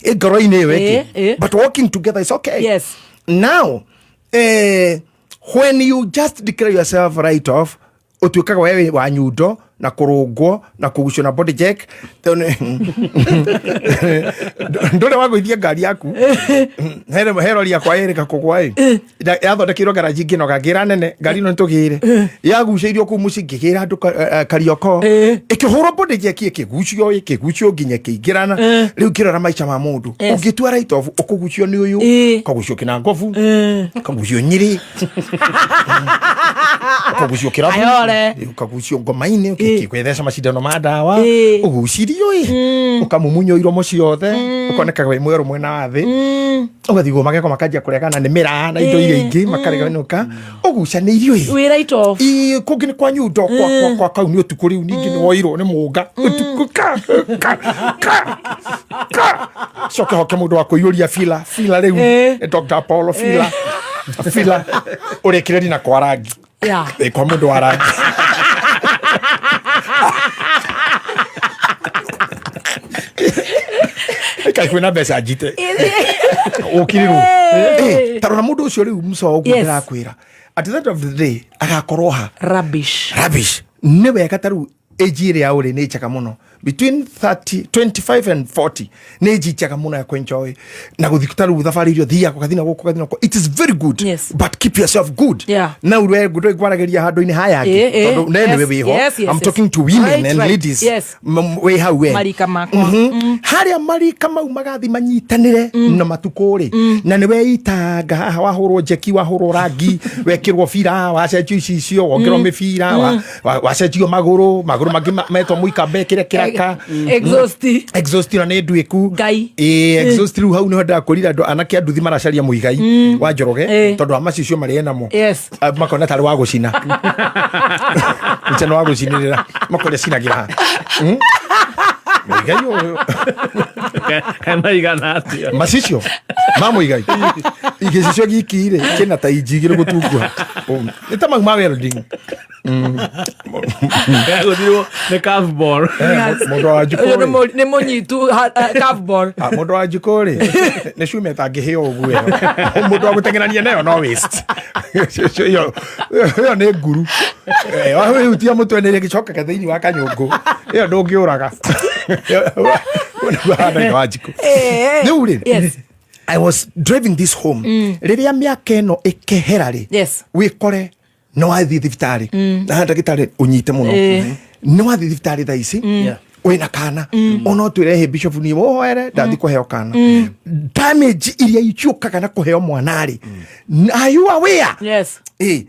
Ĩ, ngoro-inĩ ĩyo ĩngĩ. But working together is okay. Now when you just declare yourself right off, ũtuĩkaga wewe wa nyundo na kũrũngwo na kũgucio na body check. Ndũrĩ wagũithia ngari yaku herori yakwa ĩrĩka kũgwa ĩ, yathondekeirwo garaji ngĩnoga, ngĩra nene ngari ĩno nĩtũgĩre, yagucĩirio kũu mũciĩ, ngĩgĩra andũ Karioko, ĩkĩhũrwo body check, ĩkĩgucio, ĩkĩgucio nginya ĩkĩingĩrana. Rĩu ngĩrora maica ma mũndũ, ũngĩtua right off, ũkũgucio nĩ ũyũ, ũkagucio kĩnangobu, ũkagucio Nyĩrĩ, ũkagucio kĩrabu, Ayore. ũkagucio ngoma-inĩ, ũgĩtheca macindano ma ndawa, ũgucirio ĩ, ũkamumunywo iromo ciothe, ũkoneka wĩ mwerũ mwena wa thĩ, ũgathigwo magego makanjia kũregana nĩ mĩraa na indo iria ingĩ, makareganũka, ũgucanĩirio ĩ. Wĩ right off. Ĩ, kũngĩ nĩ kwa nyundo, kwa kau nĩ ũtukũ rĩu ningĩ nĩ woirwo nĩ mũnga ũtukũ ka ka ka ka. Coke hoke mũndũ wa kũiyũria fila fila rĩu. Nĩ Dr. Apollo fila fila ũrĩkĩrĩri na kwa rangi. Kwa mũndũ wa rangi. Kaĩ kwĩna mbeca njite ũkirĩrwo tarora mũndũ ũcio rĩu mũco ũguo ndĩrakwĩra at the end of the day agakorwo ha rubbish rubbish. Nĩ wega ta rĩu age ĩrĩa ũrĩ nĩ njega mũno between 30 25 and 40 nĩ age njega mũno ya kwenjoy na gũthiĩ ta rĩu thabarĩ iria ũthiaga ũgathiĩ na gũkũ ũgathiĩ na gũkũ. It is very good. But keep yourself good. Na we ngwaragĩria handũ-inĩ haya angĩ tondũ ne nĩwe wĩho. I'm talking to women and ladies. Wĩ hau we. Marika makwa. Harĩa marika mau magathi manyitanĩre na matukũ rĩ na nĩ weitanga haha wahũrwo njeki wahũrwo rangi wekĩrwo bira wacenjio icicio wongerwo mĩbira wacenjio magũrũ magũrũ mangĩ metwo mũikambe kĩrĩa kĩraka. Exhaust. Exhaust na nĩ nduĩku. Ngai. Exhaust rĩu hau nĩho ndĩrakwĩrire andũ anake a nduthi maracaria mũigai wa Njoroge tondũ wa macicio marĩa enamo. Makona tarĩ wa gũcina. Mchana wa gũcinĩrĩra makona cinagĩra ha. Mũigai ũyũ. Kaĩ maigana atĩa? Macicio ma mũigai igĩcicio giki rĩ kĩna ta inji igĩrĩ gũtunguha. Nĩ ta mau ma welding. Gũthirwo nĩ curve ball. Mũndũ wa njukũ Ũyũ rĩ. nĩ mũnyitu curve ball. Mũndũ wa njukũ rĩ nĩ cuma ĩtangĩhĩa ũguo ĩyo. Mũndũ wa gũteng'erania nayo no waste. Ĩyo nĩ nguru. Wahutia mũtwe nĩ ĩgĩcokaga thĩinĩ wa kanyũngũ. Ĩyo ndũngĩũraga. Nĩguo hana wa njukũ. Rĩu rĩ, I was driving this home. Rĩrĩa mĩaka ĩno ĩkehera rĩ, wĩkore nĩ wathiĩ thibitarĩ. Na ndagĩtarĩ ũnyite mũno. Nĩ wathiĩ thibitarĩ thaa ici, wĩna kana. Ona ũtwĩre hĩ bishop niĩ mũhoere, ndathiĩ kũheo kana. Damage iria icukaga na kũheo mwana rĩ, are you aware?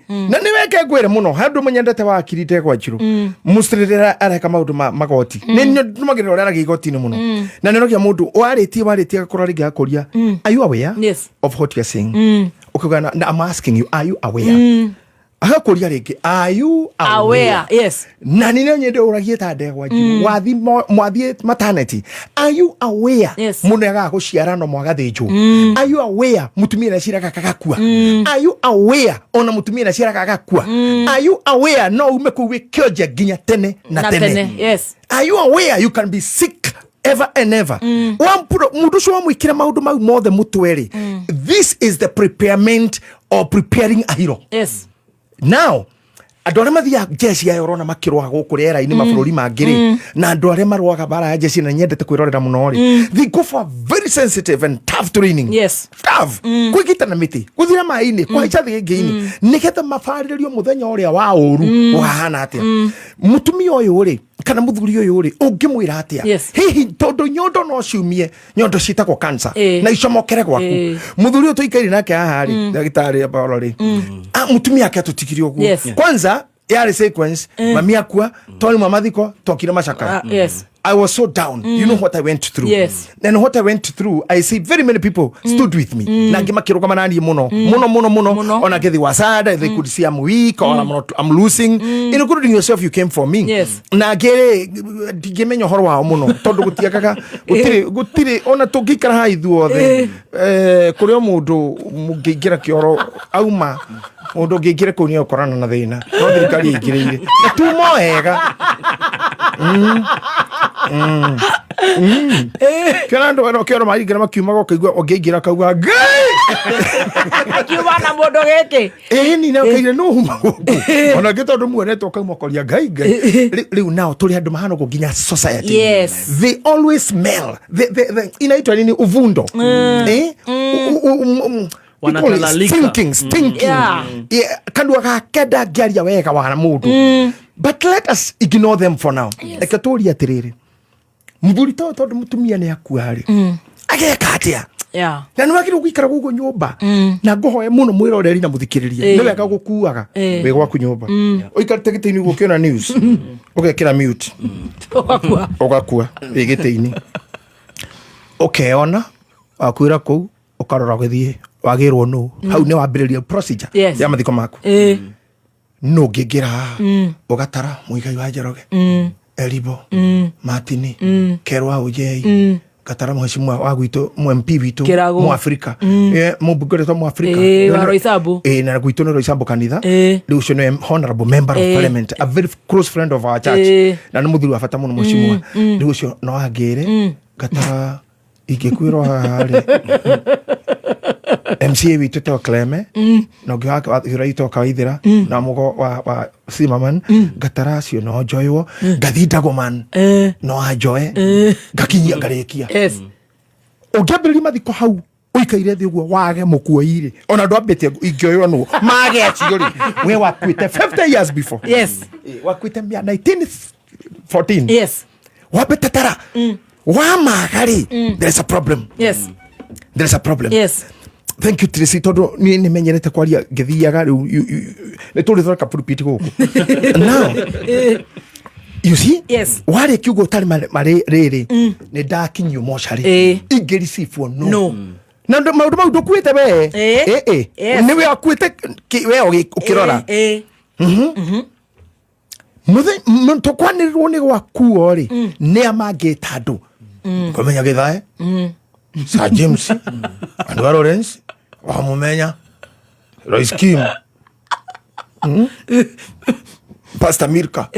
Na nĩ weke ngwĩre mũno, handũ mũnyendete wa akiri ndegwa njirũ. Mũcirĩrĩra areka maũndũ ma magoti. Nĩ nĩndũmagĩrĩra ũrĩa aragia igoti-inĩ mũno. Na nĩ ũrogia mũndũ warĩtie warĩtie agakorwo rĩngĩ akũria, are you aware of what you are saying? Ũkauga na I'm asking you, are you aware? Agakũria rĩngĩ, are you aware? Aware, yes. Na nĩ nyende ũragie ta ndegwa njirũ. Wathiĩ maternity. Are you aware? Mũndũ agaga gũciara no mwagathĩnjwo. Are you aware? Mũtumia nĩaciraga agakua. Are you aware? Ona mũtumia nĩaciraga agakua. Are you aware? No ume kũu wĩ kĩonje nginya tene na Na tene. tene, yes. Are you aware you can be sick ever and ever? Mũndũ ũcio wamwĩkĩra maũndũ mau mothe mũtwe rĩ, this is the preparement or preparing a hero. Now, andũ arĩa mathiaga jeshi aya ũrona makĩrũa gũkũ rĩera-inĩ mabũrũri mangĩ rĩ, na andũ arĩa marũaga mbara ya jeshi na nyendete kwĩrorera mũno rĩ, they go for a very sensitive and tough training. Tough. Kwĩgita na mĩtĩ, gũthira maĩ-inĩ, kũhaica thĩngĩ-inĩ, nĩgetha mabarĩrĩrio mũthenya ũrĩa wa ũru ũhana atĩa. Mũtumia ũyũ rĩ, kana mũthuri ũyũ rĩ, ũngĩmwĩra atĩa? Hihi tondũ nyondo no ciumie, nyondo ciĩtagwo cancer, na icomokere gwaku. Mũthuri ũyũ tũikaire nake haha rĩ, ndagĩtarĩ Paul rĩ, mũtumia ake atũtigire ũguo. Kwanza yarĩ sequence, mami akua, twauma mathiko, twokire macakaya. I was so down. You know what I went through. And what I went through, I see very many people stood with me. Na angĩ makĩrũgama na niĩ mũno. Mũno, mũno, mũno. Ona ngĩthiĩ Wasada, they could see I'm weak or I'm not, I'm losing. Including yourself, you came for me. Na angĩ rĩ, ndingĩmenya ũhoro wao mũno, tondũ gũtiagaga, gũtirĩ, gũtirĩ, ona tũngĩikara haha ithuothe, kũrĩ o mũndũ mũngĩingĩra kĩoro auma, mũndũ ũngĩingĩra kũu nĩegũkorana na thĩna. No thirikari ĩingĩrĩire. Na tuma wega. Kĩona andũ arĩa kĩoro maringĩra makiumaga ũkaigua ũngĩingĩra akauga, Ngai! Akiuma na mũndũ gĩkĩ. Ĩni, na ũkaire nũ uma gũkũ. Ona angĩ tondũ muonete ũkauma ũkoria, Ngai, Ngai. Rĩu nao tũrĩ andũ mahana ũguo nginya society. They always smell. Inaitwa nini? Uvundo. We call it Wanatalalika. stinking, stinking. Yeah, kanua gake ndangĩaria wega wa mũndũ. But let us ignore them for now. Reke tũrie atĩrĩrĩ, mũthuri ta ũyũ tondũ mũtumia nĩ akua rĩ, ageka atĩa? Na nĩ wagĩrĩirwo gũikara gũkũ nyũmba. Na ngũhoe mũno mwĩroreri na mũthikĩrĩria. Nĩ wega gũkuaga wĩ gwaku nyũmba. Ũikarĩte gĩtĩ-inĩ ũguo ũkĩona news, ũgekĩra mute. Ũgakua. Ũgakua wĩ gĩtĩ-inĩ. Ũkeona, wakuĩra kũu, ũkarora ũgĩthiĩ, wagĩrwo nũ. Hau nĩ wambĩrĩria procedure ya mathiko maku. Nũ ũngĩingĩra haha? Ũgatara Mũigai wa Njoroge, Eribo, Martini, Kerwa Ũnjei, Ngatara mheshimiwa wa gwitũ mu MP witũ Kĩrago. mu Afrika. Mũmbunge ũrĩa mu Afrika. Wa Roysambu. Na gwitũ nĩ Roysambu kanitha. Rĩu ũcio nĩwe honorable member of parliament, a very close friend of our church. Na nĩ mũthuri wa bata mũno mheshimiwa. Rĩu ũcio no angĩre ngatara ingĩkwĩrwo haha rĩ MCA witũ to Cleme na ũngĩ wake wa thura itũ Kawaithĩra na mũgo wa Zimmerman, ngatara acio no njoywo, ngathi Dagoman no anjoe, ngakinyia ngarĩkia. Ũngĩambĩrĩria mathiko hau ũikaire thĩ ũguo wage mũkuoi rĩ, ona ndwambĩtie ingĩoywo nũ mage acio rĩ, we wakuĩte 50 years before. Wakuĩte mĩa 1914. Wambĩte tara wamaga rĩ, there is a problem. There is a problem. Thank you, Tracy, tondũ niĩ nĩ menyerete kwaria ngĩthiaga rĩu nĩ tũrĩ thondeka pulpit gũkũ now, you see. Warĩkia ũguo ũtarĩ marĩ rĩrĩ nĩ ndakinyio mocarĩ ingĩricibwo no. No. Na maũndũ mau ndũkuĩte we. Nĩwe akuĩte we ũkĩrora. Tũkwanĩrĩrwo nĩ gwakuo rĩ, nĩ a mangĩta andũ kũmenya gĩthae Sir James andũ a Lawrence wamũmenya Royce Kim, Pastor Mirka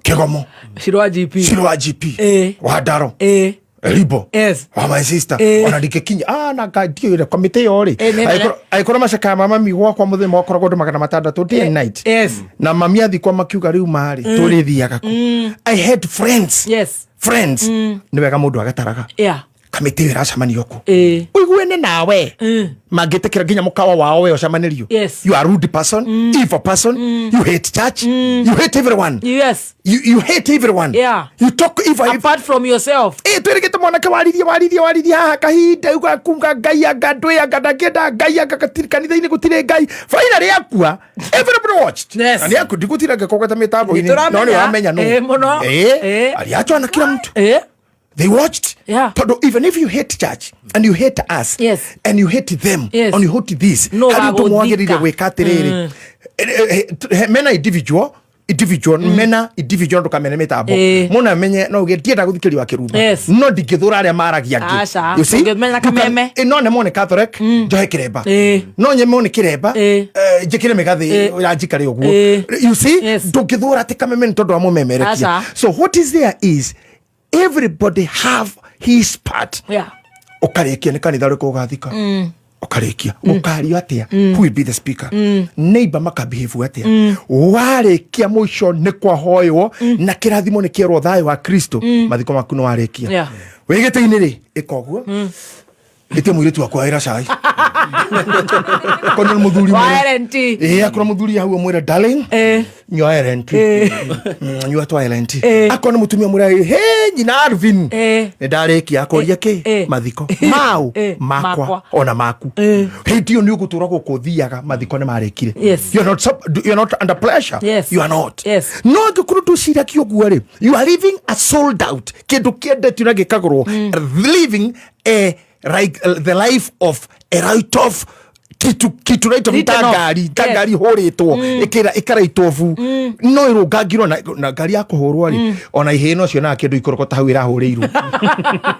Kĩgomo. Shiro wa GP. Shiro wa GP wa Ndaro. Ribo wa my sister. Ona ndingĩkinya na ngai komĩtĩ ĩyo rĩ. Nĩ nene. Angĩkorwo macakaya ma mami gwakwa mũthenya makoragwo andũ 600 day and night. Na mami athi kwa makiuga rĩu marĩ tũrĩthiaga kũ. I had friends. Friends. Nĩ wega mũndũ agataraga kamĩtĩ ĩyo ĩracemanio kũ ũiguene nawe mangĩtĩkĩra nginya mũkawa wao we ũcemanĩrio. You are a rude person, evil person. You hate church. You hate everyone. You hate everyone. You talk evil apart from yourself. Twĩrĩgĩte mwanake waririe waririe waririe haha kahinda uga kunga ngai anga ndwĩ anga ndangĩenda ngai anga kanitha-inĩ gũtirĩ ngai, finally akua, everybody watched. Na nĩ aku ndigũtira ngĩkũgweta mĩtambo-inĩ Nĩtũramenya. no nĩ wamenya nũ. Mũno. Aliachwa na kila mtu. They watched. Todo, even if you hate church and you hate us and you hate them and you hate this, No harĩ ũndũ wagũthika. mwagĩrĩire gwĩka atĩrĩrĩ. Mena individual mena individual ndũkamene mĩtambo mũno amenye no uge ndienda gũthikĩria wa kĩrumba no ndingĩthũra arĩa maragia angĩ. Aca, You see? ndũngĩmenya kameme. No nemwo nĩ Catholic njohe kĩremba, no nyemwo nĩ kĩremba njĩkĩre mĩgathĩ ya njikare ũguo. You see, ndũngĩthũra atĩ kameme nĩ tondũ wa mũmemerekia. Aca. So what is there is everybody have his part. Ũkarĩkia nĩ kanitha ũrĩkũ ũgathika, ũkarĩkia ũkario atĩa, who will be the speaker, neighbor makabehave atĩa, warĩkia mũico nĩ kwahoywo na kĩrathimo nĩ kĩerwo thayũ wa Kristo, mathiko maku nĩ warĩkia. Wĩ gĩtĩ-inĩ rĩ, ĩka ũguo, ĩtie mũirĩtu wakwa wĩra cai akorwo nĩ mũthuri Wa mwĩre- LNT. Akorwo mũthuri hau ũmwĩre, "Darling, nyua LNT. Nyua twa LNT." Akorwo nĩ mũtumia mwĩre, "He nyina Alvin, nĩ ndarĩkia." Akoria kĩ mathiko mau makwa Makwa. ona maku hĩndĩ ĩyo nĩ ũgũtũra gũkũ ũthiaga mathiko nĩ marĩkire. You are not under pressure. You are not. No angĩkorwo ndũciragia ũguo rĩ, you are living a sold out kĩndũ kĩendetio na gĩkagũrwo, living a like the life of a right off kitu right off ta Written off. ngari ta ngari hũrĩtwo ĩkaraitwo bu no ĩrũngangirwo na ngari ya kũhũrwo rĩ, ona ihĩĩ no cionaga kĩndũ ikũrũko ta hau ĩrahũrĩirwo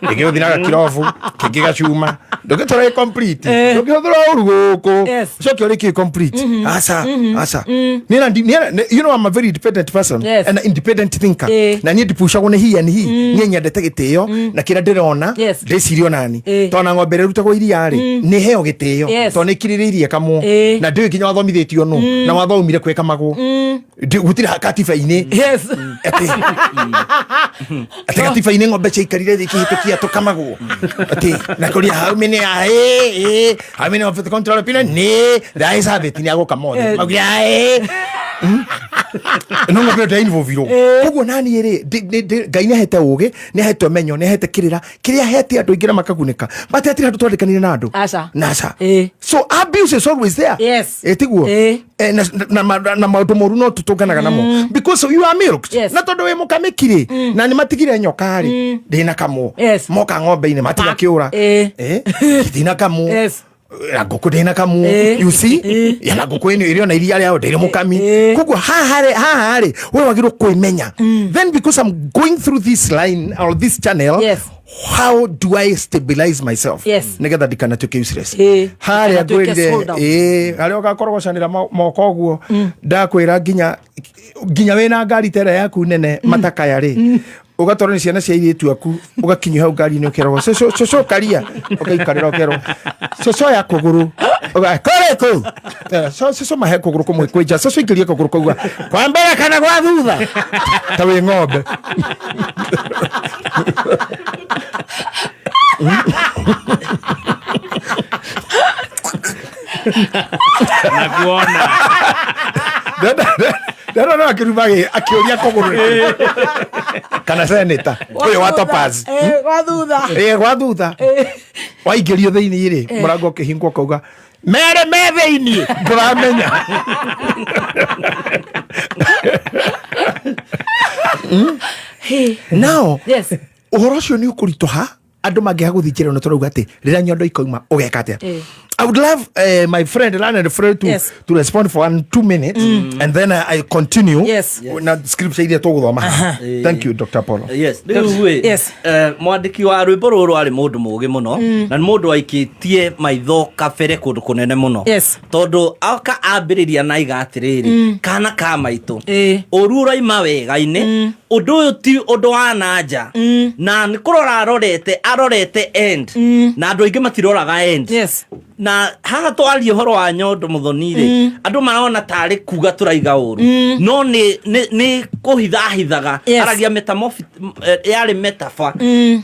ĩngĩ gũthiraga kirobu kĩngĩ gacuma ndũngĩtwara ĩ complete. Ndũngĩhũthĩra ũru gũkũ ũcoke ũrĩkie complete. Aca, aca. Niĩ na you know I'm a very independent person and an independent thinker. Na niĩ ndipucagwo nĩ hi and hi. Niĩ nyendete gĩtĩo na kĩrĩa ndĩrona ndĩcirie onani tondũ na ng'ombe ĩrĩa ĩrutagwo iria rĩ nĩ heo gĩtĩo tondũ nĩ ĩkirĩrĩirie kamwo na ndĩũĩ nginya wathomithĩtio nũ na watho umire kwĩkamagwo gũtirĩ katiba-inĩ atĩ gatiba-inĩ ng'ombe ciaikarire thĩ ikĩhĩtũkia tũkamagwo atĩ na kũria how many are how many of the control opinion nĩ the Elizabeth nĩ agũka mothe. Maugire no ng'ombe ĩyo ndĩrainvolvirwo koguo naniĩ rĩ Ngai nĩ ahete ũgĩ, nĩ ahete ũmenyo, nĩ ahete kĩrĩra kĩrĩa ahete andũ aingĩ na makagunĩka, but hatirĩ handũ twandĩkanire na andũ. Aca. Na aca. So abuse is always there. Tiguo. Na maũndũ moru no tũtũnganaga namo because you are milked na tondũ wĩ mũkamĩki rĩ na nĩ matigire nyoka rĩ ndĩna kamũ moka ng'ombe-inĩ matiga kĩũra ndina kamũ. Na ngũkũ ndĩna kamuo. You see, ya na ngũkũ ĩno ĩrĩ ona iria rĩayo ndĩrĩ mũkami. Koguo haha rĩ, haha rĩ, we wagĩrĩirwo kwĩmenya. Then because I'm going through this line or this channel, how do I stabilize myself nĩgetha ndikanatuĩke useless? Harĩa Ndikanatuĩke ngwĩrire sold out. ĩĩ, harĩa ũgakorogocanĩra moko ũguo, ndakwĩra nginya wĩna ngari ta ĩrĩa yaku nene matakaya rĩ, ũgatwarwo nĩ ciana cia airĩtu aku, ũgakinyio hau ngari-inĩ, ũkerwo, "Cũcũ, cũcũ, karia." Ũgaikarĩra, ũkerwo, "Cũcũ, ya kũgũrũ." Kũrĩ kũu. Cũcũ, mahe kũgũrũ kũmwe kwĩnja. Cũcũ, ingĩrie kũgũrũ kũu kwa mbere kana gwa thutha, ta wĩ ng'ombe. Nakuona. Ndarona akĩruma akĩũria kũgũrũ kana seneta ũyũ wa Topaz. Gwa thutha. Ĩ, gwa thutha waingĩrio thĩinĩ rĩ, mũrango ũkĩhingwo, ũkauga mere me thĩinĩ, ndũramenya. Now ũhoro ũcio nĩ ũkũritũha andũ mangĩaga gũthiĩ njĩra ĩno tũrauga atĩ rĩrĩa nyondo ikoima ũgeka atĩa. I would love my friend Leonard Fred to, to respond for 1-2 minutes and then I continue na scripture iria tũgũthoma haha. Thank you, Dr. Apollo. Yes, rĩu ĩ, mwandĩki wa rwĩmbo rũrũ arĩ mũndũ mũũgĩ mũno na nĩ mũndũ waikĩtie maitho kabere kũndũ kũnene mũno, tondũ aka ambĩrĩria na aiga atĩrĩrĩ, kana ka maitũ, ũru ũraima wega-inĩ, ũndũ ũyũ ti ũndũ wa nanja, na nĩ kũrora arorete end, na andũ aingĩ matiroraga end. Na haha twaria ũhoro wa nyondo mũthoni-rĩ, andũ marona tarĩ kuga tũraiga ũru, no nĩ kũhithahithaga. Aragia yarĩ metaphor,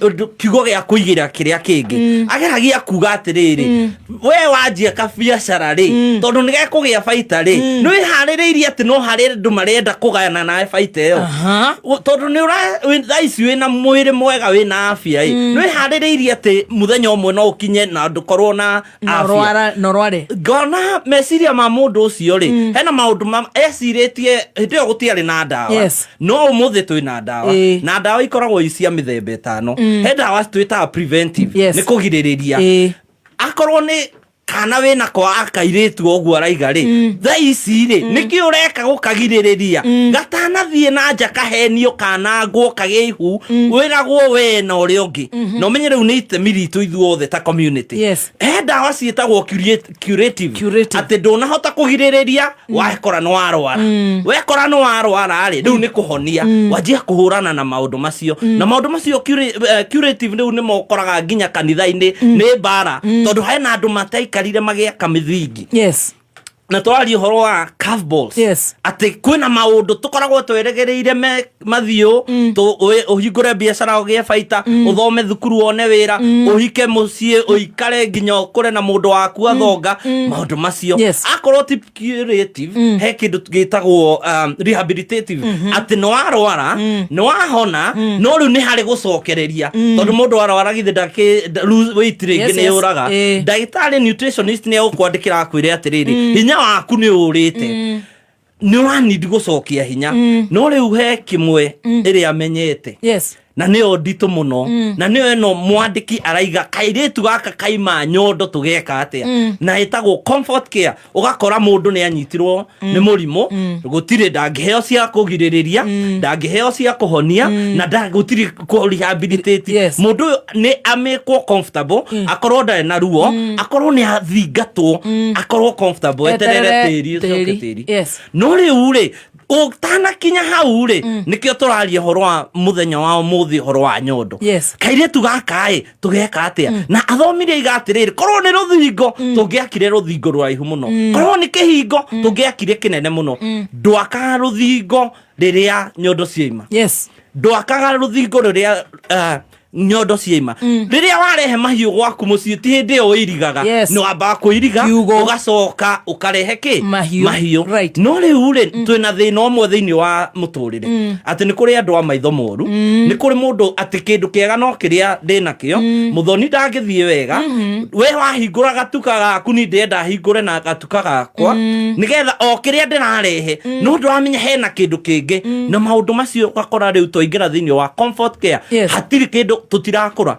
ũndũ kiugo gĩa kũigĩra kĩrĩa kĩngĩ. Ageragia kuga atĩrĩrĩ, we wanjia kabiacara rĩ, tondũ nĩ gekũgĩa baita rĩ, nĩ wĩharĩrĩirie atĩ no harĩ andũ marenda kũgayana nawe baita ĩyo? Tondũ nĩ ũra thaa ici wĩna mwĩrĩ mwega, wĩna afya ĩ, nĩ wĩharĩrĩirie atĩ mũthenya ũmwe no ũkinye na ndũkorwo na Na afya? na ũrware. Ngona meciria ma mũndũ ũcio rĩ, hena maũndũ ecirĩtie hĩndĩ ĩyo gũtiarĩ na ndawa. No ũmũthĩ twĩ na ndawa, na ndawa ikoragwo i cia mĩthemba 5. He ndawa twĩtaga preventive, nĩ kũgirĩrĩria. Akorwo nĩ kana wĩna kwa akairĩtu ũguo araiga rĩ, thaa ici rĩ, nĩkĩ ũreka gũkagirĩrĩria gatanathiĩ na nja kahenio kanangwo kagĩe ihu, wĩragwo we na ũrĩa ũngĩ? Na ũmenye rĩu nĩ itemi ritũ ithuothe ta community. He ndawa ciĩtagwo curative, atĩ ndũnahota kũgirĩrĩria, wekora nĩ warwara. Wekora nĩ warwara rĩ, rĩu nĩ kũhonia, wanjia kũhũrana na maũndũ macio. Na maũndũ macio curative rĩu nĩ mokoraga nginya kanitha-inĩ nĩ mbara, tondũ hena andũ mataikarire magĩaka mĩthingi. Na twaria ũhoro wa curveballs, atĩ kwĩna maũndũ tũkoragwo tweregereire me mathiũ, ũhingũre biacara ũgĩe baita, ũthome thukuru wone wĩra, ũhike mũciĩ ũikare nginya ũkũre na mũndũ waku athonga, maũndũ macio. Akorwo ti curative, he kĩndũ gĩtagwo rehabilitative, atĩ nĩ warwara nĩ wahona, no rĩu nĩ harĩ gũcokereria, tondũ mũndũ arwara githĩ lose weight rĩngĩ nĩ yũraga. Ndagĩtarĩ nutritionist nĩ egũkwandĩkĩra akwĩre atĩrĩrĩ, hinya waku nĩ ũrĩte, nĩ ũranindi gũcokia hinya. No rĩu he kĩmwe ĩrĩa menyete, na nĩyo nditũ mũno, na nĩyo ĩno mwandĩki araiga kairĩtu gaka kaima nyondo tũgeka atĩa, na ĩtagwo comfort care. Ũgakora mũndũ nĩ anyitirwo nĩ mũrimũ, gũtirĩ ndangĩheo cia kũgirĩrĩria, ndangĩheo cia kũhonia, na gũtirĩ kũ rehabilitate. Mũndũ ũyũ nĩ amĩkwo comfortable, akorwo ndarĩ na ruo, akorwo nĩ athingatwo, akorwo comfortable, eterere tĩri ũcoke Tĩri. tĩri. No rĩu rĩ, ũtanakinya hau rĩ, nĩkĩo tũraria ũhoro wa mũthenya wa ũmũthĩ, ũhoro wa nyondo. Kairĩtu gaka ĩ, tũgeka atĩa? Na athomire iga atĩrĩrĩ, korwo nĩ rũthingo tũngĩakire rũthingo rũraihu mũno, korwo nĩ kĩhingo tũngĩakire kĩnene mũno. Ndwakaga rũthingo rĩrĩa nyondo ciaima. Ndwakaga rũthingo rĩrĩa nyondo ciaima. Rĩrĩa warehe mahiũ gwaku mũciĩ, ti hĩndĩ ĩyo wĩirigaga. Nĩ wambaga kũiriga, ũgacoka ũkarehe kĩ? Mahiũ. Mahiũ. No rĩu rĩ, twĩna thĩna ũmwe thĩinĩ wa mũtũrĩre, atĩ nĩ kũrĩ andũ a maitho moru. Nĩ kũrĩ mũndũ atĩ kĩndũ kĩega no kĩrĩa ndĩnakĩo, mũthoni ndangĩthiĩ wega. We wahingũra gatuka gaku, ni ndĩrenda hingũre na gatuka gakwa, nĩgetha o kĩrĩa ndĩrarehe, no ndũramenya hena kĩndũ kĩngĩ. Na maũndũ macio ũgakora rĩu twaingĩra thĩinĩ wa comfort care, hatirĩ kĩndũ, tũtirakũra.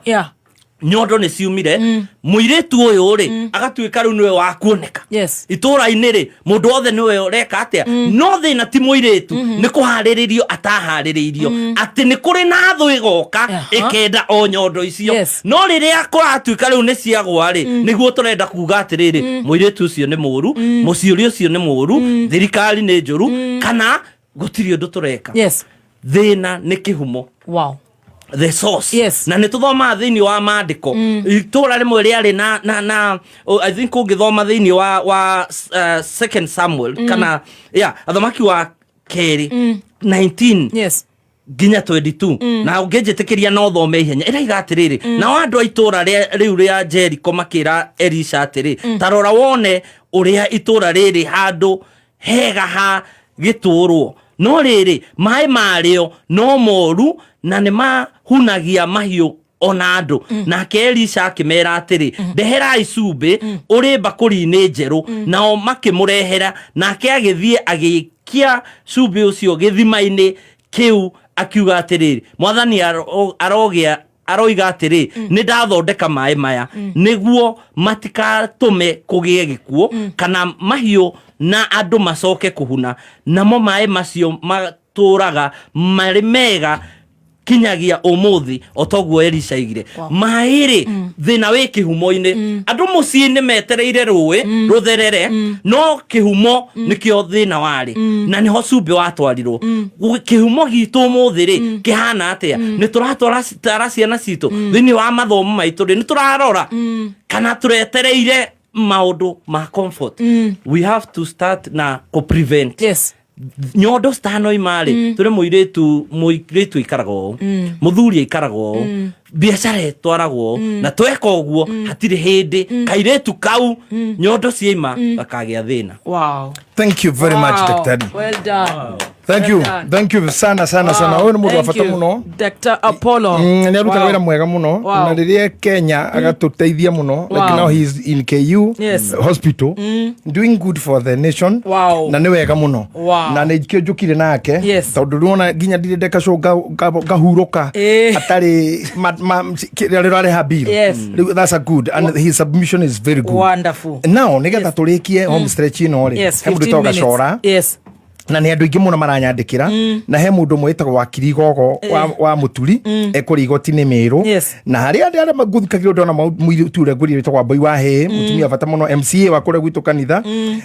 Nyondo nĩ ciumire, mũirĩtu ũyũ rĩ agatuĩka rĩu nĩwe wa kuoneka itũũra-inĩ rĩ, mũndũ wothe nĩwe ũreka atĩa. No thĩna ti mũirĩtu, nĩ kũharĩrĩrio ataharĩrĩirio atĩ nĩ kũrĩ na thũ ĩgoka ĩkenda o nyondo icio. No rĩrĩa kũratuĩka rĩu nĩ ciagwa rĩ, nĩguo tũrenda kuga atĩrĩrĩ, mũirĩtu ũcio nĩ mũru, mũciũri ũcio nĩ mũru, thirikari nĩ njũru, kana gũtirĩ ũndũ tũreka. Thĩna nĩ kĩhumo. The source. Na nä tå thomaga thä inä wa mandä itå ra rä mwe rä arä na oh, I think å ngä thoma thä inä wa Second Samuel kana yeah, Athamaki wa Kerĩ 19 nginya 22, na ũngĩnjĩtĩkĩria no thome ihenya, ĩraiga atĩrĩrĩ, nao andũ a itũũra rĩu rĩa Jeriko makĩra Elisha atĩrĩ, ta rora wone ũrĩa itũũra rĩrĩ handũ hega ha gĩtũũrwo, no rĩrĩ, maĩ marĩo no moru na nĩ mahunagia mahiũ ona andũ. Nake Elisha akĩmera atĩrĩ, ndeherai cumbĩ ũrĩ mbakũri-inĩ njerũ. Nao makĩmũrehera. Nake agĩthiĩ agĩikia cumbĩ ũcio gĩthima-inĩ kĩu, akiuga atĩrĩrĩ, Mwathani arogĩa aroiga atĩrĩ, nĩ ndathondeka maĩ maya nĩguo matikatũme kũgĩe gĩkuũ kana mahiũ na andũ macoke kũhuna. Namo maĩ macio matũraga marĩ mega kinyagia ũmũthĩ, o toguo Elisha aigire. Maĩ rĩ, thĩna wĩ kĩhumo-inĩ. Andũ mũciĩ-inĩ metereire rũĩ rũtherere, no kĩhumo nĩkĩo thĩna warĩ, na nĩho cumbĩ watwarirwo. Kĩhumo gitũ ũmũthĩ rĩ kĩhana atĩa? Nĩ tũratwara tara ciana citũ thĩinĩ wa mathomo maitũ rĩ? Nĩ tũrarora kana tũretereire maũndũ ma comfort? We have to start na kũ prevent. Nyondo citanoima rĩ, tũrĩ mũirĩtu aikaraga ũũ, mũthuri aikaraga ũũ, biacara ĩtwaragwo ũũ, na tweka ũguo hatirĩ hĩndĩ kairĩtu kau nyondo ciaima gakagĩa thĩna. Thank you very much, Daktari. Well done. Thank Well you. done. Thank you sana sana sana. Ũyũ nĩ mũndũ wa Thank bata you, mũno. Dr. Apollo. Nĩ arutaga wĩra mwega mũno na rĩrĩa e Kenya agatũteithia mũno. Like now he is in KU hospital doing good for the nation. Na nĩ wega mũno. Na nĩ kĩo njũkire nake tondũ rĩu nginya ndirĩ ndeka show ngahurũka atarĩ kĩrĩa rĩrareha bill. Rĩu that's a good, and his submission is very good. Wonderful. Now nĩgetha tũrĩkie home stretch ĩno rĩ, he mũndũ 15 wĩtagwo minutes. Gacora na nä andå aingä må no maranyandä kä ra, na he må ndå ũmwe wĩtagwo Wakiri Gogo wa Mũturi ekũrĩ igoti-inĩ Mĩrũ, na harĩ andũ arĩa ngũthikagĩrwo ndona mũirĩtu ũrĩa ngũrire wĩtagwo Wambui wa Hĩ, mũtumia bata mũno, MCA wa kũrĩa gwitũ kanitha,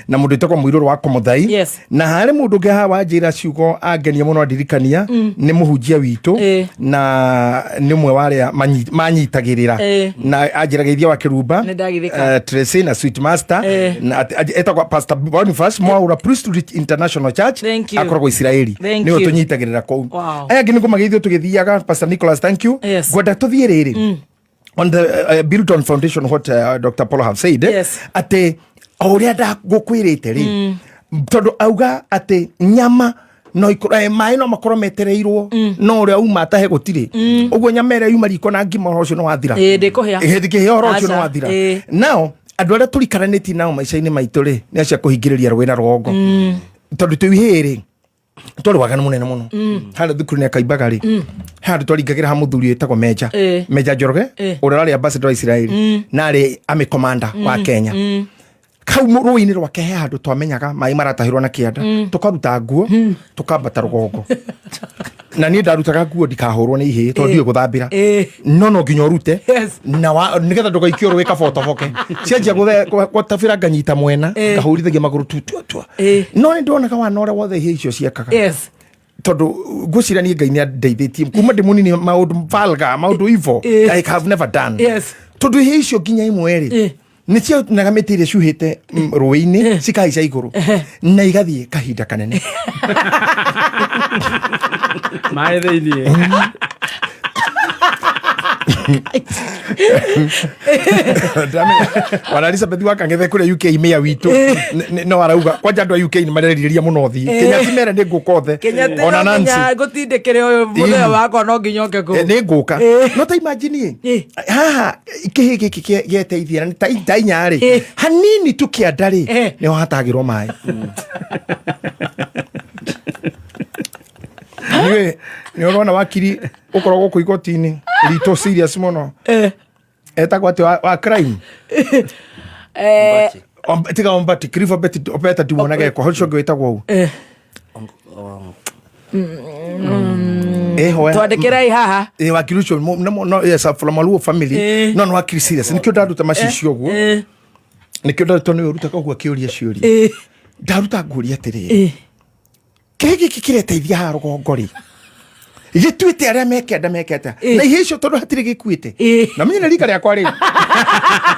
na mũndũ wĩtagwo Mũirũrũ wa Komothai, na harĩ mũndũ ũngĩ haha wanjĩra ciugo angenia mũno andirikania, nĩ mũhunjia witũ na nĩ ũmwe wa arĩa manyitagĩrĩra na anjĩra geithia wa Kĩrumba. Nĩ ndagithĩka. Tracy na Sweet Master na etagwo Pastor Boniface Mwaura, Priesthood International Church. Thank you. Akoragwo Israeli. Thank Nĩwe you. tũnyitagĩrĩra kũu. Aya angĩ nĩ kũmageithio tũgĩthiaga. Pastor Nicholas, thank you. Ngwenda tũthiĩ rĩrĩ on the built on foundation what Dr. Paul have said, atĩ o ũrĩa ndagũkwĩrĩte rĩ, tondũ auga atĩ nyama no ikorwo maĩ no makorwo metereirwo, no ũrĩa uma atahe gũtirĩ ũguo, nyama ĩrĩa yuma riko na ngima, ũhoro ũcio nĩ wathira. Ĩĩ, ndĩkũhĩa. Hĩndĩ kĩhĩa ũhoro ũcio nĩ Aca, wathira. Now andũ arĩa tũrikaranĩtie nao maica-inĩ maitũ rĩ, nĩ acio a kũhingĩrĩria rũĩ na rũgongo, tondũ twĩ ihĩĩ rĩ, twarĩ waganu mũnene mũno harĩa thukuru-inĩ ya Kaimbaga rĩ, he handũ twaringagĩra ha mũthuri wĩtagwo Meja, Meja Njoroge, ũrĩa ũrarĩ ambassador wa Israeli na arĩ army commander wa Kenya. Kau rũĩ-inĩ rwake he handũ twamenyaga maĩ maratahĩrwo na kĩanda, tũkaruta nguo tũkambata rũgongo, na niĩ ndarutaga nguo ndikahũrwo nĩ ihĩĩ tondũ ndiũĩ gũthambĩra, no nginya ũrute na nĩgetha ndũgaikio rũĩ kabotoboke. Cianjia gũtabĩra nganyita mwena, ngahũrithagia magũrũ tu tua tua. No nĩ ndonaga wana ũrĩa wothe ihĩĩ icio ciekaga, tondũ ngwĩciria niĩ Ngai nĩ andeithĩtie kuma ndĩ mũnini, maũndũ valga, maũndũ ivo I have never done, tondũ ihĩĩ icio nginya imwe rĩ, nĩ cionaga mĩtĩ ĩrĩa cuhĩte rũĩ-inĩ, cikahaica igũrũ na igathiĩ kahinda kanene. Maĩ thĩiniĩ. Wana Elizabeth wa Kangethe kũrĩa UK, mĩa witũ, no arauga kwanja andũ a UK nĩ marerirĩria mũno thiĩ Kenya, ti mere nĩ ngũka othe. Kenya ti ona no Nancy. nginya ngũtindĩkĩre ũyũ mũthenya wakwa, no nginya oke kũu. Nĩ ngũka, no ta imagine haha kĩhĩ gĩkĩ gĩeteithia na ta inya rĩ, hanini tu kĩanda rĩ, nĩho hatagĩrwo maĩ. Niĩ nĩ ũrona wakiri ũkoragwo gũkũ igoti-inĩ ritũ serious mũno. Etagwo atĩ wa crime? Tiga Ombati, Cliff Obeta ndimuonaga ekwo. Hau ũcio ũngĩ wĩtagwo ũũ. Hoya. Twandĩkĩrei haha. Wakiri ũcio no, yes, from a Luo family. No nĩ wakiri serious. Nĩkĩo ndaruta macicio ũguo. Nĩkĩo ndaruta nĩwe ũrutaga ũguo akĩũria ciũria. Ndaruta ngũria atĩrĩrĩ. Kĩrĩa gĩkĩ kĩreteithia haha rũgongo rĩ, gĩtuĩte arĩa mekenda meketa na ihe icio tondũ hatirĩ gĩkuĩte na menye nĩ rika rĩakwa rĩu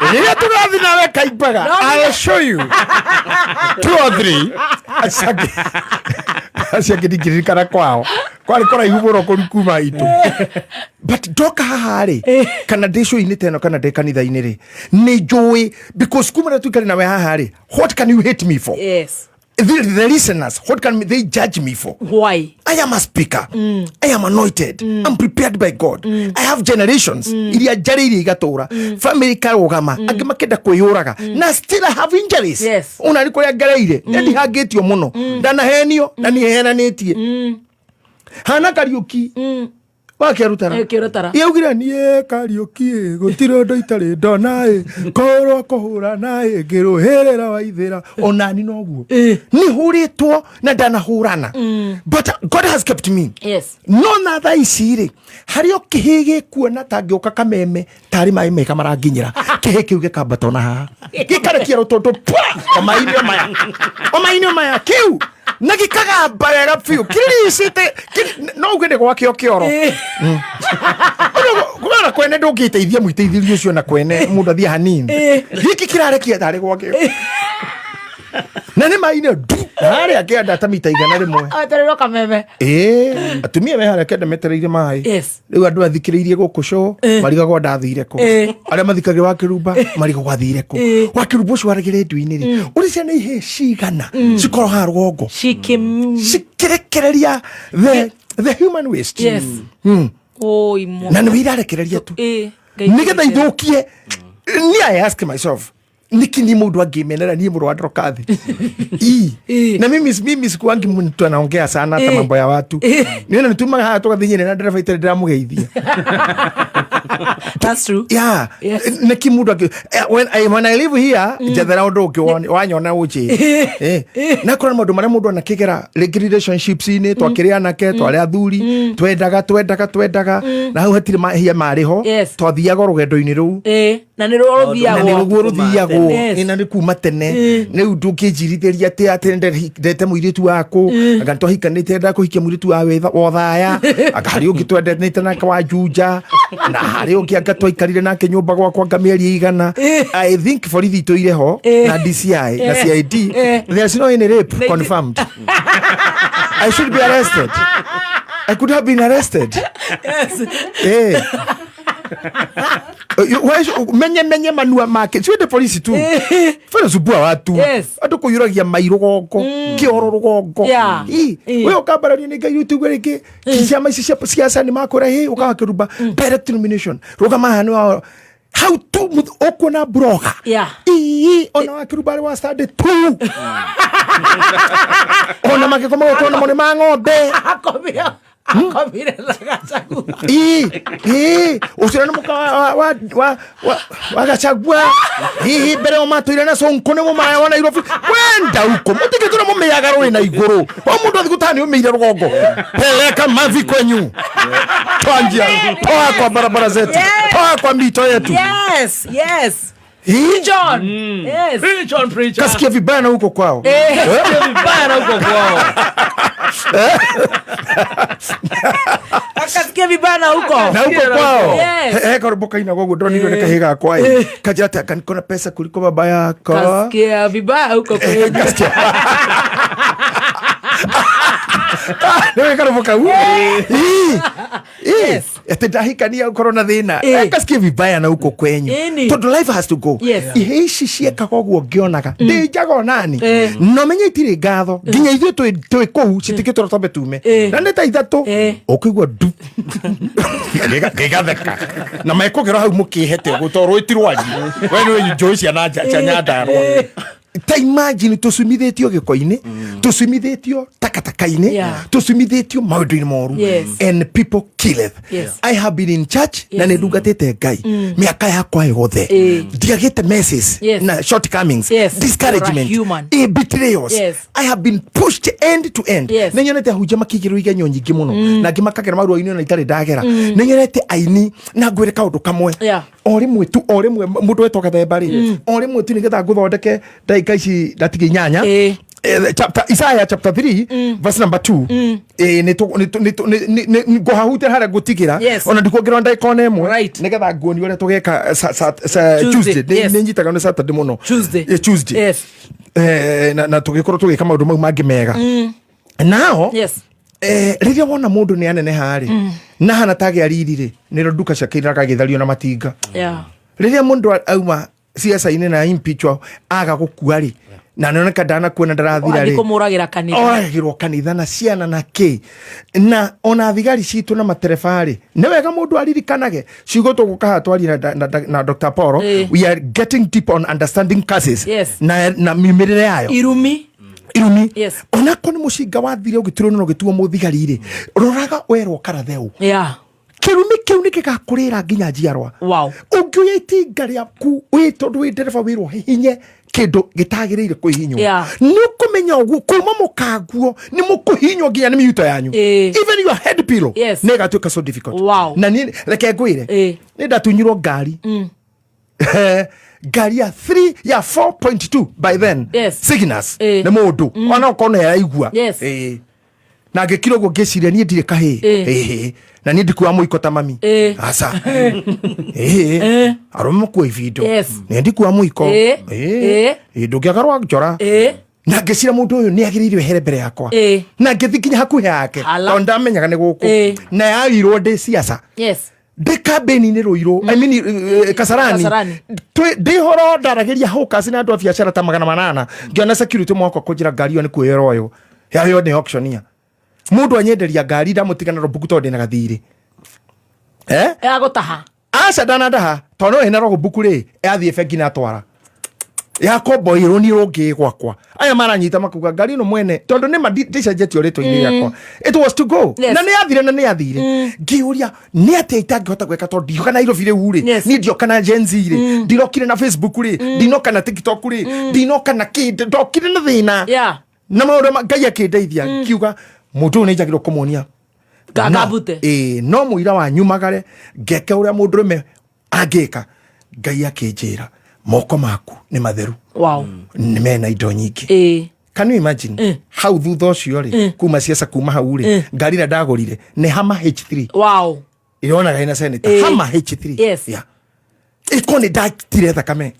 rĩrĩa tũgathiĩ nawe kaimbaga. I'll show you two or three. Acio angĩ ndingĩririkana kwao kwarĩ kũraihu mũno kũru kuma itũ, but ndoka haha rĩ, kana ndĩ show-inĩ ta ĩno kana ndĩ kanitha-inĩ rĩ, nĩ njũĩ because kuma rĩrĩa tuikare nawe haha rĩ, what can you hate me for? The listeners, what can they judge me for? Why? I am a speaker. I am anointed. I'm prepared by God. I have generations. Iria njarĩirie igatũra. Family karũgama. Angĩ makĩenda kwĩyũraga. Na still I have injuries. Ona nĩ kũrĩa ngereire. Mm. Ndihangĩtio mũno. Ndanahenio na niheananĩtie. Hana Kariũki. Wakĩarutara. Kĩrutara. Yaugire niĩ Kariũki gũtirĩ ũndũ itarĩ ndona ĩ korwo kũhũra na ĩ ngĩrũhĩrĩra waithĩra onani noguo nĩ hũrĩtwo na ndanahũrana, but God has kept me. No na thaa ici rĩ, harĩ o kĩhĩ gĩkuona tangĩũka kameme tarĩ maĩ mega maranginyĩra, kĩhĩ kĩu gĩkambata ona haha gĩkarekia rũtũndũ pwa o maĩ-inĩ o maya, o maĩ-inĩ o maya kĩu, na gĩkagamba wega biũ kĩricĩte no uge nĩ gwakĩo kĩoro. Kumana kwene ndũngĩteithia mwĩteithĩri ũcio na kwene mũndũ athiĩ hanini, gĩkĩ kĩrarekia tarĩ gwakĩo na nĩ maĩ-inĩ ndu na harĩa kĩanda ta mita 100. Wetererwo kameme. Ĩĩ, atumia me harĩa kenda metereire maĩ. Rĩu andũ athikĩrĩirie gũkũ show marigagwo ndathire kũ. Arĩa mathikagĩra wa kĩrumba marigagwo athire kũ. Wa kĩrumba ũcio waragĩra redio-inĩ rĩ, ũrĩ ciana ihĩ cigana cikorwo haha rũgongo cikĩrekereria the human waste? Oi, mo. Na nĩ irarekereria tu Ngai nĩgetha ithũkie. Ni I ask myself, niki ni mundu angimenera ni mũrũ wa Ndorokathi? Ii. Na mimi sikuangi mtu anaongea sana hata mambo ya watu. Niona nitumaga haha tũgathiĩ nyene na ndereba itarĩ ndĩramũgeithia. That's true. Yeah. Niki mundu angi when I live here, njethera ũndũ ũngĩ wanyona ũnjĩre. Na korwo maũndũ marĩa mũndũ anakĩgera rĩngĩ relationships-inĩ, twakĩrĩ anake, twarĩ athuri, twendaga twendaga twendaga, na hau hatirĩ mahia marĩ ho. Twathiaga rũgendo-inĩ rũu. Na nĩ rwo Na nĩ rũthiagwo. rũguo rũthiagwo. Na nĩ kuma tene. Rĩu ndũngĩnjirithĩria atĩ ndete mũirĩtu waku, anga nĩtwahikanĩte, ndakũhikia mũirĩtu wa Othaya, anga harĩ ũngĩ twendanĩte nake wa Juja, na harĩ ũngĩ anga twaikarire nake nyũmba gwakwa anga mĩeri ĩigana. I think borithi itũire ho na DCI na CID. There's no any rape confirmed. I should be arrested. I could have been arrested. Menye menye manua make ciwende polisi tu fena subua watu. Andũ kũiyũragia mai rũgongo, kĩoro rũgongo. We ũkambarario nĩ Ngai ũtigue rĩngĩ ciama ici cia siasa nĩ makwĩra hĩ ũkaga kĩrumba direct nomination rũgama haha nĩ wa hau tu ũkuona broga. Ii, ona wa kĩrumba arĩ wa study tu, ona mangĩkoma gũkorwo namo nĩ ma ng'ombe. Akomire akomire na Gachagua. Ii, ũcio nĩ mũka wa Gachagua. Hihi mbere o matũire na Sonko nĩ mũmaya wa Nairobi kwenda huko mũtigĩtũra mũmĩaga rũĩ na igũrũ o mũndũ athiĩ gũtaha nĩ ũmĩire rũgongo. Peleka mavi kwenyu, toa njia, toa kwa barabara zetu, toa kwa mito yetu. Yes. Ii? John. Yes. Preach on, preacher. Kasikia vibaya na huko kwao. Kasikia vibaya na huko kwao. Akasikia vibaya na huko. Na huko kwao. Yes. He karũmbo kaina goguo ndonirwo nĩ kahĩ gakwa ĩ kanjĩra atĩ anga niko na pesa kuliko baba yako. Kasikia vibaya huko kwenyu. Nĩwe karũmbo kau. Ii. Ii. Atĩ ndahikania ũkorwo na thĩna. Kasikia vibaya na huko kwenyu. Tondũ life has to go. Ihe ici ciekaga ũguo ngĩonaga ndĩ njaga onani no menye itirĩ ngatho nginya ithuĩ twĩ kũu citikĩtũra twambe tume na nĩ ta ithatũ ũkũigua ndu ngĩgatheka na mekũgera hau mũkĩhete ũguo tondũ rũĩ ti rwanyu we nĩ njũĩ cia Nyandarua. Ta imagine tũcumithĩtio gĩko-inĩ, tũcumithĩtio takataka-inĩ, tũcumithĩtio maũndũ-inĩ moru, and people killeth. I have been in church na nĩ ndungatĩte Ngai mĩaka yakwa yothe, ndiagĩte messes na shortcomings, discouragement, You're a human. Betrayals. I have been pushed end to end. Nĩ nyonete ahunjia makĩigĩrwo igenyo nyingĩ mũno, na angĩ makagera marua-inĩ ona itarĩ ndagera. Nĩ nyonete aini, na ngwĩre kaũndũ kamwe, o rĩmwe tu, o rĩmwe mũndũ wetwo Gathemba rĩ, o rĩmwe tu nĩgetha ngũthondeke ndagĩka ici ndatigia 8. Chapter Isaiah chapter 3 verse number 2. Nĩ nĩ ngũhahutĩra harĩa ngũtigĩra, ona ndikuongerera ndagĩka ona ĩmwe, nĩgetha nguonie ũrĩa tũgeka Tuesday, Tuesday. Nĩ nyitaga nĩ Saturday mũno. Tuesday. Tuesday. Na tũgĩkorwo tũgĩka maũndũ mau mangĩ mega nao. Rĩrĩa wona mũndũ nĩ aneneha rĩ, na hana tagĩa riri rĩ, nĩrĩo nduka ciake iragagĩthario na matinga. Rĩrĩa mũndũ auma ciaca-inĩ na impeachwa aga gũkua rĩ, na nĩoneka ndanakua na ndarathira Wathiĩ rĩ, kũmũragĩra kanitha. Oragĩrwo kanitha na ciana na kĩ, na ona thigari citũ na matereba rĩ, nĩ wega mũndũ aririkanage ciugo tũgũka haha twarie na Dr. Paul. We are getting deep on understanding curses na miumĩrĩre yayo. Irumi. Irumi. Onakorwo nĩ mũcinga wathire ũgĩturwo na ũgĩtuo mũthigari rĩ, roraga werwo karatheu. Kĩrumi kĩu nĩ gĩgakũrĩra nginya njiarwa. Ũngĩoya itinga rĩaku wĩ tondũ wĩ ndereba wĩrwo hihinye kĩndũ gĩtagĩrĩire kwĩhinywo, nĩ ũkũmenya ũguo kuma mũkanguo nĩ mũkũhinywo nginya nĩ mĩuto yanyu. Even your head pillow nĩ ĩgatuĩka so difficult. Na niĩ reke ngwĩre, nĩ ndatunyirwo ngari, ngari ya 3 ya 4.2 by then, Cygnus, nĩ mũndũ ona okorwo nĩ araigua. Na ngĩkira ũguo ngĩciria niĩ ndirĩ kahĩĩ. Ĩĩ. Na niĩ ndikuaga mũiko ta mami. Aca. Ĩĩ. Arũme makua ibindo. Nĩ ndikuaga mũiko. Ĩĩ. Ĩĩ, ndũngĩaga rwa njora. Na ngĩcira mũndũ ũyũ nĩ agĩrĩire ehere mbere yakwa, na ngĩthi nginya hakuhĩ yake, Ala. tondũ ndamenyaga nĩ gũkũ. Na yairwo ndĩ ciaca, ndĩ kambĩni-inĩ Rũirũ, I mean, Kasarani. Kasarani. Ndĩ horo ndaragĩria hawkers na andũ a biacara ta 800, ngĩona security mwaka kũnjĩra ngari ĩyo nĩ kuoyerwo ũyũ yayo nĩ auctioneer. Mũndũ anyenderia ngari ndamũtigana robuku tondũ ndĩna gathirĩ. Ya gũtaha. Aca, ndanandaha tondũ no ĩna robuku rĩ, yathiĩ bengi na atwara yakomboirwo nĩ ũngĩ gwakwa. Aya maranyita makuga ngari ĩno mwene tondũ nĩ ma ndĩcenjetio rĩtwa-inĩ rĩakwa. It was to go. Na nĩ yathire, na nĩ yathire. Ngĩũria nĩ atĩa itangĩhota gwĩka tondũ ndioka Nairobi rĩu rĩ, niĩ ndioka na Gen Z rĩ, ndirokire na Facebook rĩ, ndinoka na TikTok rĩ, ndinoka na kĩ, ndokire na thĩna na maũndũ Ngai akĩndeithia, ngiuga mũndũ ũyũ nĩ njagĩrĩirwo kũmuonia. Gabute. Ĩĩ, no mũira wa nyumagare ngeke ũrĩa mũndũrũme angĩka. Ngai akĩnjĩra moko maku nĩ matheru, nĩ mena indo nyingĩ. Can you imagine, hau thutha ũcio rĩ, kuma ciaca, kuma hau rĩ, ngari ĩrĩa ndagũrire nĩ Hummer H3. Ĩronaga ĩna senator. Hummer H3. Yeah. Ĩko nĩ ndatire thakame.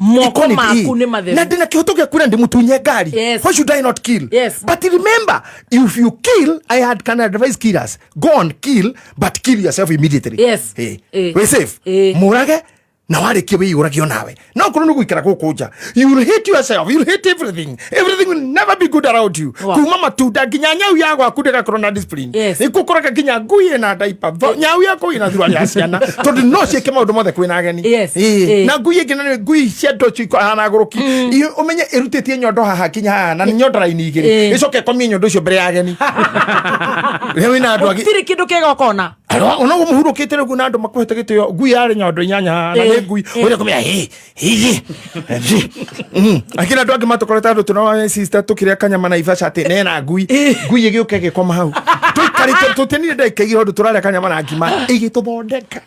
Moko Ĩko nĩ- maku nĩ matheru. Na ndĩna kĩhoto gĩa kwĩra ndĩmũtunye ngari. Why should I not kill? But remember, if you kill, I had can advise killers, go on kill, but kill yourself immediately. Hey. We safe. Mũrage na warĩkia wĩyũragio nawe, no korwo nĩ gũikara gũkũ nja, you will hate yourself, you will hate everything, everything will never be good around you. Kuma matunda nginya nyau ya gwaku ndĩgakorwo na discipline. Ĩgũkoraga nginya ngui ĩna diaper, nyau yaku ĩna thurari ya ciana tondũ no ciĩke maũndũ mothe kwĩna ageni. Ĩĩ. Na ngui ĩngĩ na nĩ ngui cia ndocio ihana gũrũki. Ũmenye ĩrutĩtie nyondo haha nginya haha na nĩ nyondo raini igĩrĩ, ĩcoke ĩkomie nyondo icio mbere ya ageni rĩu ĩna andũ angĩ. Gũtirĩ kĩndũ kĩega ũkona. Ona mũhurũkĩte rĩu na andũ makũhete gĩtĩo, ngui yarĩ nyondo 8 haha na nĩ ngui ũrĩa kũmĩa hĩ hihi. Akĩra andũ angĩ matũkorete andũ tũna sister tũkĩrĩa kanyama na ibaca atĩ nena ngui, ngui ĩgĩũka ĩgĩkoma hau tũikarĩte tũtenire ndagĩka 2 ũndũ tũrarĩa kanyama na ngima ĩgĩtũthondeka.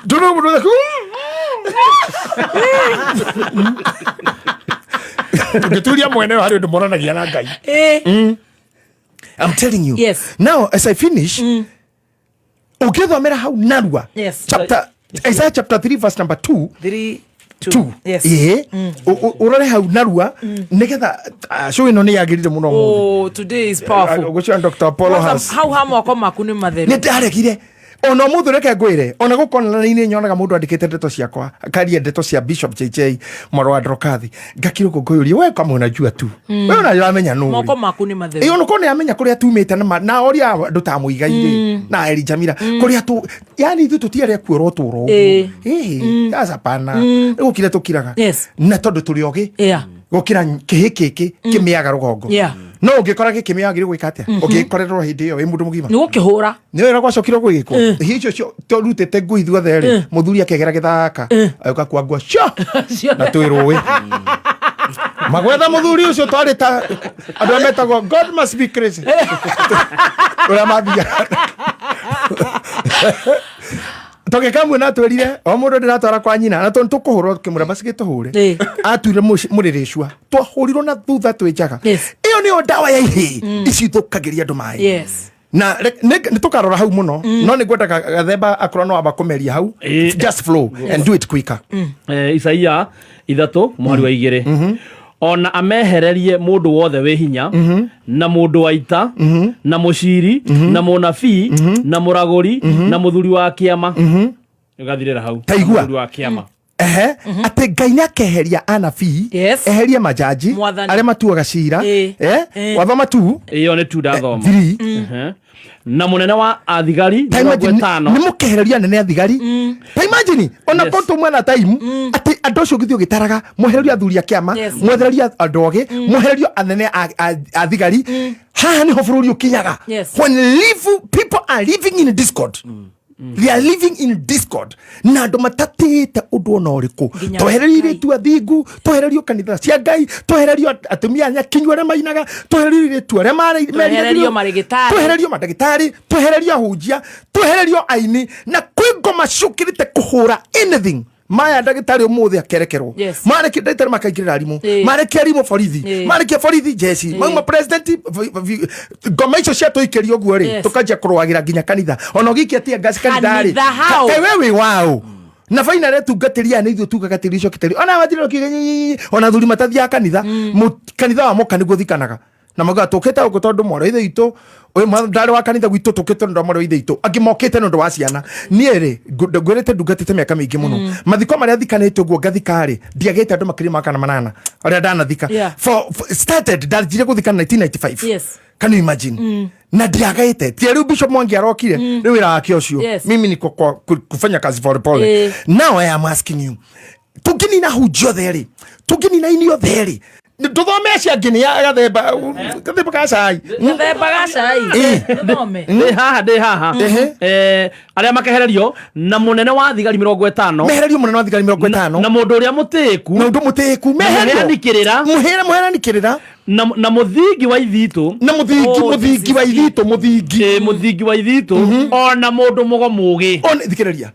Ndũrũ mũndũ ngĩturia mwene harĩ ũndũ monanagia na Ngai. I'm telling you. Now, as I finish, ũngĩthomera hau narua, chapter Isaiah chapter 3 verse number 2. 3 2. Yes. Ĩĩ. Ũrore hau narua nĩgetha show ĩno nĩ yagĩrire mũno ũmũthĩ. Oh, today is powerful. Gũcio Dr. Apollo Kwanza has hau ha moko maku nĩ matheru. Nĩ ndaregire. Ona ũmũthĩ reke ngwĩre, ona gũkũ online-inĩ nyonaga mũndũ andĩkĩte ndeto ciakwa, akaria ndeto cia Bishop JJ mwarũ wa Ndorokathi, ngakirwo ngũyũria we kama unajua tu. We ũramenya nũ. Moko maku nĩ matheru. Ĩyo nĩko nĩ amenya kũrĩa tumĩte na na oria andũ ta Mũigai rĩ na Eli Jamila kũrĩa tu yani ithuĩ tũtiarĩ akuo ũtũũro ũguo. Ĩhĩ, aca pana. Nĩ gũkira tũkiraga. Na tondũ tũrĩ ogĩ gũkĩra kĩhĩ gĩkĩ kĩmĩaga rũgongo. No ũngĩkora gĩkĩmĩaga wagĩrĩirwo gwĩka atĩa? Ũngĩkorerwo hĩndĩ ĩyo wĩ mũndũ mũgima. Nĩ gũkĩhũra. Nĩ wĩra gwacokire gwĩkwo. Hihi icio cio tũrutĩte ngui ithuothe rĩ, mũthuri akegera gĩthaka, agĩũka kwa ngua cio na twĩ rũĩ. Magwetha mũthuri ũcio twarĩ ta andũ arĩa metagwo God must be crazy. Ũrĩa mathiaga. Tũgĩkamuona atwĩrire o mũndũ ndĩratwara kwa nyina na tondũ tũkũhũrwo kĩmũra macigĩtũhũre atuire mũrĩrĩcua twahũrirwo na thutha twĩ njaga. Ĩyo nĩyo ndawa ya ihĩĩ ici ithũkagĩria andũ maĩ. Na nĩ tũkarora hau mũno, no nĩ ngwenda Gathemba akorwo no amba kũmeria hau, just flow and do it quicker. Isaia 3 mũhari wa 2, ona amehererie mũndũ wothe wĩ hinya na mũndũ wa ita na mũciri na mũnabii na mũragũri na mũthuri wa kĩama. Ũgathirĩra hau. Taigua. Mũthuri wa kĩama. Ehe, atĩ Ngai nĩ akeheria anabii, eherie majaji Mwathani. arĩa matuaga cira. Wathoma tu. Ĩyo nĩ tu ndathoma. Three. Na mũnene wa athigari Ta mĩrongo imagine, ĩtano. nĩ mũkehereria anene a thigari. Ta imagine ona yes. Konto na time atĩ andũ acio ũgĩthiĩ ũgĩtaraga, mwehererio athuri a kĩama, mwehererio andũ ogĩ, mwehererio anene a thigari. Haha nĩho bũrũri ũkinyaga. When live, people are living in discord. They are living in discord na andũ matatĩte ũndũ ona ũrĩkũ. Nginya Twehererio irĩtu athingu, twehererio kanitha cia Ngai, twehererio atumia nyakinyu arĩa mainaga, twehererio irĩtu arĩa Twehererio marĩgĩtarĩ. Twehererio mandagĩtarĩ, twehererio ahunjia, twehererio aini, na kwĩ ngoma ciũkĩrĩte kũhũra anything. Maya ndagĩtarĩ ũmũthĩ akerekerwo. Marĩkia ndagĩtarĩ makaingĩrĩra arimũ. Marĩkia arimũ borithi. Marĩkia borithi jeci. Mauma president ngoma icio ciatũikĩria ũguo rĩ, tũkanjia kũrũagĩra nginya kanitha ona ũgĩikia tia ngasi kanitha rĩ. Kanitha hau. Kaĩ we wĩ waũ na baina aretungatĩria aya nĩ ithuĩ tugaga tĩri ũcio kĩtĩri ona wathire ũkiuga nyi ona athuri matathiaga kanitha. Kanitha wa moka nĩguo thikanaga na maugaga tũkĩte gũkũ tondũ mwarĩ wa ithe witũ ũyũ ndarĩ wa kanitha gwitũ, tũkĩte nĩ ũndũ wa mwarĩ wa ithe witũ, angĩ mokĩte nĩ ũndũ wa ciana. Niĩ rĩ, ngwĩrĩte ndungatĩte mĩaka mĩingĩ mũno. Mathiko marĩa thikanĩte ũguo ngathika rĩ, ndiagĩte andũ makĩria ma 8 arĩa ndanathika. For started ndanjire gũthika 1995. Can you imagine? Na ndiagaite tia rĩu Bishop Mwangi arokire rĩu wĩra wake ũcio. Mimi niko kwa kufanya kazi pole pole. Now I am asking you, tũngĩnina hunjia othe rĩ, tũngĩnina ini othe rĩ, ndũthome acio angĩ nĩ ya gathemba gathemba ka cai. Gathemba ga cai. Tũthome. Ndĩ haha, ndĩ haha. Arĩa makehererio na mũnene wa thigari 50. Mehererio mũnene wa thigari 50. Na mũndũ ũrĩa mũtĩĩku. Na ũndũ mũtĩĩku. Mehererio. Mũheani kĩrĩra. Mũheani kĩrĩra. Na mũthingi wa ithitũ. Na mũthingi, mũthingi wa ithitũ, mũthingi. Mũthingi wa ithitũ. Ona mũndũ mũgo mũgĩ. Ona thikĩrĩria.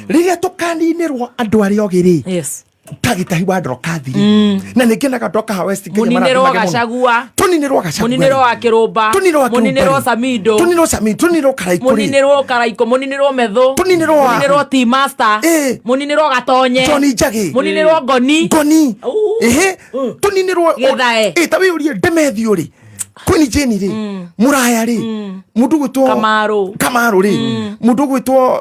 Rĩrĩa tũkaninĩrwo andũ arĩa ogĩ rĩ. Ta gĩtahi wa Ndorokathi rĩ. Na nĩ ngenaga ndoka West Kenya Mũninĩrwo marathimage mũno. Gachagua. Tũninĩrwo Gachagua. Mũninĩrwo wa Kĩrũmba. Tũninĩrwo wa Kĩrũmba Mũninĩrwo rĩ. Samido. Tũninĩrwo Samido, tũninĩrwo Karaikũ rĩ. Mũninĩrwo Karaikũ, mũninĩrwo Methu. Tũninĩrwo wa- Mũninĩrwo Tea Master. Mũninĩrwo Gatonye. Johnny Njagi. Mũninĩrwo Ngoni. Ngoni. Ehe. Tũninĩrwo Gĩthae. Ta wĩyũrie Ndemethio rĩ. Queen Jane rĩ. Mũraya rĩ. Mũndũ ũgwĩtwo Kamaru. Kamaru rĩ. Mũndũ ũgwĩtwo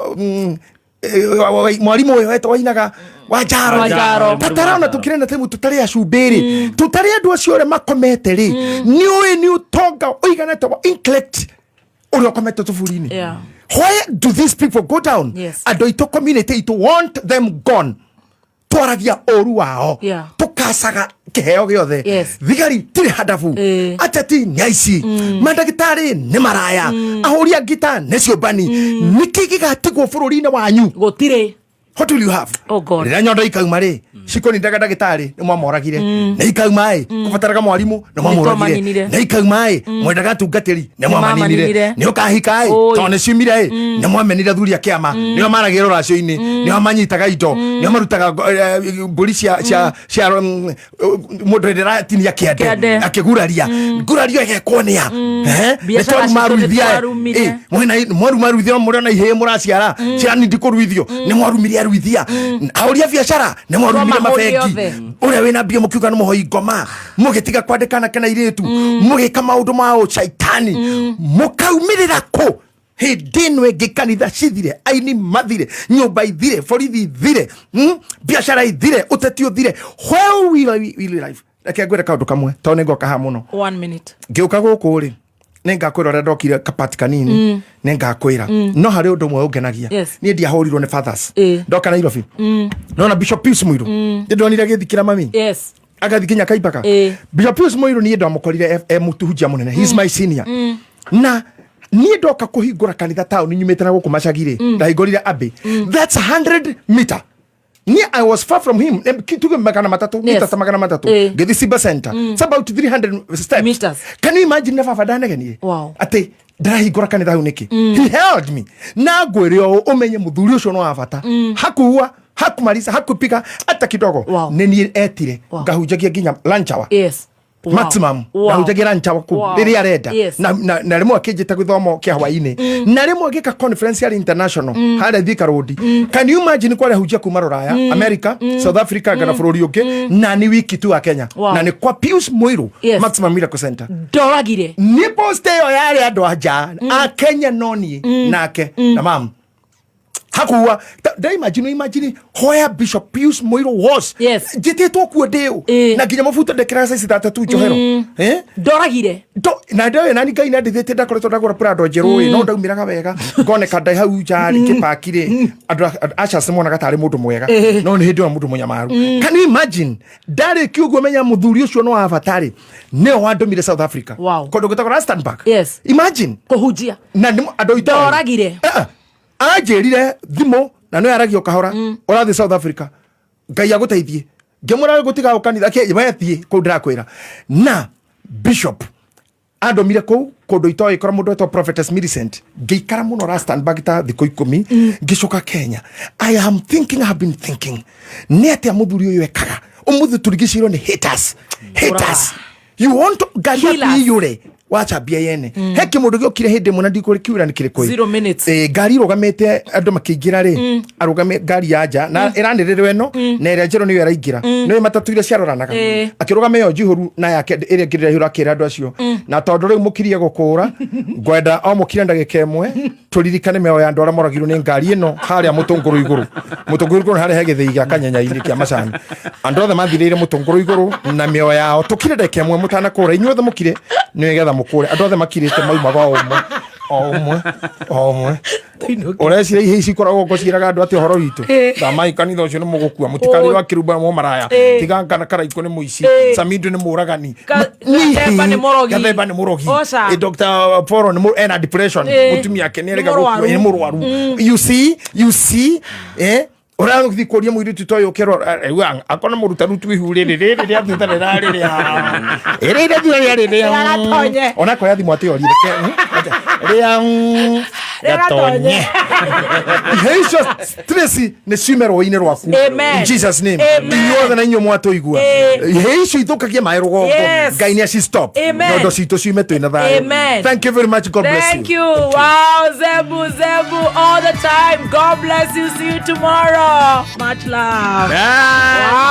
mwarimũ ũyũ wetwo wainaga Wanjaro. Wanjaro. Tatarona tũkĩrĩ na temu tũtarĩ acumbĩ rĩ, tũtarĩ andũ acio arĩa makomete rĩ, nĩ ũĩ nĩ ũtonga ũiganĩte wa intellect ũrĩa ũkomete tũburi-inĩ. Why do these people go down? Andũ aitũ, community itũ want them gone. Twaragia ũru wao. Tũkacaga kĩheo gĩothe. Thigari tirĩ handabu, ateti nĩ aici, mandagĩtarĩ nĩ maraya, ahũri a ngita nĩ ciũmbani. Nĩkĩ gĩgatigwo bũrũri-inĩ wanyu? Gũtirĩ. What will you have? Oh God. Rĩrĩa nyondo ikauma rĩ, cikũnindaga ndagĩtarĩ nĩ mwamoragire. Nĩ ikauma ĩ, kũbataraga mwarimũ nĩ mwamoragire. Nĩtwamaninire. Nĩ ikauma ĩ, mwendaga atungatĩri nĩ mwamaninire. Nĩmwamaninire. Nĩ ũkahika ĩ, Oi. tondũ nĩ ciumire ĩ, nĩ mwamenire athuri a kĩama, nĩo maragĩra rũracio-inĩ, nĩo manyitaga indo, nĩo marutaga mbũri cia mũndũ hĩndĩ ĩratinia kĩande Kĩande. akĩguraria ngurario ĩgekwo nĩa. Ehe, nĩ Biacara citũ twarumaruithia nĩtwarumire. mwarumaruithia no mũrĩ ona ihĩĩ mũraciara ciana nindi kũruithio nĩ mwarumire aruithia ahũri a biacara nĩ mwarumire Twamahũrire mabengi othe. ũrĩa wĩna mbia mũkiuga nĩ mũhoi ngoma mũgĩtiga kwandĩka anake na airĩtu mũgĩka maũndũ ma ũcaitani mũkaumĩrĩra kũ? Hĩndĩ ĩno ĩngĩ kanitha cithire, aini mathire, nyũmba ithire, borithi ithire, biacara ithire, ũteti ũthire, where will life? Reke ngwĩre kaũndũ kamwe tondũ nĩ ngoka haha mũno. One minute. Ngĩũka gũkũ rĩ, nĩ ngakwĩra ũrĩa ndokire kapati kanini. Nĩ ngakwĩra. No harĩ ũndũ ũmwe ũngenagia. Niĩ ndiahũrirwo nĩ fathers. Ndoka Nairobi, nona Bishop Pius Muiru, nĩ ndonire agĩthikĩra mami, agathiĩ nginya Kaibaka. Bishop Pius Muiru niĩ ndamũkorire e mũtũhunjia mũnene. He is my senior. Na niĩ ndoka kũhingũra kanitha taũni nyumĩte na gũkũ macagi rĩ, ndahingũrire Abbey. That's 100 meter. Niĩ I was far from him. Tuge 300, mita ta 300. Ngĩthiĩ Simba Center. It's about 300 steps. Meters. Can you imagine na baba ndanegenirie Wow. atĩ ndĩrahingũra kanitha hau nĩkĩ? He held me na ngwĩre ũũ, ũmenye mũthuri ũcio no wa bata. Hakuua, hakumaliza, hakupika hata kidogo. Wow. Nĩ niĩ etire ngahunjagia nginya lunch hour. Wow. Maximum. Wow. Ngahunjagia lunch hour kũu rĩrĩa arenda. Na rĩmwe akĩnjĩta gĩthomo kĩa hwaĩ-inĩ, na rĩmwe agĩka conference yarĩ international harĩa Thika Road. Can you imagine kwarĩa hunjia kuma Rũraya, America, South Africa, kana bũrũri ũngĩ, na nĩ wiki tu wa Kenya? Wow. Na nĩ kwa Pius Muiru, Maximum Miracle Center. Ndoragire. Nĩ post ĩyo yarĩ andũ a nja a Kenya, no niĩ nake na mam hakuwa nda imagine where Bishop Pius Muiru was. Njĩtĩtwo kuo ndĩũ na nginya mabuto ndekĩraga size 3 njohero. Eh? Ndoragire. Na ndoĩ nani Ngai nandithĩtie, ndakoretwo ndagũra Prado njerũ ĩ, no ndaumĩraga wega ngoneka ndai hau nja rĩ, ngĩpaki rĩ, andũ ushers monaga tarĩ mũndũ mwega, no nĩ hĩndĩ ĩyo mũndũ mũnyamaru. Can you imagine ndarĩkia ũguo, menya mũthuri ũcio no wa bata rĩ, nĩwe wandũmire South Africa. Wow. Kũndũ gwĩtagwo Rustenburg. Imagine. Kũhunjia. Na nĩ andũ itoĩ. Ndoragire. Anjĩrire thimũ na no yaragia o kahora, ũrathiĩ South Africa, Ngai agũteithie. Ngĩmwĩra gũtiga kanitha wethiĩ kũu ndĩrakwĩra. Na bishop andũmire kũu kũndũ itoĩ kora mũndũ wetwo Prophetess Millicent. Ngĩikara mũno Rustenburg ta thikũ 10, ngĩcoka Kenya. I am thinking, I have been thinking, nĩ atĩa mũthuri ũyũ ekaga? Ũmũthĩ tũrigicĩirwo nĩ haters, haters. You want to ngari yaku Killers. iyũre wacambia yene. He kĩmũndũ gĩokire hĩndĩ ĩmwe na ndikũrĩ kiura nĩ kĩrĩkũ. 0 minutes. Ngari irũgamĩte, andũ makĩingĩra rĩ, arũgame ngari ya nja na ĩranĩrĩrwo ĩno na ĩrĩa njerũ nĩyo ĩraingĩra, nĩyo matatũ iria ciaroranaga. Akĩrũgama ĩyo njihũru na yake ĩrĩa ĩngĩ ĩrahũra, akĩra andũ acio, na tondũ rĩu mũkirie gũkũra, ngwenda o mũkire ndagĩka ĩmwe tũririkane mĩoyo ya andũ arĩa moragirwo nĩ ngari ĩno harĩa mũtũngũrũ igũrũ. Mũtũngũrũ igũrũ harĩa he gĩthĩi gĩa kanyenya-inĩ kĩa macani. Andũ othe mathirĩire mũtũngũrũ igũrũ na mĩoyo yao, tũkire ndagĩka ĩmwe mũtanakũra. Inyuothe mũkire nĩgetha mũkũre. Andũ othe makirĩte, maumaga o ũmwe o ũmwe o ũmwe. Ũreciria ihe ici ikoragwo ngo ciĩraga andũ atĩ ũhoro witũ? Thamai kanitha ũcio nĩ mũgũkua, mũtikarĩrwo akĩrumba mo maraya. Tiga kana Karaikũ nĩ mũici. Samindo nĩ mũragani. Gathemba nĩ mũrogi. Gathemba nĩ mũrogi. Oca. Dr. Poro nĩ ena depression. Mũtumia ake nĩ arega Nĩ gũkua, mũrwaru. nĩ mũrwaru. You see, you see, ũrathiĩ kũria mũirĩtu ta ũyũ ũkerwo rĩu akona mũrutarutu ihu rĩrĩ rĩrĩ rĩa thutha rĩrarĩ rĩa rĩrĩ rĩa thutha rĩarĩ rĩa Rĩagatonye. Onako ya thimũ atĩ orire rĩa gatonye. Ihe icio stress nĩ ciume rũĩ-inĩ rwaku. Amen. In Jesus name. Amen. Inyuothe na inyuĩ mwatũigua, ihe icio ithũkagie maĩ rũgongo. Ngai nĩ aci stop. Amen. Nyondo citũ ciume twĩna thayũ. Amen. Thank you very much. God bless Thank you. you. Wow, Zebu, Zebu, all the time. God bless you. See you tomorrow. Much love. Bye. Wow.